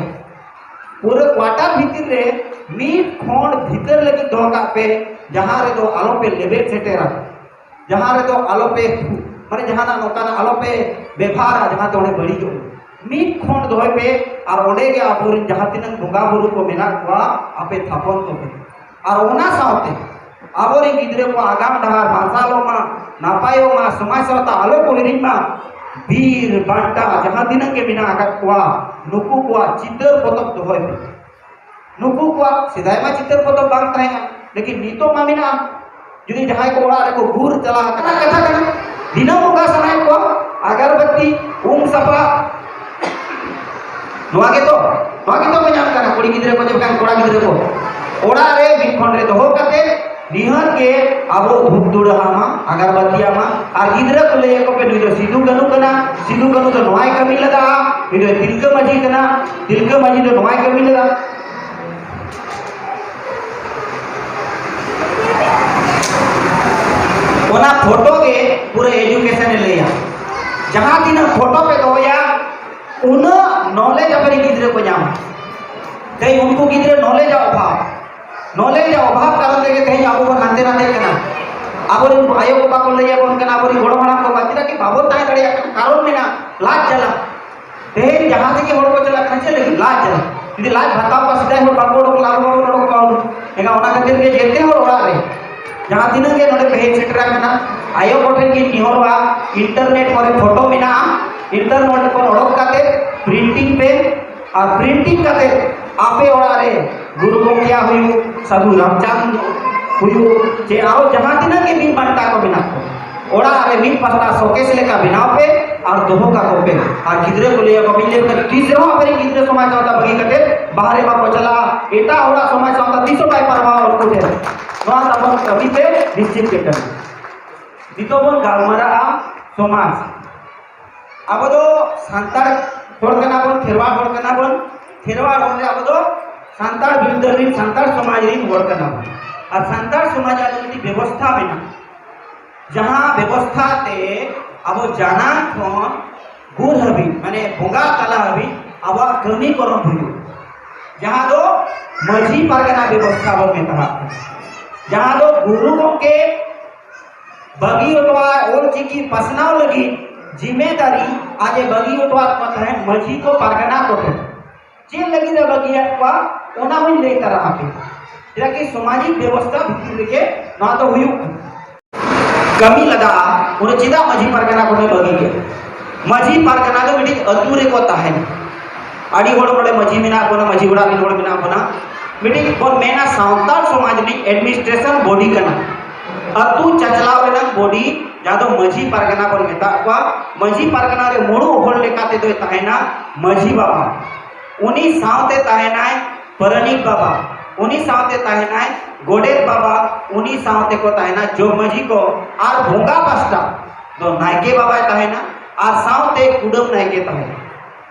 ᱯᱩᱨᱟᱹ ᱠᱣᱟᱴᱟᱨ ᱵᱷᱤᱛᱤᱨ ᱨᱮ ᱢᱤᱫ ᱠᱷᱚᱱᱰ ᱵᱷᱤᱛᱟᱹᱨ ᱞᱟᱹᱜᱤᱫ ᱫᱚᱦᱚ ᱠᱟᱜ ᱯᱮ, ᱡᱟᱦᱟᱸ ᱨᱮᱫᱚ ᱟᱞᱚᱯᱮ ᱞᱮᱵᱮᱫ ᱥᱮᱴᱮᱨᱟ, ᱡᱟᱦᱟᱸ ᱨᱮᱫᱚ ᱟᱞᱚᱯᱮ, ᱢᱟᱱᱮ ᱡᱟᱦᱟᱱᱟᱜ ᱱᱚᱝᱠᱟᱱᱟᱜ ᱟᱞᱚᱯᱮ ᱵᱮᱵᱷᱟᱨᱟ ᱡᱟᱦᱟᱸ ᱛᱮ ᱚᱸᱰᱮ ᱵᱟᱹᱲᱤᱡᱚᱜ᱾ ᱢᱤᱫ ᱠᱷᱚᱱᱰ ᱫᱚᱦᱚᱭ ᱯᱮ ᱟᱨ ᱚᱸᱰᱮ ᱜᱮ ᱟᱵᱚᱨᱮᱱ ᱡᱟᱦᱟᱸ ᱛᱤᱱᱟᱹᱜ ᱵᱚᱸᱜᱟ ᱵᱩᱨᱩ ᱠᱚ ᱢᱮᱱᱟᱜ ᱠᱚᱣᱟ ᱟᱯᱮ ᱛᱷᱟᱯᱚᱱ ᱠᱚᱯᱮ᱾ ᱟᱨ ᱚᱱᱟ ᱥᱟᱶᱛᱮ ᱟᱵᱚᱨᱮᱱ ᱜᱤᱫᱽᱨᱟᱹ ᱠᱚᱣᱟᱜ ᱟᱜᱟᱢ ᱰᱟᱦᱟᱨ ᱢᱟᱨᱥᱟᱞᱚᱜ ᱢᱟ, ᱱᱟᱯᱟᱭᱚᱜ ᱢᱟ, ᱥᱚᱢᱟᱡᱽ ᱥᱟᱶᱛᱟ ᱟᱞᱚ ᱠᱚ ᱦᱤᱲᱤᱧ ᱢᱟ᱾ ᱵᱤᱨ ᱵᱟᱱᱴᱟ ᱡᱟᱦᱟᱸ ᱛᱤᱱᱟᱹᱜ ᱜᱮ ᱢᱮᱱᱟᱜ ᱟᱠᱟᱫ ᱠᱚᱣᱟ, ᱱᱩᱠᱩ ᱠᱚᱣᱟᱜ ᱪᱤᱛᱟᱹᱨ ᱯᱚᱛᱚᱵ ᱫᱚᱦᱚᱭ ᱯᱮ᱾ ᱱᱩᱠᱩ ᱠᱚᱣᱟᱜ ᱥᱮᱫᱟᱭ ᱢᱟ ᱪᱤᱛᱟᱹᱨ ᱯᱚᱛᱚᱵ ᱵᱟᱝ ᱛᱟᱦᱮᱸ ᱠᱟᱱᱟ, ᱞᱮᱠᱤᱱ ᱱᱤᱛᱚᱜ ᱢᱟ ᱢᱮᱱᱟᱜᱼᱟ᱾ ᱡᱩᱫᱤ ᱡᱟᱦᱟᱸᱭ ᱠᱚ ᱚᱲᱟᱜ ᱨᱮᱠᱚ ᱜᱩᱨ ᱪᱟᱞᱟᱣ ᱟᱠᱟᱱᱟ, ᱠᱟᱛᱷᱟ ᱠᱟᱱᱟ, ᱫᱤᱱᱟᱹᱢ ᱵᱚᱸᱜᱟ ᱥᱟᱱᱟᱭᱮᱫ ᱠᱚᱣᱟ, ᱟᱜᱟᱨᱵᱟᱹᱛᱤ, ᱩᱢ ᱥᱟᱯᱷᱟ, ᱱᱚᱣᱟ ᱜᱮᱛᱚ, ᱱᱚᱣᱟ ᱜᱮᱛᱚ ᱠᱚ ᱧᱟᱢ ᱠᱟᱱᱟ ᱠᱩᱲᱤ ᱜᱤᱫᱽᱨᱟᱹ ᱠᱚ, ᱡᱮ ᱵᱟᱝ ᱠᱚᱲᱟ ᱜᱤᱫᱽᱨᱟᱹ ᱠᱚ᱾ ᱚᱲᱟᱜ ᱨᱮ ᱢᱤᱫ ᱠᱷᱚᱱ ᱨᱮ ᱫᱚᱦᱚ ᱠᱟᱛᱮ ᱱᱤᱦᱟᱹᱛ ᱜᱮ ᱟᱵᱚ ᱫᱷᱩᱯ ᱫᱷᱩᱲᱟᱹ ᱟᱢᱟ, ᱟᱜᱟᱨᱵᱟᱹᱛᱤ ᱟᱢᱟ, ᱟᱨ ᱜᱤᱫᱽᱨᱟᱹ ᱠᱚ ᱞᱟᱹᱭ ᱟᱠᱚ ᱯᱮ, ᱱᱩᱭ ᱫᱚ ᱥᱤᱫᱩ ᱠᱟᱹᱱᱩ ᱠᱟᱱᱟ, ᱥᱤᱫᱩ ᱠᱟᱹᱱᱩ ᱫᱚ ᱱᱚᱣᱟᱭ ᱠᱟᱹᱢᱤ ᱞᱮᱫᱟ, ᱱᱩᱭ ᱫᱚ ᱛᱤᱞᱠᱟᱹ ᱢᱟᱹᱡᱷᱤ ᱠᱟᱱᱟ, ᱛᱤᱞᱠᱟᱹ ᱢᱟᱹᱡᱷᱤ ᱫᱚ ᱱᱚᱣᱟᱭ ᱠᱟᱹᱢᱤ ᱞᱮᱫᱟ᱾ ᱚᱱᱟ ᱯᱷᱳᱴᱳ ᱜᱮ ᱯᱩᱨᱟᱹ ᱮᱰᱩᱠᱮᱥᱚᱱ ᱮ ᱞᱟᱹᱭᱟ᱾ ᱡᱟᱦᱟᱸ ᱛᱤᱱᱟᱹᱜ ᱯᱷᱳᱴᱳ ᱯᱮ ᱫᱚᱦᱚᱭᱟ, ᱩᱱᱟᱹᱜ ᱱᱚᱞᱮᱡᱽ ᱟᱵᱚᱨᱮᱱ ᱜᱤᱫᱽᱨᱟᱹ ᱠᱚ ᱧᱟᱢᱟ᱾ ᱛᱮᱦᱮᱧ ᱩᱱᱠᱩ ᱜᱤᱫᱽᱨᱟᱹ ᱱᱚᱞᱮᱡᱽ ᱟᱜ ᱚᱵᱷᱟᱵᱽ, ᱱᱚᱞᱮᱡᱽ ᱟᱜ ᱚᱵᱷᱟᱵᱽ ᱠᱟᱨᱚᱱ ᱛᱮᱜᱮ ᱛᱮᱦᱮᱧ ᱟᱵᱚ ᱵᱚᱱ ᱦᱟᱱᱛᱮ ᱱᱟᱛᱮᱜ ᱠᱟᱱᱟ᱾ ᱟᱵᱚᱨᱮᱱ ᱟᱭᱳ ᱵᱟᱵᱟ ᱠᱚ ᱞᱟᱹᱭ ᱟᱵᱚᱱ ᱠᱟᱱᱟ, ᱟᱵᱚᱨᱮᱱ ᱜᱚᱲᱚᱢ ᱦᱟᱲᱟᱢ ᱠᱚ ᱵᱟᱹᱠᱤ ᱨᱮ ᱵᱟᱵᱚᱱ ᱛᱟᱦᱮᱸ ᱫᱟᱲᱮᱭᱟᱜ ᱠᱟᱱᱟ, ᱠᱟᱨᱚᱱ ᱢᱮᱱᱟᱜᱼᱟ, ᱞᱟᱡ ᱡᱟᱞᱟ᱾ ᱛᱮᱦᱮᱧ ᱡᱟᱦᱟᱸ ᱛᱮᱜᱮ ᱦᱚᱲ ᱠᱚ ᱪᱟᱞᱟᱜ ᱠᱟᱱᱟ, ᱪᱮᱫ ᱞᱟᱹᱜᱤᱫ? ᱞᱟᱡ ᱡᱟᱞᱟ᱾ ᱡᱩᱫᱤ ᱞᱟᱡ ᱵᱷᱟᱛᱟᱣ ᱠᱚᱣᱟ, ᱥᱮᱫᱟᱭ ᱦᱚᱲ ᱵᱟᱠᱚ ᱚᱰᱚᱠ ᱞᱮᱫᱟ, ᱟᱵᱚ ᱵᱟᱵᱚᱱ ᱚᱰᱚᱠ ᱠᱚᱣᱟ᱾ ᱮᱱᱠᱷᱟᱱ ᱚᱱᱟ ᱠᱷᱟᱹᱛᱤᱨ ᱜᱮ ᱡᱮᱛᱮ ᱦᱚᱲ ᱚᱲᱟᱜ ᱨᱮ ᱡᱟᱦᱟᱸ ᱛᱤᱱᱟᱹᱜ ᱜᱮ ᱱᱚᱰᱮ ᱯᱮ ᱦᱮᱡ ᱥᱮᱴᱮᱨ ᱟᱠᱟᱱᱟ, ᱟᱭᱳ ᱠᱚᱴᱷᱮᱱ ᱜᱮ ᱱᱮᱦᱚᱨᱚᱜᱼᱟ, ᱤᱱᱴᱟᱨᱱᱮᱴ ᱠᱚᱨᱮ ᱯᱷᱳᱴᱳ ᱢᱮᱱᱟᱜᱼᱟ, ᱤᱱᱴᱟᱨᱱᱮᱴ ᱠᱷᱚᱱ ᱚᱰᱚᱠ ᱠᱟᱛᱮ ᱯᱨᱤᱱᱴᱤᱝ ᱯᱮ᱾ ᱟᱨ ᱯᱨᱤᱱᱴᱤᱝ ᱠᱟᱛᱮ ᱟᱯᱮ ᱚᱲᱟᱜ ᱨᱮ ᱜᱩᱨᱩ ᱜᱚᱢᱠᱮᱭᱟᱜ ᱦᱩᱭᱩᱜ, ᱥᱟᱹᱫᱷᱩ ᱨᱟᱢᱪᱟᱸᱫᱽ ᱦᱩᱭᱩᱜ, ᱪᱮ ᱟᱨᱚ ᱡᱟᱦᱟᱸ ᱛᱤᱱᱟᱹᱜ ᱜᱮ ᱵᱤᱨ ᱵᱟᱱᱴᱟ ᱠᱚ ᱢᱮᱱᱟᱜ ᱠᱚ, ᱚᱲᱟᱜ ᱨᱮ ᱢᱤᱫ ᱯᱟᱥᱴᱟ ᱥᱳᱠᱮᱥ ᱞᱮᱠᱟ ᱵᱮᱱᱟᱣ ᱯᱮ ᱟᱨ ᱫᱚᱦᱚ ᱠᱟᱠᱚ ᱯᱮ᱾ ᱟᱨ ᱜᱤᱫᱽᱨᱟᱹ ᱠᱚ ᱞᱟᱹᱭ ᱟᱠᱚ, ᱢᱤᱫ ᱞᱟᱹᱭ ᱠᱟᱛᱮ ᱛᱤᱥ ᱨᱮᱦᱚᱸ ᱟᱯᱮᱨᱮᱱ ᱜᱤᱫᱽᱨᱟᱹ ᱥᱚᱢᱟᱡᱽ ᱥᱟᱶᱛᱟ ᱵᱟᱹᱜᱤ ᱠᱟᱛᱮ ᱵᱟᱦᱨᱮ ᱵᱟᱠᱚ ᱪᱟᱞᱟᱜᱼᱟ, ᱮᱴᱟᱜ ᱦᱚᱲᱟᱜ ᱥᱚᱢᱟᱡᱽ ᱥᱟᱶᱛᱟ ᱛᱤᱥ ᱦᱚᱸ ᱵᱟᱭ ᱯᱟᱨᱚᱢᱟᱣᱟ ᱩᱱᱠᱩ ᱴᱷᱮᱱ᱾ ᱱᱚᱣᱟ ᱛᱟᱵᱚᱱ ᱠᱟᱹᱢᱤ ᱯᱮ ᱱᱤᱥᱪᱤᱛ ᱜᱮ ᱠᱟᱱᱟ᱾ ᱱᱤᱛᱚᱜ ᱵᱚᱱ ᱜᱟᱞᱢᱟᱨᱟᱜᱼᱟ ᱥᱚᱢᱟᱡᱽ᱾ ᱟᱵᱚ ᱫᱚ ᱥᱟᱱᱛᱟᱲ ᱦᱚᱲ ᱠᱟᱱᱟ ᱵᱚᱱ, ᱠᱷᱮᱨᱣᱟᱲ ᱦᱚᱲ ᱠᱟᱱᱟ ᱵᱚᱱ, ᱠᱷᱮᱨᱣᱟᱲ ᱦᱚᱲ ᱨᱮ ᱟᱵᱚ ᱫᱚ ᱥᱟᱱᱛᱟᱲ ᱵᱤᱨᱫᱟᱹ ᱨᱤᱱ, ᱥᱟᱱᱛᱟᱲ ᱥᱚᱢᱟᱡᱽ ᱨᱤᱱ ᱦᱚᱲ ᱠᱟᱱᱟ ᱵᱚᱱ᱾ ᱟᱨ ᱥᱟᱱᱛᱟᱲ ᱥᱚᱢᱟᱡᱽ ᱨᱮ ᱢᱤᱫᱴᱤᱡ ᱵᱮᱵᱚᱥᱛᱷᱟ ᱢᱮᱱᱟᱜᱼᱟ, ᱡᱟᱦᱟᱸ ᱵᱮᱵᱚᱥᱛᱷᱟ ᱛᱮ ᱟᱵᱚ ᱡᱟᱱᱟᱢ ᱠᱷᱚᱱ ᱜᱩᱨ ᱦᱟᱹᱵᱤᱡ, ᱢᱟᱱᱮ ᱵᱚᱸᱜᱟ ᱛᱟᱞᱟ ᱦᱟᱹᱵᱤᱡ ᱟᱵᱚᱣᱟᱜ ᱠᱟᱹᱢᱤ ᱠᱚᱨᱚᱢ ᱦᱩᱭᱩᱜ, ᱡᱟᱦᱟᱸ ᱫᱚ ᱢᱟᱹᱡᱷᱤ ᱯᱟᱨᱜᱟᱱᱟ ᱵᱮᱵᱚᱥᱛᱷᱟ ᱵᱚᱱ ᱢᱮᱛᱟᱜ ᱠᱟᱱᱟ, ᱡᱟᱦᱟᱸ ᱫᱚ ᱜᱩᱨᱩ ᱜᱚᱢᱠᱮ ᱵᱟᱹᱜᱤ ᱦᱚᱴᱚᱣᱟᱜ ᱚᱞ ᱪᱤᱠᱤ ᱯᱟᱥᱱᱟᱣ ᱞᱟᱹᱜᱤᱫ ᱡᱤᱢᱮᱫᱟᱨᱤ ᱟᱡ ᱮ ᱵᱟᱹᱜᱤ ᱦᱚᱴᱚᱣᱟᱫ ᱠᱚ ᱛᱟᱦᱮᱸᱫ ᱢᱟᱹᱡᱷᱤ ᱠᱚ ᱯᱟᱨᱜᱟᱱᱟ ᱠᱚ ᱴᱷᱮᱱ᱾ ᱪᱮᱫ ᱞᱟᱹᱜᱤᱫ ᱮ ᱵᱟᱹᱜᱤᱭᱟᱫ ᱠᱚᱣᱟ, ᱚᱱᱟ ᱦᱚᱸᱧ ᱞᱟᱹᱭ ᱛᱟᱨᱟ ᱟᱯᱮ᱾ ᱪᱮᱫᱟᱜ ᱠᱤ ᱥᱟᱢᱟᱡᱤᱠ ᱵᱮᱵᱚᱥᱛᱷᱟ ᱵᱷᱤᱛᱤᱨ ᱨᱮᱜᱮ ᱱᱚᱣᱟ ᱫᱚ ᱦᱩᱭᱩᱜ ᱠᱟᱱᱟ᱾ ᱠᱟᱹᱢᱤ ᱞᱟᱜᱟᱜᱼᱟ, ᱩᱱᱤ ᱪᱮᱫᱟᱜ ᱢᱟᱹᱡᱷᱤ ᱯᱟᱨᱜᱟᱱᱟ ᱠᱚ ᱵᱟᱹᱜᱤ ᱠᱮᱫ? ᱢᱟᱹᱡᱷᱤ ᱯᱟᱨᱜᱟᱱᱟ ᱫᱚ ᱢᱤᱫᱴᱤᱡ ᱟᱹᱛᱩ ᱨᱮᱠᱚ ᱛᱟᱦᱮᱱᱟ᱾ ᱟᱹᱰᱤ ᱦᱚᱲ ᱱᱚᱰᱮ ᱢᱟᱹᱡᱷᱤ ᱢᱮᱱᱟᱜ ᱵᱚᱱᱟ, ᱢᱟᱹᱡᱷᱤ ᱚᱲᱟᱜ ᱨᱮᱱ ᱦᱚᱲ ᱢᱮᱱᱟᱜ ᱵᱚᱱᱟ᱾ ᱢᱤᱫᱴᱤᱡ ᱵᱚᱱ ᱢᱮᱱᱟ ᱥᱟᱱᱛᱟᱲ ᱥᱚᱢᱟᱡᱽ ᱨᱤᱱᱤᱡ administration body ᱠᱟᱱᱟ, ᱟᱹᱛᱩ ᱪᱟᱪᱞᱟᱣ ᱨᱮᱱᱟᱜ body, ᱡᱟᱦᱟᱸ ᱫᱚ ᱢᱟᱹᱡᱷᱤ ᱯᱟᱨᱜᱟᱱᱟ ᱵᱚᱱ ᱢᱮᱛᱟᱜ ᱠᱚᱣᱟ᱾ ᱢᱟᱹᱡᱷᱤ ᱯᱟᱨᱜᱟᱱᱟ ᱨᱮ ᱢᱩᱬᱩᱫ ᱦᱚᱲ ᱞᱮᱠᱟ ᱛᱮᱫᱚᱭ ᱛᱟᱦᱮᱱᱟ ᱢᱟᱹᱡᱷᱤ ᱵᱟᱵᱟ, ᱩᱱᱤ ᱥᱟᱶᱛᱮ ᱛᱟᱦᱮᱱᱟᱭ ᱯᱟᱨᱟᱱᱤᱠ ᱵᱟᱵᱟ, ᱩᱱᱤ ᱥᱟᱶᱛᱮ ᱛᱟᱦᱮᱱᱟᱭ ᱜᱚᱰᱮᱛ ᱵᱟᱵᱟ, ᱩᱱᱤ ᱥᱟᱶᱛᱮ ᱠᱚ ᱛᱟᱦᱮᱱᱟ ᱡᱚᱜᱽ ᱢᱟᱹᱡᱷᱤ ᱠᱚ ᱟᱨ ᱵᱚᱸᱜᱟ ᱯᱟᱥᱴᱟ ᱫᱚ ᱱᱟᱭᱠᱮ ᱵᱟᱵᱟᱭ ᱛᱟᱦᱮᱱᱟ ᱟᱨ ᱥᱟᱶᱛᱮ ᱠᱩᱰᱟᱹᱢ ᱱᱟᱭᱠᱮ ᱛᱟᱦᱮᱱᱟ᱾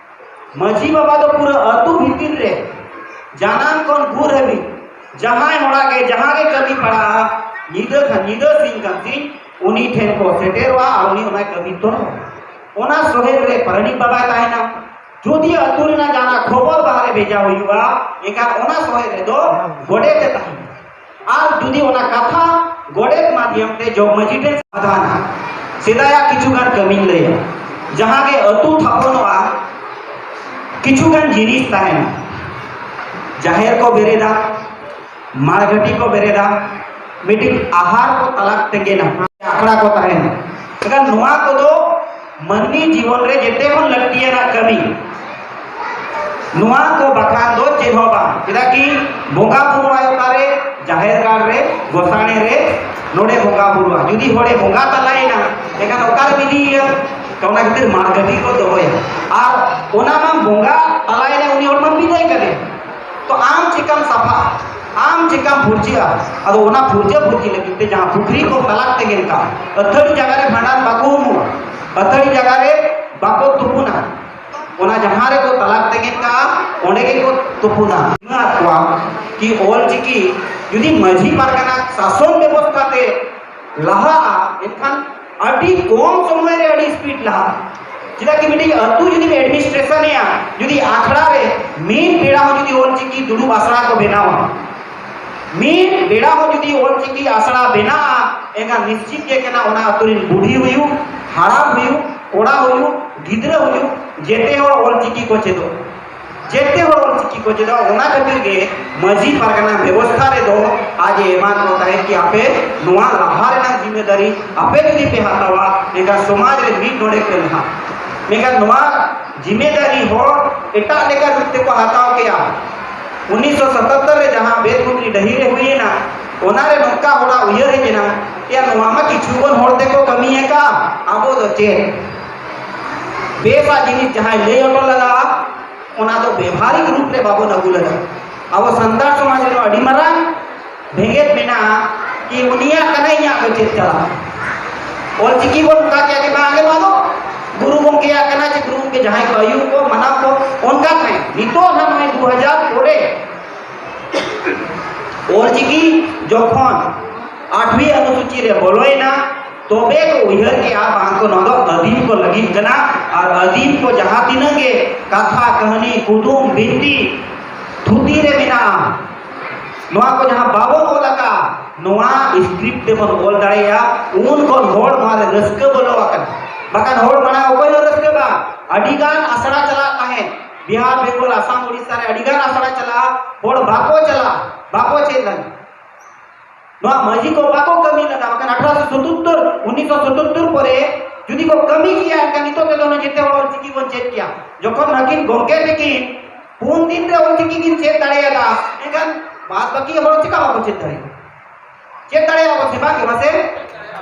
ᱢᱟᱹᱡᱷᱤ ᱵᱟᱵᱟ ᱫᱚ ᱯᱩᱨᱟᱹ ᱟᱹᱛᱩ ᱵᱷᱤᱛᱤᱨ ᱨᱮ ᱡᱟᱱᱟᱢ ᱠᱷᱚᱱ ᱜᱩᱨ ᱦᱟᱹᱵᱤᱡ ᱡᱟᱦᱟᱸᱭ ᱦᱚᱲᱟᱜ ᱜᱮ ᱡᱟᱦᱟᱸ ᱜᱮ ᱠᱟᱹᱢᱤ ᱯᱟᱲᱟᱜᱼᱟ, ᱧᱤᱫᱟᱹ ᱠᱷᱟᱱ ᱧᱤᱫᱟᱹ, ᱥᱤᱧ ᱠᱷᱟᱱ ᱥᱤᱧ, ᱩᱱᱤ ᱴᱷᱮᱱ ᱠᱚ ᱥᱮᱴᱮᱨᱚᱜᱼᱟ ᱟᱨ ᱩᱱᱤ ᱚᱱᱟᱭ ᱠᱟᱹᱢᱤ ᱛᱚᱨᱟᱣᱟ᱾ ᱚᱱᱟ ᱥᱚᱦᱮᱫ ᱨᱮ ᱯᱟᱨᱟᱱᱤᱠ ᱵᱟᱵᱟᱭ ᱛᱟᱦᱮᱱᱟ, ᱡᱩᱫᱤ ᱟᱹᱛᱩ ᱨᱮᱱᱟᱜ ᱡᱟᱦᱟᱱᱟᱜ ᱠᱷᱚᱵᱚᱨ ᱵᱟᱦᱨᱮ ᱵᱷᱮᱡᱟ ᱦᱩᱭᱩᱜᱼᱟ, ᱮᱱᱠᱷᱟᱱ ᱚᱱᱟ ᱥᱚᱢᱚᱭ ᱨᱮᱫᱚ ᱜᱚᱰᱮᱛ ᱮ ᱛᱟᱦᱮᱱᱟ᱾ ᱟᱨ ᱡᱩᱫᱤ ᱚᱱᱟ ᱠᱟᱛᱷᱟ ᱜᱚᱰᱮᱛ ᱢᱟᱫᱷᱭᱚᱢ ᱛᱮ ᱡᱚᱜᱽ ᱢᱟᱹᱡᱷᱤ ᱴᱷᱮᱱ ᱥᱚᱢᱟᱫᱷᱟᱱᱟ, ᱥᱮᱫᱟᱭᱟᱜ ᱠᱤᱪᱷᱩ ᱜᱟᱱ ᱠᱟᱹᱢᱤᱧ ᱞᱟᱹᱭᱟ᱾ ᱡᱟᱦᱟᱸ ᱜᱮ ᱟᱹᱛᱩ ᱛᱷᱟᱯᱚᱱᱚᱜᱼᱟ, ᱠᱤᱪᱷᱩ ᱜᱟᱱ ᱡᱤᱱᱤᱥ ᱛᱟᱦᱮᱱᱟ᱾ ᱡᱟᱦᱮᱨ ᱠᱚ ᱵᱮᱨᱮᱫᱟ, ᱢᱟᱲᱜᱷᱟᱹᱴᱤ ᱠᱚ ᱵᱮᱨᱮᱫᱟ, ᱢᱤᱫᱴᱤᱡ ᱟᱦᱟᱨ ᱠᱚ ᱛᱟᱞᱟᱠ ᱛᱮᱸᱜᱮᱱᱟ, ᱟᱠᱷᱲᱟ ᱠᱚ ᱛᱟᱦᱮᱱᱟ᱾ ᱮᱱᱠᱷᱟᱱ ᱱᱚᱣᱟ ᱠᱚᱫᱚ ᱢᱟᱹᱱᱢᱤ ᱡᱤᱵᱚᱱ ᱨᱮ ᱡᱮᱛᱮ ᱠᱷᱚᱱ ᱞᱟᱹᱠᱛᱤᱭᱟᱱᱟᱜ ᱠᱟᱹᱢᱤ᱾ ᱱᱚᱣᱟ ᱠᱚ ᱵᱟᱠᱷᱟᱱ ᱫᱚ ᱪᱮᱫ ᱦᱚᱸ ᱵᱟᱝ᱾ ᱪᱮᱫᱟᱜ ᱠᱤ ᱵᱚᱸᱜᱟ ᱵᱩᱨᱩ ᱟᱭ ᱚᱠᱟᱨᱮ? ᱡᱟᱦᱮᱨ ᱜᱟᱲ ᱨᱮ, ᱜᱚᱥᱟᱬᱮ ᱨᱮ, ᱱᱚᱰᱮ ᱵᱚᱸᱜᱟ ᱵᱩᱨᱩᱜᱼᱟ᱾ ᱡᱩᱫᱤ ᱦᱚᱲᱮ ᱵᱚᱸᱜᱟ ᱛᱟᱞᱟᱭᱮᱱᱟ, ᱮᱱᱠᱷᱟᱱ ᱚᱠᱟᱨᱮᱢ ᱤᱫᱤᱭᱮᱭᱟ? ᱛᱚ ᱚᱱᱟ ᱠᱷᱟᱹᱛᱤᱨ ᱢᱟᱲᱜᱷᱟᱹᱴᱤ ᱠᱚ ᱫᱚᱦᱚᱭᱟ᱾ ᱟᱨ ᱚᱱᱟ ᱢᱟ ᱵᱚᱸᱜᱟ ᱛᱟᱞᱟᱭᱮᱱᱟ, ᱩᱱᱤ ᱦᱚᱲ ᱢᱟ ᱵᱤᱫᱟᱹᱭ ᱠᱟᱫᱮ᱾ ᱛᱚ ᱟᱢ ᱪᱮᱠᱟᱢ ᱥᱟᱯᱷᱟᱜᱼᱟ? ᱟᱢ ᱪᱮᱠᱟᱢ ᱯᱷᱩᱨᱪᱟᱹᱜᱼᱟ? ᱟᱫᱚ ᱚᱱᱟ ᱯᱷᱩᱨᱪᱟᱹ ᱯᱷᱩᱨᱪᱤ ᱞᱟᱹᱜᱤᱫ ᱛᱮ ᱡᱟᱦᱟᱸ ᱯᱩᱠᱷᱨᱤ ᱠᱚ ᱛᱟᱞᱟᱠ ᱛᱮᱸᱜᱮᱱ ᱠᱟᱜᱼᱟ, ᱟᱹᱛᱷᱟᱹᱲᱤ ᱡᱟᱭᱜᱟ ᱨᱮ ᱵᱷᱟᱸᱰᱟᱱ ᱵᱟᱠᱚ ᱩᱢᱩᱜᱼᱟ, ᱟᱹᱛᱷᱟᱹᱲᱤ ᱡᱟᱭᱜᱟ ᱨᱮ ᱵᱟᱠᱚ ᱛᱩᱯᱩᱱᱟ, ᱚᱱᱟ ᱡᱟᱦᱟᱸ ᱨᱮᱠᱚ ᱛᱟᱞᱟᱠ ᱛᱮᱸᱜᱮᱱ ᱠᱟᱜᱼᱟ, ᱚᱸᱰᱮ ᱜᱮᱠᱚ ᱛᱩᱯᱩᱱᱟ᱾ ᱢᱮᱱᱟᱜ ᱠᱚᱣᱟ ᱠᱤ ᱚᱞ ᱪᱤᱠᱤ ᱡᱩᱫᱤ ᱢᱟᱹᱡᱷᱤ ᱯᱟᱨᱜᱟᱱᱟ ᱥᱟᱥᱚᱱ ᱵᱮᱵᱚᱥᱛᱷᱟ ᱛᱮ ᱞᱟᱦᱟᱜᱼᱟ, ᱮᱱᱠᱷᱟᱱ ᱟᱹᱰᱤ ᱠᱚᱢ ᱥᱚᱢᱚᱭ ᱨᱮ ᱟᱹᱰᱤ ᱥᱯᱤᱰ ᱞᱟᱦᱟᱜᱼᱟ᱾ ᱪᱮᱫᱟᱜ ᱠᱤ ᱢᱤᱫᱴᱤᱡ ᱟᱹᱛᱩ ᱡᱩᱫᱤᱢ ᱮᱰᱢᱤᱱᱤᱥᱴᱨᱮᱥᱚᱱᱮᱜᱼᱟ, ᱡᱩᱫᱤ ᱟᱠᱷᱲᱟ ᱨᱮ ᱢᱤᱫ ᱵᱮᱲᱟ ᱦᱚᱸ ᱡᱩᱫᱤ ᱚᱞ ᱪᱤᱠᱤ ᱫᱩᱲᱩᱵ ᱟᱥᱲᱟ ᱠᱚ ᱵᱮᱱᱟᱣᱟ, ᱢᱤᱫ ᱵᱮᱲᱟ ᱦᱚᱸ ᱡᱩᱫᱤ ᱚᱞ ᱪᱤᱠᱤ ᱟᱥᱲᱟ ᱵᱮᱱᱟᱜᱼᱟ, ᱮᱱᱠᱷᱟᱱ ᱱᱤᱥᱪᱤᱛ ᱜᱮ ᱠᱟᱱᱟ ᱚᱱᱟ ᱟᱹᱛᱩ ᱨᱤᱱ ᱵᱩᱰᱷᱤ ᱦᱩᱭᱩᱜ, ᱦᱟᱲᱟᱢ ᱦᱩᱭᱩᱜ, ᱠᱚᱲᱟ ᱦᱩᱭᱩᱜ, ᱜᱤᱫᱽᱨᱟᱹ ᱦᱩᱭᱩᱜ, ᱡᱮᱛᱮ ᱦᱚᱲ ᱚᱞ ᱪᱤᱠᱤ ᱠᱚ ᱪᱮᱫᱚᱜ᱾ ᱡᱮᱛᱮ ᱦᱚᱲ ᱚᱞ ᱪᱤᱠᱤ ᱠᱚ ᱪᱮᱫᱚᱜ᱾ ᱚᱱᱟ ᱠᱷᱟᱹᱛᱤᱨ ᱜᱮ ᱢᱟᱹᱡᱷᱤ ᱯᱟᱨᱜᱟᱱᱟ ᱵᱮᱵᱚᱥᱛᱷᱟ ᱨᱮᱫᱚ ᱟᱡ ᱮ ᱮᱢᱟᱱ ᱠᱚ ᱛᱟᱦᱮᱸᱫ ᱠᱤ ᱟᱯᱮ ᱱᱚᱣᱟ ᱞᱟᱦᱟ ᱨᱮᱱᱟᱜ ᱡᱤᱢᱢᱮᱫᱟᱨᱤ ᱟᱯᱮ ᱡᱩᱫᱤ ᱯᱮ ᱦᱟᱛᱟᱣᱟ, ᱮᱱᱠᱷᱟᱱ ᱥᱚᱢᱟᱡᱽ ᱨᱮ ᱢᱤᱫ ᱰᱚᱸᱰᱮᱠ ᱯᱮ ᱞᱟᱦᱟ᱾ ᱢᱮᱱᱠᱷᱟᱱ ᱱᱚᱣᱟ ᱡᱤᱢᱢᱮᱫᱟᱨᱤ ᱦᱚᱲ ᱮᱴᱟᱜ ᱞᱮᱠᱟ ᱨᱩᱯ ᱛᱮᱠᱚ ᱦᱟᱛᱟᱣ ᱠᱮᱜᱼᱟ᱾ ᱩᱱᱤᱥᱥᱚ ᱥᱟᱛᱟᱛᱛᱚᱨ ᱨᱮ ᱡᱟᱦᱟᱸ ᱵᱮᱫ ᱜᱩᱴᱨᱤ ᱰᱟᱹᱦᱤ ᱨᱮ ᱦᱩᱭᱮᱱᱟ, ᱚᱱᱟᱨᱮ ᱱᱚᱝᱠᱟ ᱦᱚᱲᱟᱜ ᱩᱭᱦᱟᱹᱨ ᱦᱮᱡ ᱮᱱᱟ, ᱮᱭᱟ, ᱱᱚᱣᱟ ᱢᱟ ᱠᱤᱪᱷᱩ ᱜᱟᱱ ᱦᱚᱲ ᱛᱮᱠᱚ ᱠᱟᱹᱢᱤ ᱟᱠᱟᱫᱼᱟ, ᱟᱵᱚ ᱫᱚ ᱪᱮᱫ? ᱵᱮᱥᱟᱜ ᱡᱤᱱᱤᱥ ᱡᱟᱦᱟᱸᱭ ᱞᱟᱹᱭ ᱦᱚᱴᱚ ᱞᱟᱜᱟᱜᱼᱟ, ᱚᱱᱟ ᱫᱚ ᱵᱮᱵᱷᱟᱨᱤᱠ ᱨᱩᱯ ᱨᱮ ᱵᱟᱵᱚᱱ ᱟᱹᱜᱩ ᱞᱟᱜᱟᱜᱼᱟ᱾ ᱟᱵᱚ ᱥᱟᱱᱛᱟᱲ ᱥᱚᱢᱟᱡᱽ ᱨᱮ ᱟᱹᱰᱤ ᱢᱟᱨᱟᱝ ᱵᱷᱮᱜᱮᱫ ᱢᱮᱱᱟᱜᱼᱟ ᱠᱤ ᱩᱱᱤᱭᱟᱜ ᱠᱟᱱᱟ, ᱤᱧᱟᱹᱜ ᱫᱚ ᱪᱮᱫ ᱪᱟᱞᱟᱜᱼᱟ? ᱚᱞ ᱪᱤᱠᱤ ᱵᱚᱱ ᱚᱱᱠᱟ ᱠᱮᱫ ᱜᱮ ᱵᱟᱝ ᱜᱮ, ᱱᱚᱣᱟ ᱫᱚ ᱜᱩᱨᱩ ᱜᱚᱢᱠᱮᱭᱟᱜ ᱠᱟᱱᱟ, ᱪᱮ ᱜᱩᱨᱩ ᱜᱚᱢᱠᱮ ᱡᱟᱦᱟᱸᱭ ᱠᱚ ᱟᱹᱭᱩᱨ ᱠᱚ ᱢᱟᱱᱟᱣ ᱠᱚ, ᱚᱱᱠᱟ ᱛᱟᱦᱮᱸ᱾ ᱱᱤᱛᱚᱜ ᱱᱟᱦᱟᱜ ᱱᱚᱜᱼᱚᱭ ᱫᱩ ᱦᱟᱡᱟᱨ ᱠᱚᱨᱮ ᱚᱞ ᱪᱤᱠᱤ ᱡᱚᱠᱷᱚᱱ ᱟᱴᱷᱣᱤ ᱚᱱᱩᱥᱩᱪᱤ ᱨᱮ ᱵᱚᱞᱚᱭᱮᱱᱟ, ᱛᱚᱵᱮ ᱠᱚ ᱩᱭᱦᱟᱹᱨ ᱠᱮᱜᱼᱟ, ᱵᱟᱝ ᱠᱚ, ᱱᱚᱣᱟ ᱫᱚ ᱟᱹᱫᱤᱢ ᱠᱚ ᱞᱟᱹᱜᱤᱫ ᱠᱟᱱᱟ᱾ ᱟᱨ ᱟᱹᱫᱤᱢ ᱠᱚ ᱡᱟᱦᱟᱸ ᱛᱤᱱᱟᱹᱜ ᱜᱮ ᱠᱟᱛᱷᱟ, ᱠᱟᱹᱦᱱᱤ, ᱠᱩᱫᱩᱢ, ᱵᱤᱱᱛᱤ, ᱛᱷᱩᱛᱤ ᱨᱮ ᱢᱮᱱᱟᱜᱼᱟ, ᱱᱚᱣᱟ ᱠᱚ ᱡᱟᱦᱟᱸ ᱵᱟᱵᱚᱱ ᱚᱞ ᱟᱠᱟᱫᱼᱟ, ᱱᱚᱣᱟ ᱥᱠᱨᱤᱯᱴ ᱛᱮᱵᱚᱱ ᱚᱞ ᱫᱟᱲᱮᱭᱟᱜᱼᱟ᱾ ᱩᱱ ᱠᱷᱚᱱ ᱦᱚᱲ ᱱᱚᱣᱟ ᱨᱮ ᱨᱟᱹᱥᱠᱟᱹ ᱵᱚᱞᱚ ᱟᱠᱟᱱᱟ᱾ ᱵᱟᱠᱷᱟᱱ ᱦᱚᱲ ᱢᱟᱲᱟᱝ ᱚᱠᱚᱭ ᱦᱚᱸ ᱨᱟᱹᱥᱠᱟᱹ ᱵᱟᱝ᱾ ᱟᱹᱰᱤ ᱜᱟᱱ ᱟᱥᱲᱟ ᱪᱟᱞᱟᱜ ᱛᱟᱦᱮᱸᱫ, ᱵᱤᱦᱟᱨ, ᱵᱮᱝᱜᱚᱞ, ᱟᱥᱟᱢ, ᱳᱰᱤᱥᱟ ᱨᱮ ᱟᱹᱰᱤ ᱜᱟᱱ ᱟᱥᱲᱟ ᱪᱟᱞᱟᱜᱼᱟ, ᱦᱚᱲ ᱵᱟᱠᱚ ᱪᱟᱞᱟᱜᱼᱟ, ᱵᱟᱠᱚ ᱪᱮᱫ ᱞᱟᱹᱜᱤᱫ᱾ ᱱᱚᱣᱟ ᱢᱟᱹᱡᱷᱤ ᱠᱚ ᱵᱟᱠᱚ ᱠᱟᱹᱢᱤ ᱞᱮᱫᱟ, ᱵᱟᱠᱷᱟᱱ ᱟᱴᱷᱨᱚᱥᱚ ᱥᱚᱛᱚᱛᱛᱚᱨ, ᱩᱱᱤᱥᱥᱚ ᱥᱚᱛᱚᱛᱛᱚᱨ ᱯᱚᱨᱮ ᱡᱩᱫᱤ ᱠᱚ ᱠᱟᱹᱢᱤ ᱠᱮᱭᱟ, ᱮᱱᱠᱷᱟᱱ ᱱᱤᱛᱚᱜ ᱛᱮᱫᱚ ᱚᱱᱟ ᱡᱮᱛᱮ ᱦᱚᱲ ᱚᱞᱪᱤᱠᱤ ᱵᱚᱱ ᱪᱮᱫ ᱠᱮᱭᱟ᱾ ᱡᱚᱠᱷᱚᱱ ᱟᱹᱠᱤᱱ ᱜᱚᱢᱠᱮ ᱛᱟᱹᱠᱤᱱ ᱯᱩᱱ ᱫᱤᱱ ᱨᱮ ᱚᱞᱪᱤᱠᱤ ᱠᱤᱱ ᱪᱮᱫ ᱫᱟᱲᱮᱭᱟᱫᱟ, ᱮᱱᱠᱷᱟᱱ ᱵᱟᱫ ᱵᱟᱹᱠᱤ ᱦᱚᱲ ᱪᱮᱠᱟ ᱵᱟᱠᱚ ᱪᱮᱫ ᱫᱟᱲᱮᱭᱟᱜᱼᱟ? ᱪᱮᱫ ᱫᱟᱲᱮᱭᱟᱜᱼᱟ ᱵᱚᱱ ᱥᱮ ᱵᱟᱝ ᱜᱮ ᱢᱟᱥᱮ?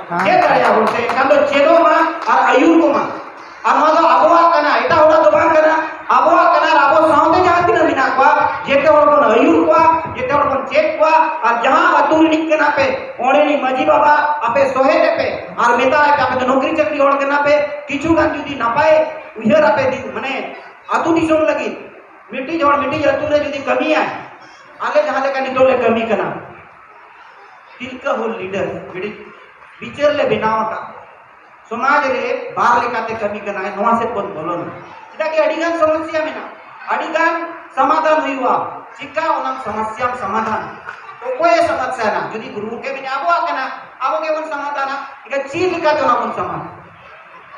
ᱦᱮᱸ᱾ ᱪᱮᱫ ᱫᱟᱲᱮᱭᱟᱜᱼᱟ ᱵᱚᱱ ᱥᱮ? ᱮᱱᱠᱷᱟᱱ ᱫᱚ ᱪᱮᱫᱚᱜ ᱢᱟ ᱟᱨ ᱟᱹᱭᱩᱨ ᱠᱚᱢᱟ᱾ ᱟᱨ ᱱᱚᱣᱟ ᱫᱚ ᱟᱵᱚᱣᱟᱜ ᱠᱟᱱᱟ, ᱮᱴᱟᱜ ᱦᱚᱲᱟᱜ ᱫᱚ ᱵᱟᱝ ᱠᱟᱱᱟ, ᱟᱵᱚᱣᱟᱜ ᱠᱟᱱᱟ᱾ ᱟᱨ ᱟᱵᱚ ᱥᱟᱶᱛᱮ ᱡᱟᱦᱟᱸ ᱛᱤᱱᱟᱹᱜ ᱢᱮᱱᱟᱜ ᱠᱚᱣᱟ, ᱡᱮᱛᱮ ᱦᱚᱲ ᱵᱚᱱ ᱟᱹᱭᱩᱨ ᱠᱚᱣᱟ, ᱡᱮᱛᱮ ᱦᱚᱲ ᱵᱚᱱ ᱪᱮᱫ ᱠᱚᱣᱟ᱾ ᱟᱨ ᱡᱟᱦᱟᱸ ᱟᱹᱛᱩ ᱨᱤᱱᱤᱡ ᱠᱟᱱᱟ ᱯᱮ, ᱚᱸᱰᱮᱱᱤᱡ ᱢᱟᱹᱡᱷᱤ ᱵᱟᱵᱟ ᱟᱯᱮ ᱥᱚᱦᱮᱫ ᱮᱯᱮ ᱟᱨ ᱢᱮᱛᱟᱭ ᱯᱮ, ᱟᱯᱮ ᱫᱚ ᱱᱚᱠᱨᱤ ᱪᱟᱹᱠᱨᱤ ᱦᱚᱲ ᱠᱟᱱᱟ ᱯᱮ, ᱠᱤᱪᱷᱩ ᱜᱟᱱ ᱡᱩᱫᱤ ᱱᱟᱯᱟᱭ ᱩᱭᱦᱟᱹᱨ ᱟᱯᱮ ᱫᱤ-, ᱢᱟᱱᱮ ᱟᱹᱛᱩ ᱫᱤᱥᱚᱢ ᱞᱟᱹᱜᱤᱫ ᱢᱤᱫᱴᱤᱡ ᱦᱚᱲ ᱢᱤᱫᱴᱤᱡ ᱟᱹᱛᱩ ᱨᱮ ᱡᱩᱫᱤ ᱠᱟᱹᱢᱤᱭᱟᱭ, ᱟᱞᱮ ᱡᱟᱦᱟᱸ ᱞᱮᱠᱟ ᱱᱤᱛᱚᱜ ᱞᱮ ᱠᱟᱹᱢᱤ ᱠᱟᱱᱟ, ᱛᱤᱞᱠᱟᱹ ᱦᱩᱞ ᱞᱤᱰᱟᱨ ᱢᱤᱫᱴᱤᱡ ᱵᱤᱪᱟᱹᱨ ᱞᱮ ᱵᱮᱱᱟᱣ ᱟᱠᱟᱫ, ᱥᱚᱢᱟᱡᱽ ᱨᱮ ᱵᱟᱨ ᱞᱮᱠᱟᱛᱮ ᱠᱟᱹᱢᱤ ᱠᱟᱱᱟᱭ, ᱱᱚᱣᱟ ᱥᱮᱫ ᱵᱚᱱ ᱵᱚᱞᱚᱱᱟ᱾ ᱪᱮᱫᱟᱜ ᱠᱤ ᱟᱹᱰᱤ ᱜᱟᱱ ᱥᱚᱢᱚᱥᱥᱟ ᱢᱮᱱᱟᱜᱼᱟ, ᱟᱹᱰᱤ ᱜᱟᱱ ᱥᱚᱢᱟᱫᱷᱟᱱ ᱦᱩᱭᱩᱜᱼᱟ᱾ ᱪᱤᱠᱟ ᱚᱱᱟ ᱥᱚᱢᱚᱥᱥᱟᱢ ᱥᱚᱢᱟᱫᱷᱟᱱ? ᱚᱠᱚᱭᱮ ᱥᱚᱢᱚᱥᱥᱟᱭᱮᱱᱟ? ᱡᱩᱫᱤ ᱜᱩᱨᱩ ᱜᱚᱢᱠᱮ ᱢᱮᱱᱟ ᱟᱵᱚᱣᱟᱜ ᱠᱟᱱᱟ, ᱟᱵᱚ ᱜᱮᱵᱚᱱ ᱥᱚᱢᱟᱫᱷᱟᱱᱟ, ᱮᱱᱠᱷᱟᱱ ᱪᱮᱫ ᱞᱮᱠᱟᱛᱮ ᱚᱱᱟ ᱵᱚᱱ ᱥᱚᱢᱟᱫᱷᱟᱱᱟ?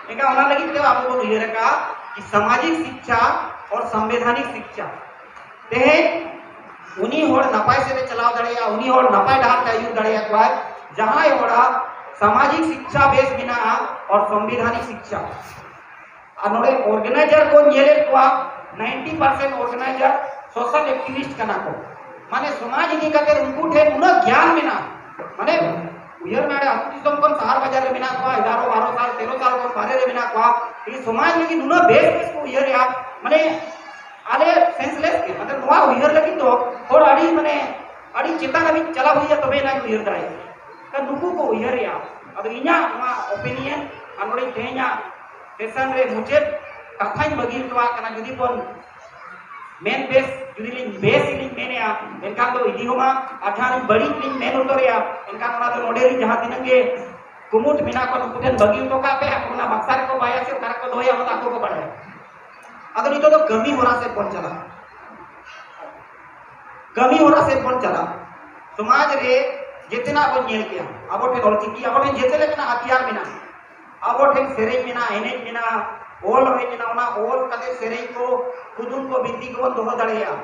ᱮᱱᱠᱷᱟᱱ ᱚᱱᱟ ᱞᱟᱹᱜᱤᱫ ᱛᱮ ᱟᱵᱚ ᱵᱚᱱ ᱩᱭᱦᱟᱹᱨ ᱟᱠᱟᱫᱼᱟ ᱠᱤ ᱥᱟᱢᱟᱡᱤᱠ ᱥᱤᱠᱪᱷᱟ ᱟᱨ ᱥᱚᱝᱵᱤᱫᱷᱟᱱᱤᱠ ᱥᱤᱠᱪᱷᱟ᱾ ᱛᱮᱦᱮᱧ ᱩᱱᱤ ᱦᱚᱲ ᱱᱟᱯᱟᱭ ᱥᱮᱫ ᱮ ᱪᱟᱞᱟᱣ ᱫᱟᱲᱮᱭᱟᱜᱼᱟ, ᱩᱱᱤ ᱦᱚᱲ ᱱᱟᱯᱟᱭ ᱰᱟᱦᱟᱨ ᱛᱮ ᱟᱹᱭᱩᱨ ᱫᱟᱲᱮᱭᱟᱠᱚᱣᱟᱭ, ᱡᱟᱦᱟᱸᱭ ᱦᱚᱲᱟᱜ ᱥᱟᱢᱟᱡᱤᱠ ᱥᱤᱠᱪᱷᱟ ᱵᱮᱥ ᱢᱮᱱᱟᱜᱼᱟ ᱟᱨ ᱥᱚᱝᱵᱤᱫᱷᱟᱱᱤᱠ ᱥᱤᱠᱪᱷᱟ᱾ ᱟᱨ ᱱᱚᱰᱮ ᱚᱨᱜᱟᱱᱟᱭᱡᱟᱨ ᱠᱚ ᱧᱮᱞᱮᱫ ᱠᱚᱣᱟ, ninety percent organizer social activist ᱠᱟᱱᱟ ᱠᱚ᱾ ᱢᱟᱱᱮ ᱥᱚᱢᱟᱡᱽ ᱤᱫᱤ ᱠᱟᱛᱮ ᱩᱱᱠᱩ ᱴᱷᱮᱱ ᱩᱱᱟᱹᱜ ᱜᱮᱭᱟᱱ ᱢᱮᱱᱟᱜᱼᱟ᱾ ᱢᱟᱱᱮ ᱩᱭᱦᱟᱹᱨ ᱢᱮ, ᱟᱹᱛᱩ ᱫᱤᱥᱚᱢ ᱠᱷᱚᱱ ᱥᱟᱦᱟᱨ ᱵᱟᱡᱟᱨ ᱨᱮ ᱢᱮᱱᱟᱜ ᱠᱚᱣᱟ, ᱮᱜᱟᱨᱚ, ᱵᱟᱨᱚ ᱥᱟᱞ, ᱛᱮᱨᱚ ᱥᱟᱞ ᱠᱷᱚᱱ ᱵᱟᱦᱨᱮ ᱨᱮ ᱢᱮᱱᱟᱜ ᱠᱚᱣᱟ᱾ ᱤᱧ ᱥᱚᱢᱟᱡᱽ ᱞᱟᱹᱜᱤᱫ ᱱᱩᱱᱟᱹᱜ ᱵᱮᱥ ᱵᱮᱥ ᱠᱚ ᱩᱭᱦᱟᱹᱨᱮᱜᱼᱟ, ᱢᱟᱱᱮ ᱟᱞᱮ ᱥᱮᱱᱥᱞᱮᱥ ᱜᱮ᱾ ᱢᱟᱱᱮ ᱱᱚᱣᱟ ᱩᱭᱦᱟᱹᱨ ᱞᱟᱹᱜᱤᱫ ᱫᱚ ᱦᱚᱲ ᱟᱹᱰᱤ, ᱢᱟᱱᱮ ᱟᱹᱰᱤ ᱪᱮᱛᱟᱱ ᱦᱟᱹᱵᱤᱡ ᱪᱟᱞᱟᱣ ᱦᱩᱭᱩᱜᱼᱟ, ᱛᱚᱵᱮ ᱮᱱᱟᱝ ᱩᱭᱦᱟᱹᱨ ᱫᱟᱲᱮᱭᱟᱜᱼᱟ᱾ ᱠᱷᱟᱱ ᱱᱩᱠᱩ ᱠᱚ ᱩᱭᱦᱟᱹᱨᱮᱜᱼᱟ᱾ ᱟᱫᱚ ᱤᱧᱟᱹᱜ ᱱᱚᱣᱟ ᱚᱯᱤᱱᱤᱭᱚᱱ ᱟᱨ ᱱᱚᱰᱮ ᱛᱮᱦᱮᱧᱟᱜ ᱥᱮᱥᱚᱱ ᱨᱮ ᱢᱩᱪᱟᱹᱫ ᱠᱟᱛᱷᱟᱧ ᱵᱟᱹᱜᱤ ᱦᱚᱴᱚᱣᱟᱜ ᱠᱟᱱᱟ᱾ ᱡᱩᱫᱤ ᱵᱚᱱ ᱢᱮᱱ ᱵᱮᱥ, ᱡᱩᱫᱤ ᱞᱤᱧ ᱵᱮᱥ ᱞᱤᱧ ᱢᱮᱱᱮᱜᱼᱟ, ᱮᱱᱠᱷᱟᱱ ᱫᱚ ᱤᱫᱤ ᱦᱚᱸ ᱢᱟ, ᱟᱨ ᱡᱟᱦᱟᱸ ᱞᱤᱧ ᱵᱟᱹᱲᱤᱡ ᱞᱤᱧ ᱢᱮᱱ ᱩᱛᱟᱹᱨᱮᱜᱼᱟ, ᱮᱱᱠᱷᱟᱱ ᱚᱱᱟ ᱫᱚ ᱱᱚᱰᱮ ᱨᱤᱱ ᱡᱟᱦᱟᱸ ᱛᱤᱱᱟᱹᱜ ᱜᱮ ᱠᱩᱢᱩᱴ ᱢᱮᱱᱟᱜ ᱠᱚᱣᱟ, ᱱᱩᱠᱩ ᱴᱷᱮᱱ ᱵᱟᱹᱜᱤ ᱦᱚᱴᱚ ᱠᱟᱜ ᱯᱮ, ᱟᱠᱚ ᱚᱱᱟ ᱵᱟᱠᱥᱟ ᱨᱮᱠᱚ ᱵᱟᱭᱟ ᱥᱮ ᱚᱠᱟ ᱨᱮᱠᱚ ᱫᱚᱦᱚᱭᱟ, ᱚᱱᱟ ᱫᱚ ᱟᱠᱚ ᱠᱚ ᱵᱟᱲᱟᱭᱟ᱾ ᱟᱫᱚ ᱱᱤᱛᱚᱜ ᱫᱚ ᱠᱟᱹᱢᱤ ᱦᱚᱨᱟ ᱥᱮᱫ ᱵᱚᱱ ᱪᱟᱞᱟᱜᱼᱟ, ᱠᱟᱹᱢᱤ ᱦᱚᱨᱟ ᱥᱮᱫ ᱵᱚᱱ ᱪᱟᱞᱟᱜᱼᱟ᱾ ᱥᱚᱢᱟᱡᱽ ᱨᱮ ᱡᱮᱛᱮᱱᱟᱜ ᱵᱚᱱ ᱧᱮᱞ ᱠᱮᱜᱼᱟ, ᱟᱵᱚ ᱴᱷᱮᱱ ᱚᱞᱪᱤᱠᱤ, ᱟᱵᱚ ᱴᱷᱮᱱ ᱡᱮᱛᱮ ᱞᱮᱠᱟᱱᱟᱜ ᱦᱟᱛᱤᱭᱟᱨ ᱢᱮᱱᱟᱜᱼᱟ, ᱟᱵᱚ ᱴᱷᱮᱱ ᱥᱮᱨᱮᱧ ᱢᱮᱱᱟᱜᱼᱟ, ᱮᱱᱮᱡ ᱢᱮᱱᱟᱜᱼᱟ, ᱚᱞ ᱦᱚᱸ ᱢᱮᱱᱟᱜᱼᱟ, ᱚᱱᱟ ᱚᱞ ᱠᱟᱛᱮ ᱥᱮᱨᱮᱧ ᱠᱚ, ᱠᱩᱫᱩᱢ ᱠᱚ, ᱵᱤᱱᱛᱤ ᱠᱚᱵᱚᱱ ᱫᱚᱦᱚ ᱫᱟᱲᱮᱭᱟᱜᱼᱟ᱾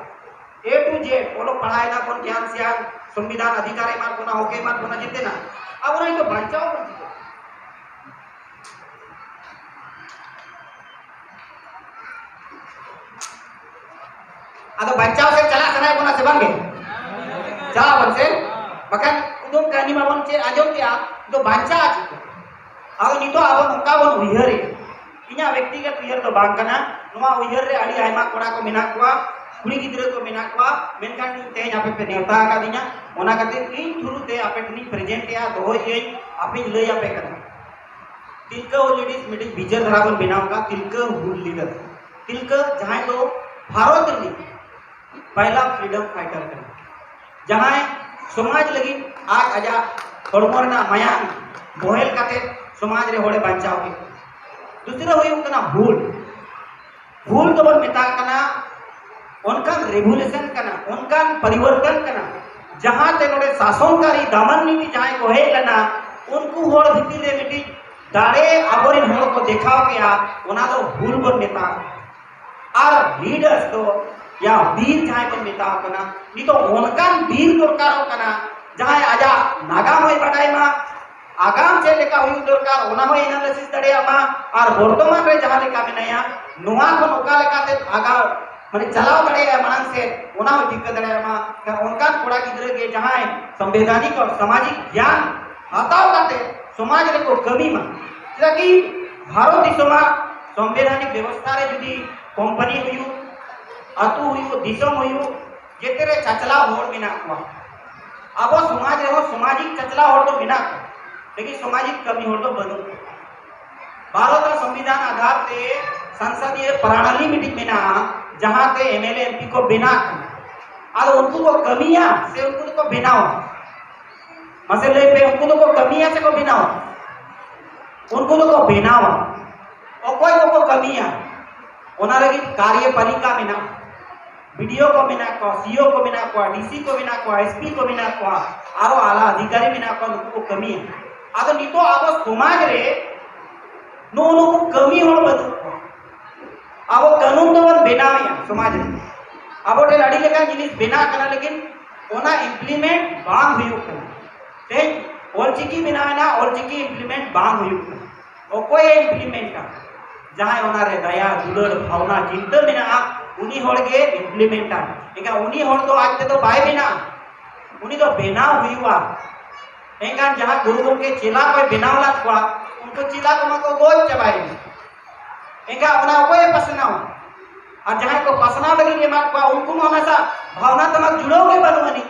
A to Z ᱚᱞᱚᱜ ᱯᱟᱲᱦᱟᱣ ᱮᱱᱟ ᱵᱚᱱ, ᱜᱮᱭᱟᱱ ᱥᱮᱭᱟᱱ ᱥᱚᱝᱵᱤᱫᱷᱟᱱ ᱚᱫᱷᱤᱠᱟᱨ ᱮ ᱮᱢᱟᱫ ᱵᱚᱱᱟ, ᱦᱚᱠ ᱮ ᱮᱢᱟᱫ ᱵᱚᱱᱟ, ᱡᱮᱛᱮᱱᱟᱜ᱾ ᱟᱵᱚ ᱱᱤᱛᱚᱜ ᱵᱟᱧᱪᱟᱣ ᱵᱚᱱ ᱪᱤᱠᱟᱹᱭᱟ? ᱟᱫᱚ ᱵᱟᱧᱪᱟᱣ ᱥᱮᱫ ᱪᱟᱞᱟᱜ ᱥᱟᱱᱟᱭᱮᱫ ᱵᱚᱱᱟ ᱥᱮ ᱵᱟᱝ ᱜᱮ? ᱪᱟᱞᱟᱜ ᱵᱚᱱ ᱥᱮ? ᱵᱟᱠᱷᱟᱱ ᱠᱩᱫᱩᱢ ᱠᱟᱹᱦᱱᱤ ᱢᱟᱵᱚᱱ ᱪᱮᱫ ᱟᱸᱡᱚᱢ ᱠᱮᱜᱼᱟ, ᱫᱚ ᱵᱟᱧᱪᱟᱣ ᱪᱮᱫ? ᱟᱫᱚ ᱱᱤᱛᱚᱜ ᱟᱵᱚ ᱱᱚᱝᱠᱟ ᱵᱚᱱ ᱩᱭᱦᱟᱹᱨᱮᱫ, ᱤᱧᱟᱹᱜ ᱵᱮᱠᱛᱤᱜᱚᱛ ᱩᱭᱦᱟᱹᱨ ᱫᱚ ᱵᱟᱝ ᱠᱟᱱᱟ᱾ ᱱᱚᱣᱟ ᱩᱭᱦᱟᱹᱨ ᱨᱮ ᱟᱹᱰᱤ ᱟᱭᱢᱟ ᱠᱚᱲᱟ ᱠᱚ ᱢᱮᱱᱟᱜ ᱠᱚᱣᱟ, ᱠᱩᱲᱤ ᱜᱤᱫᱽᱨᱟᱹ ᱠᱚ ᱢᱮᱱᱟᱜ ᱠᱚᱣᱟ, ᱢᱮᱱᱠᱷᱟᱱ ᱤᱧ ᱛᱮᱦᱮᱧ ᱟᱯᱮ ᱯᱮ ᱱᱮᱣᱛᱟ ᱟᱠᱟᱫᱤᱧᱟ, ᱚᱱᱟ ᱠᱷᱟᱹᱛᱤᱨ ᱤᱧ ᱛᱷᱨᱩ ᱛᱮ ᱟᱯᱮ ᱴᱷᱮᱱᱤᱧ ᱯᱨᱮᱡᱮᱱᱴ ᱮᱜᱼᱟ, ᱫᱚᱦᱚᱭᱮᱫ ᱟᱹᱧ, ᱟᱯᱮᱧ ᱞᱟᱹᱭ ᱟᱯᱮ ᱠᱟᱱᱟ᱾ ᱛᱤᱞᱠᱟᱹ ᱦᱩᱞ ᱞᱤᱰᱤᱥ ᱢᱤᱫᱴᱤᱡ ᱵᱤᱪᱟᱹᱨ ᱫᱷᱟᱨᱟ ᱵᱚᱱ ᱵᱮᱱᱟᱣ ᱠᱟᱜᱼᱟ, ᱛᱤᱞᱠᱟᱹ ᱦᱩᱞ ᱞᱤᱰᱟᱨ, ᱛᱤᱞᱠᱟᱹ ᱡᱟᱦᱟᱸᱭ ᱫᱚ ᱵᱷᱟᱨᱚᱛ ᱨᱤᱱᱤᱡ ᱯᱟᱭᱞᱟ ᱯᱷᱨᱤᱰᱚᱢ ᱯᱷᱟᱭᱴᱟᱨ ᱠᱟᱱᱟ, ᱡᱟᱦᱟᱸᱭ ᱥᱚᱢᱟᱡᱽ ᱞᱟᱹᱜᱤᱫ ᱟᱡ ᱟᱡᱟᱜ ᱦᱚᱲᱢᱚ ᱨᱮᱱᱟᱜ ᱢᱟᱭᱟᱝ ᱵᱚᱦᱮᱞ ᱠᱟᱛᱮ ᱥᱚᱢᱟᱡᱽ ᱨᱮ ᱦᱚᱲᱮ ᱵᱟᱧᱪᱟᱣ ᱠᱮᱫ᱾ ᱫᱩᱥᱨᱟᱹ ᱦᱩᱭᱩᱜ ᱠᱟᱱᱟ ᱦᱩᱞ᱾ ᱦᱩᱞ ᱫᱚᱵᱚᱱ ᱢᱮᱛᱟᱜ ᱠᱟᱱᱟ ᱚᱱᱠᱟᱱ ᱨᱮᱵᱷᱩᱞᱩᱥᱚᱱ ᱠᱟᱱᱟ, ᱚᱱᱠᱟᱱ ᱯᱚᱨᱤᱵᱚᱨᱛᱚᱱ ᱠᱟᱱᱟ, ᱡᱟᱦᱟᱸ ᱛᱮ ᱱᱚᱰᱮ ᱥᱟᱥᱚᱱᱠᱟᱨᱤ ᱫᱟᱢᱟᱱ ᱱᱤᱛᱤ ᱡᱟᱦᱟᱸᱭ ᱠᱚ ᱦᱮᱡ ᱞᱮᱱᱟ, ᱩᱱᱠᱩ ᱦᱚᱲ ᱵᱷᱤᱛᱤᱨ ᱨᱮ ᱢᱤᱫᱴᱤᱡ ᱫᱟᱲᱮ ᱟᱵᱚᱨᱮᱱ ᱦᱚᱲ ᱠᱚ ᱫᱮᱠᱷᱟᱣ ᱠᱮᱜᱼᱟ, ᱚᱱᱟ ᱫᱚ ᱦᱩᱞ ᱵᱚᱱ ᱢᱮᱛᱟᱜᱼᱟ᱾ ᱟᱨ ᱞᱤᱰᱟᱨᱥ ᱫᱚ ᱭᱟ ᱵᱤᱨ ᱡᱟᱦᱟᱸᱭ ᱵᱚᱱ ᱢᱮᱛᱟᱣ ᱠᱟᱱᱟ, ᱱᱤᱛᱚᱜ ᱚᱱᱠᱟᱱ ᱵᱤᱨ ᱫᱚᱨᱠᱟᱨᱚᱜ ᱠᱟᱱᱟ ᱡᱟᱦᱟᱸᱭ ᱟᱡᱟᱜ ᱱᱟᱜᱟᱢ ᱦᱚᱸᱭ ᱵᱟᱰᱟᱭ ᱢᱟ, ᱟᱜᱟᱢ ᱪᱮᱫ ᱞᱮᱠᱟ ᱦᱩᱭᱩᱜ ᱫᱚᱨᱠᱟᱨ ᱚᱱᱟ ᱦᱚᱸᱭ ᱮᱱᱟᱞᱤᱥᱤᱥ ᱫᱟᱲᱮᱭᱟᱜ ᱢᱟ, ᱟᱨ ᱵᱚᱨᱛᱚᱢᱟᱱ ᱨᱮ ᱡᱟᱦᱟᱸ ᱞᱮᱠᱟ ᱢᱮᱱᱟᱭᱟ ᱱᱚᱣᱟ ᱠᱷᱚᱱ ᱚᱠᱟ ᱞᱮᱠᱟᱛᱮ ᱟᱜᱟᱢ ᱢᱟᱱᱮ ᱪᱟᱞᱟᱣ ᱫᱟᱲᱮᱭᱟᱜᱼᱟ ᱢᱟᱲᱟᱝ ᱥᱮᱫ, ᱚᱱᱟ ᱦᱚᱸ ᱴᱷᱤᱠᱟᱹ ᱫᱟᱲᱮᱭᱟᱜ ᱢᱟ᱾ ᱠᱟᱨᱚᱱ ᱚᱱᱠᱟᱱ ᱠᱚᱲᱟ ᱜᱤᱫᱽᱨᱟᱹ ᱜᱮ ᱡᱟᱦᱟᱸᱭ ᱥᱚᱝᱵᱤᱫᱷᱟᱱᱤᱠ ᱟᱨ ᱥᱟᱢᱟᱡᱤᱠ ᱜᱮᱭᱟᱱ ᱦᱟᱛᱟᱣ ᱠᱟᱛᱮ ᱥᱚᱢᱟᱡᱽ ᱨᱮᱠᱚ ᱠᱟᱹᱢᱤ ᱢᱟ᱾ ᱪᱮᱫᱟᱜ ᱠᱤ ᱵᱷᱟᱨᱚᱛ ᱫᱤᱥᱚᱢᱟᱜ ᱥᱚᱝᱵᱤᱫᱷᱟᱱᱤᱠ ᱵᱮᱵᱚᱥᱛᱷᱟ ᱨᱮ ᱡᱩᱫᱤ ᱠᱳᱢᱯᱟᱱᱤ ᱦᱩᱭᱩᱜ, ᱟᱹᱛᱩ ᱦᱩᱭᱩᱜ, ᱫᱤᱥᱚᱢ ᱦᱩᱭᱩᱜ, ᱡᱮᱛᱮ ᱨᱮ ᱪᱟᱪᱞᱟᱣ ᱦᱚᱲ ᱢᱮᱱᱟᱜ ᱠᱚᱣᱟ᱾ ᱟᱵᱚ ᱥᱚᱢᱟᱡᱽ ᱨᱮᱦᱚᱸ ᱥᱟᱢᱟᱡᱤᱠ ᱪᱟᱪᱞᱟᱣ ᱦᱚᱲ ᱫᱚ ᱢᱮᱱᱟᱜ ᱠᱚᱣᱟ, ᱞᱮᱠᱤᱱ ᱥᱟᱢᱟᱡᱤᱠ ᱠᱟᱹᱢᱤ ᱦᱚᱲ ᱫᱚ ᱵᱟᱹᱱᱩᱜ ᱠᱚᱣᱟ᱾ ᱵᱷᱟᱨᱚᱛ ᱨᱮ ᱥᱚᱝᱵᱤᱫᱷᱟᱱ ᱟᱫᱷᱟᱨ ᱛᱮ ᱥᱚᱝᱥᱚᱫᱤᱭᱚ ᱯᱨᱟᱬᱟᱞᱤ ᱢᱤᱫᱴᱤᱡ ᱢᱮᱱᱟᱜᱼᱟ, ᱡᱟᱦᱟᱸᱛᱮ M L A, M P ᱠᱚ ᱵᱮᱱᱟᱜ ᱠᱟᱱᱟ᱾ ᱟᱫᱚ ᱩᱱᱠᱩ ᱠᱚ ᱠᱟᱹᱢᱤᱭᱟ ᱥᱮ ᱩᱱᱠᱩ ᱫᱚᱠᱚ ᱵᱮᱱᱟᱣᱟ? ᱢᱟᱥᱮ ᱞᱟᱹᱭ ᱯᱮ, ᱩᱱᱠᱩ ᱫᱚᱠᱚ ᱠᱟᱹᱢᱤᱭᱟ ᱥᱮ ᱠᱚ ᱵᱮᱱᱟᱣᱟ? ᱩᱱᱠᱩ ᱫᱚᱠᱚ ᱵᱮᱱᱟᱣᱟ᱾ ᱚᱠᱚᱭ ᱠᱚᱠᱚ ᱠᱟᱹᱢᱤᱭᱟ? ᱚᱱᱟ ᱞᱟᱹᱜᱤᱫ ᱠᱟᱨᱭᱚᱯᱟᱞᱤᱠᱟ ᱢᱮᱱᱟᱜᱼᱟ, ᱵᱤᱰᱤᱳ ᱠᱚ ᱢᱮᱱᱟᱜ ᱠᱚᱣᱟ, ᱥᱤᱳ ᱠᱚ ᱢᱮᱱᱟᱜ ᱠᱚᱣᱟ, ᱰᱤᱥᱤ ᱠᱚ ᱢᱮᱱᱟᱜ ᱠᱚᱣᱟ, ᱮᱥᱯᱤ ᱠᱚ ᱢᱮᱱᱟᱜ ᱠᱚᱣᱟ, ᱟᱨᱚ ᱟᱞᱟ ᱚᱫᱷᱤᱠᱟᱨᱤ ᱢᱮᱱᱟᱜ ᱠᱚᱣᱟ, ᱱᱩᱠᱩ ᱠᱚ ᱠᱟᱹᱢᱤᱭᱟ᱾ ᱟᱫᱚ ᱱᱤᱛᱚᱜ ᱟᱵᱚ ᱥᱚᱢᱟᱡᱽ ᱨᱮ ᱱᱩᱜᱼᱩ ᱱᱩᱠᱩ ᱠᱟᱹᱢᱤ ᱦᱚᱲ ᱵᱟᱹᱱᱩᱜ ᱠᱚᱣᱟ᱾ ᱟᱵᱚ ᱠᱟᱹᱱᱩᱱ ᱫᱚᱵᱚᱱ ᱵᱮᱱᱟᱣᱮᱫᱼᱟ ᱥᱚᱢᱟᱡᱽ ᱨᱮ, ᱟᱵᱚ ᱴᱷᱮᱱ ᱟᱹᱰᱤ ᱞᱮᱠᱟᱱ ᱡᱤᱱᱤᱥ ᱵᱮᱱᱟᱜ ᱠᱟᱱᱟ, ᱞᱮᱠᱤᱱ ᱚᱱᱟ ᱤᱢᱯᱞᱤᱢᱮᱱᱴ ᱵᱟᱝ ᱦᱩᱭᱩᱜ ᱠᱟᱱᱟ᱾ ᱛᱮᱦᱮᱧ ᱚᱞᱪᱤᱠᱤ ᱵᱮᱱᱟᱣ ᱮᱱᱟ, ᱚᱞᱪᱤᱠᱤ ᱤᱢᱯᱞᱤᱢᱮᱱᱴ ᱵᱟᱝ ᱦᱩᱭᱩᱜ ᱠᱟᱱᱟ᱾ ᱚᱠᱚᱭᱮ ᱤᱢᱯᱞᱤᱢᱮᱱᱴᱟ? ᱡᱟᱦᱟᱸᱭ ᱚᱱᱟᱨᱮ ᱫᱟᱭᱟ, ᱫᱩᱞᱟᱹᱲ, ᱵᱷᱟᱣᱱᱟ, ᱪᱤᱱᱛᱟᱹ ᱢᱮᱱᱟᱜᱼᱟ, ᱩᱱᱤ ᱦᱚᱲ ᱜᱮ ᱤᱢᱯᱞᱤᱢᱮᱱᱴᱟ᱾ ᱮᱱᱠᱷᱟᱱ ᱩᱱᱤ ᱦᱚᱲ ᱫᱚ ᱟᱡ ᱛᱮᱫᱚ ᱵᱟᱭ ᱵᱮᱱᱟᱜᱼᱟ, ᱩᱱᱤ ᱫᱚ ᱵᱮᱱᱟᱣ ᱦᱩᱭᱩᱜᱼᱟ᱾ ᱮᱱᱠᱷᱟᱱ ᱡᱟᱦᱟᱸ ᱜᱩᱨᱩ ᱜᱚᱢᱠᱮ ᱪᱮᱞᱟ ᱠᱚᱭ ᱵᱮᱱᱟᱣ ᱞᱮᱫ ᱠᱚᱣᱟ, ᱩᱱᱠᱩ ᱪᱮᱞᱟ ᱠᱚᱢᱟ ᱠᱚ ᱜᱚᱡ ᱪᱟᱵᱟᱭᱮᱱᱟ᱾ ᱮᱱᱠᱷᱟᱱ ᱚᱱᱟ ᱚᱠᱚᱭᱮ ᱯᱟᱥᱱᱟᱣᱟ? ᱟᱨ ᱡᱟᱦᱟᱸᱭ ᱠᱚ ᱯᱟᱥᱱᱟᱣ ᱞᱟᱹᱜᱤᱫ ᱮᱢᱟᱜ ᱠᱚᱣᱟ, ᱩᱱᱠᱩ ᱢᱟ ᱚᱱᱟ ᱥᱟᱶ ᱵᱷᱟᱣᱱᱟ ᱛᱟᱢᱟᱠ ᱡᱩᱲᱟᱹᱣ ᱜᱮ ᱵᱟᱹᱱᱩᱜ ᱟᱹᱱᱤᱡ᱾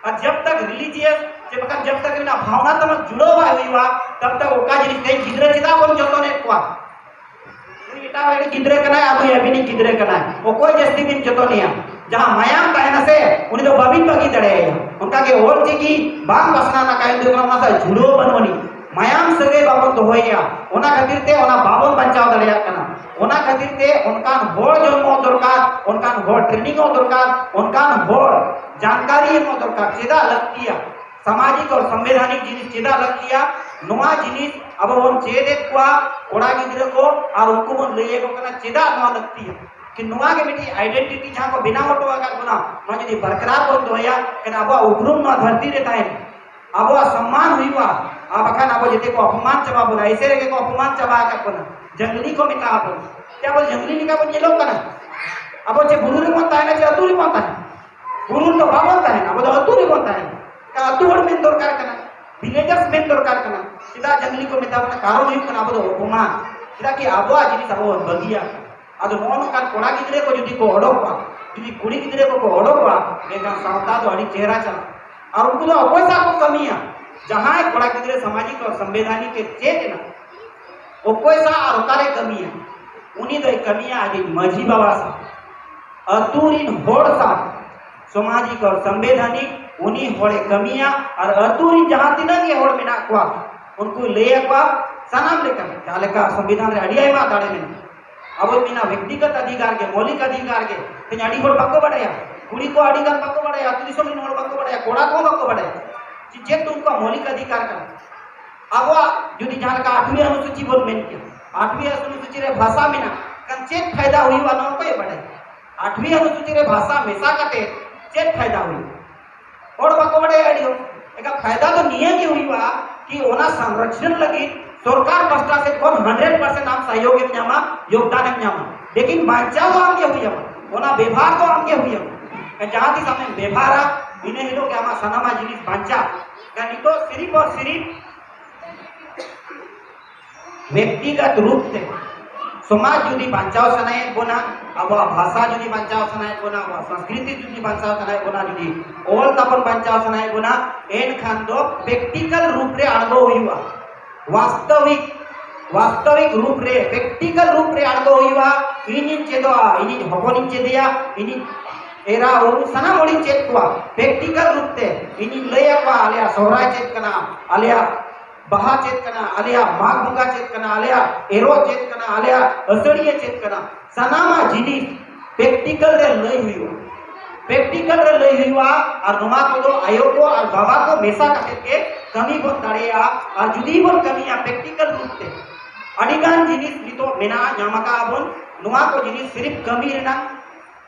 ᱟᱨ ᱡᱟᱵ ᱛᱟᱠ ᱨᱤᱞᱤᱡᱤᱭᱟᱥ ᱪᱮ ᱵᱟᱠᱷᱟᱱ ᱡᱟᱵ ᱛᱟᱠ ᱚᱱᱟ ᱵᱷᱟᱣᱱᱟ ᱛᱟᱢᱟᱠ ᱡᱩᱲᱟᱹᱣ ᱵᱟᱭ ᱦᱩᱭᱩᱜᱼᱟ, ᱛᱟᱵ ᱛᱟᱠ ᱚᱠᱟ ᱡᱤᱱᱤᱥ ᱛᱮ ᱜᱤᱫᱽᱨᱟᱹ ᱪᱮᱫᱟᱜ ᱵᱚᱱ ᱡᱚᱛᱚᱱᱮᱫ ᱠᱚᱣᱟ? ᱩᱱᱤ ᱮᱴᱟᱜ ᱦᱚᱲ ᱜᱤᱫᱽᱨᱟᱹ ᱠᱟᱱᱟᱭ, ᱟᱵᱚ ᱟᱹᱵᱤᱱᱤᱡ ᱜᱤᱫᱽᱨᱟᱹ ᱠᱟᱱᱟᱭ, ᱚᱠᱚᱭ ᱡᱟᱹᱥᱛᱤ ᱵᱤᱱ ᱡᱚᱛᱚᱱᱮᱭᱟ? ᱡᱟᱦᱟᱸ ᱢᱟᱭᱟᱢ ᱛᱟᱦᱮᱱᱟ ᱥᱮ, ᱩᱱᱤ ᱫᱚ ᱵᱟᱹᱵᱤᱱ ᱵᱟᱹᱜᱤ ᱫᱟᱲᱮᱭᱟᱭᱟ᱾ ᱚᱱᱠᱟᱜᱮ ᱚᱞ ᱪᱤᱠᱤ ᱵᱟᱝ ᱯᱟᱥᱱᱟᱣ ᱨᱮᱱᱟᱜ ᱠᱟᱨᱚᱱ ᱫᱚ ᱚᱱᱟ ᱥᱟᱶ ᱡᱩᱲᱟᱹᱣ ᱵᱟᱹᱱᱩᱜ ᱟᱹᱱᱤᱡ, ᱢᱟᱭᱟᱢ ᱥᱟᱹᱜᱟᱹᱭ ᱵᱟᱵᱚᱱ ᱫᱚᱦᱚᱭᱮᱭᱟ, ᱚᱱᱟ ᱠᱷᱟᱹᱛᱤᱨ ᱛᱮ ᱚᱱᱟ ᱵᱟᱵᱚᱱ ᱵᱟᱧᱪᱟᱣ ᱫᱟᱲᱮᱭᱟᱜ ᱠᱟᱱᱟ᱾ ᱚᱱᱟ ᱠᱷᱟᱹᱛᱤᱨ ᱛᱮ ᱚᱱᱠᱟᱱ ᱦᱚᱲ ᱡᱚᱱᱢᱚ ᱫᱚᱨᱠᱟᱨ, ᱚᱱᱠᱟᱱ ᱦᱚᱲ ᱴᱨᱮᱱᱤᱝᱚᱜ ᱫᱚᱨᱠᱟᱨ, ᱚᱱᱠᱟᱱ ᱦᱚᱲ ᱡᱟᱱᱠᱟᱨᱤ ᱮᱢᱚᱜ ᱫᱚᱨᱠᱟᱨ᱾ ᱪᱮᱫᱟᱜ ᱞᱟᱹᱠᱛᱤᱭᱟ? ᱥᱟᱢᱟᱡᱤᱠ ᱟᱨ ᱥᱚᱝᱵᱤᱫᱷᱟᱱᱤᱠ ᱡᱤᱱᱤᱥ ᱪᱮᱫᱟᱜ ᱞᱟᱹᱠᱛᱤᱭᱟ? ᱱᱚᱣᱟ ᱡᱤᱱᱤᱥ ᱟᱵᱚ ᱵᱚᱱ ᱪᱮᱫ ᱮᱫ ᱠᱚᱣᱟ ᱠᱚᱲᱟ ᱜᱤᱫᱽᱨᱟᱹ ᱠᱚ, ᱟᱨ ᱩᱱᱠᱩ ᱵᱚᱱ ᱞᱟᱹᱭ ᱟᱠᱚ ᱠᱟᱱᱟ ᱪᱮᱫᱟᱜ ᱱᱚᱣᱟ ᱞᱟᱹᱠᱛᱤᱭᱟ᱾ ᱠᱤ ᱱᱚᱣᱟ ᱜᱮ ᱢᱤᱫᱴᱤᱡ ᱟᱭᱰᱮᱱᱴᱤᱴᱤ ᱡᱟᱦᱟᱸ ᱠᱚ ᱵᱮᱱᱟᱣ ᱦᱚᱴᱚ ᱟᱠᱟᱫ ᱵᱚᱱᱟ, ᱱᱚᱣᱟ ᱡᱩᱫᱤ ᱵᱟᱨᱠᱨᱟᱨ ᱵᱚᱱ ᱫᱚᱦᱚᱭᱟ, ᱮᱱᱠᱷᱟᱱ ᱟᱵᱚᱣᱟᱜ ᱩᱯᱨᱩᱢ ᱱᱚᱣᱟ ᱫᱷᱟᱹᱨᱛᱤ ᱨᱮ ᱛᱟᱦᱮᱱᱟ, ᱟᱵᱚᱣᱟᱜ ᱥᱚᱢᱢᱟᱱ ᱦᱩᱭᱩᱜᱼᱟ᱾ ᱟᱨ ᱵᱟᱠᱷᱟᱱ ᱟᱵᱚ ᱡᱮᱛᱮ ᱠᱚ ᱚᱯᱚᱢᱟᱱ ᱪᱟᱵᱟ ᱵᱚᱱᱟ, ᱮᱭᱥᱮ ᱨᱮᱜᱮ ᱠᱚ ᱚᱯᱚᱢᱟᱱ ᱪᱟᱵᱟ ᱟᱠᱟᱫ ᱵᱚᱱᱟ, ᱡᱟᱝᱞᱤ ᱠᱚ ᱢᱮᱛᱟ ᱵᱚᱱᱟ᱾ ᱪᱮ ᱟᱵᱚ ᱡᱟᱝᱞᱤ ᱞᱮᱠᱟ ᱵᱚᱱ ᱧᱮᱞᱚᱜ ᱠᱟᱱᱟ? ᱟᱵᱚ ᱪᱮ ᱵᱩᱨᱩ ᱨᱮᱵᱚᱱ ᱛᱟᱦᱮᱱᱟ ᱪᱮ ᱟᱹᱛᱩ ᱨᱮᱵᱚᱱ ᱛᱟᱦᱮᱱᱟ? ᱵᱩᱨᱩ ᱨᱮᱫᱚ ᱵᱟᱵᱚᱱ ᱛᱟᱦᱮᱱᱟ, ᱟᱵᱚ ᱫᱚ ᱟᱹᱛᱩ ᱨᱮᱵᱚᱱ ᱛᱟᱦᱮᱱᱟ᱾ ᱮᱱᱠᱷᱟᱱ ᱟᱹᱛᱩ ᱦᱚᱲ ᱢᱮᱱ ᱫᱚᱨᱠᱟᱨ ᱠᱟᱱᱟ, ᱵᱷᱤᱞᱮᱡᱟᱨᱥ ᱢᱮᱱ ᱫᱚᱨᱠᱟᱨ ᱠᱟᱱᱟ᱾ ᱪᱮᱫᱟᱜ ᱡᱟᱝᱞᱤ ᱠᱚ ᱢᱮᱛᱟ ᱵᱚᱱᱟ? ᱠᱟᱨᱚᱱ ᱦᱩᱭᱩᱜ ᱠᱟᱱᱟ ᱟᱵᱚ ᱫᱚ ᱚᱯᱚᱢᱟᱱ᱾ ᱪᱮᱫᱟᱜ ᱠᱤ ᱟᱵᱚᱣᱟᱜ ᱡᱤᱱᱤᱥ ᱟᱵᱚ ᱵᱚᱱ ᱵᱟᱹᱜᱤᱭᱟ᱾ ᱟᱫᱚ ᱱᱚᱜᱼᱚ ᱱᱚᱝᱠᱟᱱ ᱠᱚᱲᱟ ᱜᱤᱫᱽᱨᱟᱹ ᱠᱚ ᱡᱩᱫᱤ ᱠᱚ ᱚᱰᱚᱠᱚᱜᱼᱟ, ᱡᱩᱫᱤ ᱠᱩᱲᱤ ᱜᱤᱫᱽᱨᱟᱹ ᱠᱚᱠᱚ ᱚᱰᱚᱠᱚᱜᱼᱟ, ᱮᱱᱠᱷᱟᱱ ᱥᱟᱶᱛᱟ ᱫᱚ ᱟᱹᱰᱤ ᱪᱮᱦᱨᱟ ᱪᱟᱞᱟᱜᱼᱟ᱾ ᱟᱨ ᱩᱱᱠᱩ ᱫᱚ ᱚᱠᱚᱭ ᱥᱟᱶ ᱠᱚ ᱠᱟᱹᱢᱤᱭᱟ? ᱡᱟᱦᱟᱸᱭ ᱠᱚᱲᱟ ᱜᱤᱫᱽᱨᱟᱹ ᱥᱟᱢᱟᱡᱤᱠ ᱟᱨ ᱥᱚᱝᱵᱤᱫᱷᱟᱱᱤᱠ ᱮ ᱪᱮᱫ ᱮᱱᱟ, ᱚᱠᱚᱭ ᱥᱟᱶ ᱟᱨ ᱚᱠᱟᱨᱮ ᱠᱟᱹᱢᱤᱭᱟ? ᱩᱱᱤ ᱫᱚᱭ ᱠᱟᱹᱢᱤᱭᱟ ᱟᱡᱤᱡ ᱢᱟᱹᱡᱷᱤ ᱵᱟᱵᱟ ᱥᱟᱶ, ᱟᱹᱛᱩ ᱨᱤᱱ ᱦᱚᱲ ᱥᱟᱶ᱾ ᱥᱟᱢᱟᱡᱤᱠ ᱟᱨ ᱥᱚᱝᱵᱤᱫᱷᱟᱱᱤᱠ ᱩᱱᱤ ᱦᱚᱲᱮ ᱠᱟᱹᱢᱤᱭᱟ, ᱟᱨ ᱟᱹᱛᱩ ᱨᱤᱱ ᱡᱟᱦᱟᱸ ᱛᱤᱱᱟᱹᱜ ᱜᱮ ᱦᱚᱲ ᱢᱮᱱᱟᱜ ᱠᱚᱣᱟ, ᱩᱱᱠᱩ ᱞᱟᱹᱭ ᱟᱠᱚᱣᱟ, ᱥᱟᱱᱟᱢ ᱞᱮᱠᱟ, ᱡᱟᱦᱟᱸ ᱞᱮᱠᱟ ᱥᱚᱝᱵᱤᱫᱷᱟᱱ ᱨᱮ ᱟᱹᱰᱤ ᱟᱭᱢᱟ ᱫᱟᱲᱮ ᱢᱮᱱᱟᱜᱼᱟ, ᱟᱵᱚ ᱢᱮᱱᱟ ᱵᱮᱠᱛᱤᱜᱚᱛ ᱚᱫᱷᱤᱠᱟᱨ ᱜᱮ, ᱢᱚᱣᱞᱤᱠ ᱚᱫᱷᱤᱠᱟᱨ ᱜᱮ᱾ ᱛᱮᱦᱮᱧ ᱟᱹᱰᱤ ᱦᱚᱲ ᱵᱟᱠᱚ ᱵᱟᱲᱟᱭᱟ, ᱠᱩᱲᱤ ᱠᱚ ᱟᱹᱰᱤ ᱜᱟᱱ ᱵᱟᱠᱚ ᱵᱟᱲᱟᱭᱟ, ᱟᱹᱛᱩ ᱫᱤᱥᱚᱢ ᱨᱮᱱ ᱦᱚᱲ ᱵᱟᱠᱚ ᱵᱟᱲᱟᱭᱟ, ᱠᱚᱲᱟ ᱠᱚᱦᱚᱸ ᱵᱟᱠᱚ ᱵᱟᱲᱟᱭᱟ ᱡᱮ ᱪᱮᱫ ᱩᱱᱠᱩᱣᱟᱜ ᱢᱚᱣᱞᱤᱠ ᱚᱫᱷᱤᱠᱟᱨ ᱠᱟᱱᱟ᱾ ᱟᱵᱚᱣᱟᱜ ᱡᱩᱫᱤ ᱡᱟᱦᱟᱸ ᱞᱮᱠᱟ ᱟᱴᱷᱣᱤ ᱚᱱᱩᱥᱩᱪᱤ ᱵᱚᱱ ᱢᱮᱱ ᱠᱮᱭᱟ, ᱟᱴᱷᱣᱤ ᱚᱱᱩᱥᱩᱪᱤ ᱨᱮ ᱵᱷᱟᱥᱟ ᱢᱮᱱᱟᱜ ᱠᱷᱟᱱ ᱪᱮᱫ ᱯᱷᱟᱭᱫᱟ ᱦᱩᱭᱩᱜᱼᱟ, ᱱᱚᱣᱟ ᱚᱠᱚᱭᱮ ᱵᱟᱲᱟᱭᱟ? ᱟᱴᱷᱣᱤ ᱚᱱᱩᱥᱩᱪᱤ ᱨᱮ ᱵᱷᱟᱥᱟ ᱢᱮᱥᱟ ᱠᱟᱛᱮ ᱪᱮᱫ ᱯᱷᱟᱭᱫᱟ ᱦᱩᱭᱩᱜᱼᱟ? ᱦᱚᱲ ᱵᱟᱠᱚ ᱵᱟᱲᱟᱭᱟ ᱟᱹᱰᱤ ᱦᱚᱲ᱾ ᱮᱱᱠᱷᱟᱱ ᱯᱷᱟᱭᱫᱟ ᱫᱚ ᱱᱤᱭᱟᱹ ᱜᱮ ᱦᱩᱭᱩᱜᱼᱟ ᱠᱤ ᱚᱱᱟ ᱥᱚᱝᱨᱚᱠᱷᱚᱱ ᱞᱟᱹᱜᱤᱫ ᱥᱚᱨᱠᱟᱨ ᱯᱟᱥᱴᱟ ᱥᱮᱫ ᱠᱷᱚᱱ ᱦᱟᱱᱰᱨᱮᱰ ᱯᱟᱨᱥᱮᱱᱴ ᱟᱢ ᱥᱚᱦᱭᱳᱜᱽ ᱮᱢ ᱧᱟᱢᱟ, ᱭᱳᱜᱽᱫᱟᱱ ᱮᱢ ᱧᱟᱢᱟ, ᱞᱮᱠᱤᱱ ᱵᱟᱧᱪᱟᱣ ᱫᱚ ᱟᱢ ᱜᱮ ᱦᱩᱭ ᱟᱢᱟ, ᱚᱱᱟ ᱵᱮᱵᱷᱟᱨ ᱫᱚ ᱟᱢ ᱜᱮ ᱦᱩᱭ ᱟᱢᱟ᱾ ᱡᱟᱦᱟᱸ ᱛᱤᱥ ᱟᱢᱮᱢ ᱵᱮᱵᱷᱟᱨᱟ, ᱤᱱᱟᱹ ᱦᱤᱞᱳᱜ ᱜᱮ ᱟᱢᱟᱜ ᱥᱟᱱᱟᱢᱟᱜ ᱡᱤᱱᱤᱥ ᱵᱟᱧᱪᱟᱜᱼᱟ᱾ ᱮᱱᱠᱷᱟᱱ ᱱᱤᱛᱚᱜ ᱥᱤᱨᱤᱯ ᱟᱨ ᱥᱤᱨᱤᱯ ᱵᱮᱠᱛᱤᱜᱚᱛ ᱨᱩᱯ ᱛᱮ ᱥᱚᱢᱟᱡᱽ ᱡᱩᱫᱤ ᱵᱟᱧᱪᱟᱣ ᱥᱟᱱᱟᱭᱮᱫ ᱵᱚᱱᱟ, ᱟᱵᱚᱣᱟᱜ ᱵᱷᱟᱥᱟ ᱡᱩᱫᱤ ᱵᱟᱧᱪᱟᱣ ᱥᱟᱱᱟᱭᱮᱫ ᱵᱚᱱᱟ, ᱟᱵᱚᱣᱟᱜ ᱥᱚᱝᱥᱠᱨᱤᱛᱤ ᱡᱩᱫᱤ ᱵᱟᱧᱪᱟᱣ ᱥᱟᱱᱟᱭᱮᱫ ᱵᱚᱱᱟ, ᱡᱩᱫᱤ ᱚᱞ ᱛᱟᱵᱚᱱ ᱵᱟᱧᱪᱟᱣ ᱥᱟᱱᱟᱭᱮᱫ ᱵᱚᱱᱟ, ᱮᱱᱠᱷᱟᱱ ᱫᱚ ᱯᱨᱮᱠᱴᱤᱠᱟᱞ ᱨᱩᱯ ᱨᱮ ᱟᱬᱜᱚ ᱦᱩᱭᱩᱜᱼᱟ᱾ ᱵᱟᱥᱛᱚᱵᱤᱠ, ᱵᱟᱥᱛᱚᱵᱤᱠ ᱨᱩᱯ ᱨᱮ, ᱯᱨᱮᱠᱴᱤᱠᱟᱞ ᱨᱩᱯ ᱨᱮ ᱟᱬᱜᱚ ᱦᱩᱭᱩᱜᱼᱟ᱾ ᱤᱧᱤᱧ ᱪᱮᱫᱚᱜᱼᱟ, ᱤᱧᱤᱧ ᱦᱚᱯᱚᱱᱤᱧ ᱪᱮᱫᱮᱭᱟ, ᱤᱧᱤᱧ ᱮᱨᱟ ᱩᱨᱩ ᱥᱟᱱᱟᱢ ᱦᱚᱲᱤᱧ ᱪᱮᱫ ᱠᱚᱣᱟ ᱯᱨᱮᱠᱴᱤᱠᱟᱞ ᱨᱩᱯ ᱛᱮ᱾ ᱤᱧᱤᱧ ᱞᱟᱹᱭ ᱟᱠᱚᱣᱟ, ᱟᱞᱮᱭᱟᱜ ᱥᱚᱦᱨᱟᱭ ᱪᱮᱫ ᱠᱟᱱᱟ, ᱟᱞᱮᱭᱟᱜ ᱵᱟᱦᱟ ᱪᱮᱫ ᱠᱟᱱᱟ, ᱟᱞᱮᱭᱟᱜ ᱢᱟᱜᱽ ᱵᱚᱸᱜᱟ ᱪᱮᱫ ᱠᱟᱱᱟ, ᱟᱞᱮᱭᱟᱜ ᱮᱨᱚᱜ ᱪᱮᱫ ᱠᱟᱱᱟ, ᱟᱞᱮᱭᱟᱜ ᱟᱹᱥᱟᱹᱲᱤᱭᱟᱹ ᱪᱮᱫ ᱠᱟᱱᱟ, ᱥᱟᱱᱟᱢᱟᱜ ᱡᱤᱱᱤᱥ ᱯᱨᱮᱠᱴᱤᱠᱟᱞ ᱨᱮ ᱞᱟᱹᱭ ᱦᱩᱭᱩᱜᱼᱟ᱾ ᱯᱨᱮᱠᱴᱤᱠᱟᱞ ᱨᱮ ᱞᱟᱹᱭ ᱦᱩᱭᱩᱜᱼᱟ᱾ ᱟᱨ ᱱᱚᱣᱟ ᱠᱚᱫᱚ ᱟᱭᱳ ᱠᱚ ᱟᱨ ᱵᱟᱵᱟ ᱠᱚ ᱢᱮᱥᱟ ᱠᱟᱛᱮ ᱜᱮ ᱠᱟᱹᱢᱤ ᱵᱚᱱ ᱫᱟᱲᱮᱭᱟᱜᱼᱟ᱾ ᱟᱨ ᱡᱩᱫᱤ ᱵᱚᱱ ᱠᱟᱹᱢᱤᱭᱟ ᱯᱨᱮᱠᱴᱤᱠᱟᱞ ᱨᱩᱯ ᱛᱮ, ᱟᱹᱰᱤ ᱜᱟᱱ ᱡᱤᱱᱤᱥ ᱱᱤᱛᱚᱜ ᱢᱮᱱᱟᱜᱼᱟ, ᱧᱟᱢ ᱟᱠᱟᱫᱼᱟ ᱵᱚᱱ᱾ ᱱᱚᱣᱟ ᱠᱚ ᱡᱤᱱᱤᱥ ᱥᱤᱨᱤᱯ ᱠᱟᱹᱢᱤ ᱨᱮᱱᱟᱜ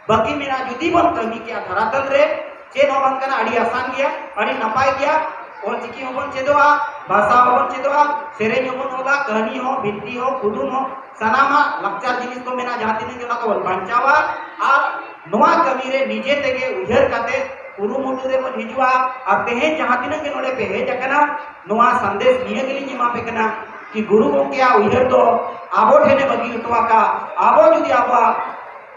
ᱵᱟᱹᱠᱤ ᱢᱮᱱᱟᱜᱼᱟ᱾ ᱡᱩᱫᱤ ᱵᱚᱱ ᱠᱟᱹᱢᱤ ᱠᱮᱭᱟ ᱫᱷᱟᱨᱟᱛᱟᱞ ᱨᱮ, ᱪᱮᱫ ᱦᱚᱸ ᱵᱟᱝ ᱠᱟᱱᱟ, ᱟᱹᱰᱤ ᱟᱥᱟᱱ ᱜᱮᱭᱟ, ᱟᱹᱰᱤ ᱱᱟᱯᱟᱭ ᱜᱮᱭᱟ᱾ ᱚᱞ ᱪᱤᱠᱤ ᱦᱚᱸᱵᱚᱱ ᱪᱮᱫᱚᱜᱼᱟ, ᱵᱷᱟᱥᱟ ᱦᱚᱸᱵᱚᱱ ᱪᱮᱫᱚᱜᱼᱟ, ᱥᱮᱨᱮᱧ ᱦᱚᱸᱵᱚᱱ ᱚᱞᱟ, ᱠᱟᱹᱦᱱᱤ ᱦᱚᱸ, ᱵᱤᱱᱛᱤ ᱦᱚᱸ, ᱠᱩᱫᱩᱢ ᱦᱚᱸ, ᱥᱟᱱᱟᱢᱟᱜ ᱞᱟᱠᱪᱟᱨ ᱡᱤᱱᱤᱥ ᱠᱚ ᱢᱮᱱᱟᱜᱼᱟ, ᱡᱟᱦᱟᱸ ᱛᱤᱱᱟᱹᱜ ᱜᱮ ᱚᱱᱟ ᱠᱚᱵᱚᱱ ᱵᱟᱧᱪᱟᱣᱟ᱾ ᱟᱨ ᱱᱚᱣᱟ ᱠᱟᱹᱢᱤ ᱨᱮ ᱱᱤᱡᱮ ᱛᱮᱜᱮ ᱩᱭᱦᱟᱹᱨ ᱠᱟᱛᱮ ᱠᱩᱨᱩᱢᱩᱴᱩ ᱨᱮᱵᱚᱱ ᱦᱤᱡᱩᱜᱼᱟ᱾ ᱟᱨ ᱛᱮᱦᱮᱧ ᱡᱟᱦᱟᱸ ᱛᱤᱱᱟᱹᱜ ᱜᱮ ᱱᱚᱰᱮ ᱯᱮ ᱦᱮᱡ ᱟᱠᱟᱱᱟ, ᱱᱚᱣᱟ ᱥᱟᱸᱫᱮᱥ ᱱᱤᱭᱟᱹ ᱜᱮᱞᱤᱧ ᱮᱢᱟ ᱯᱮ ᱠᱟᱱᱟ ᱠᱤ ᱜᱩᱨᱩ ᱜᱚᱢᱠᱮᱭᱟᱜ ᱩᱭᱦᱟᱹᱨ ᱫᱚ ᱟᱵᱚ ᱴᱷᱮᱱᱮ ᱵᱟᱹᱜᱤ ᱦᱚᱴᱚ ᱟᱠᱟᱫ᱾ ᱟᱵᱚ ᱡᱩᱫᱤ ᱟᱵᱚᱣᱟᱜ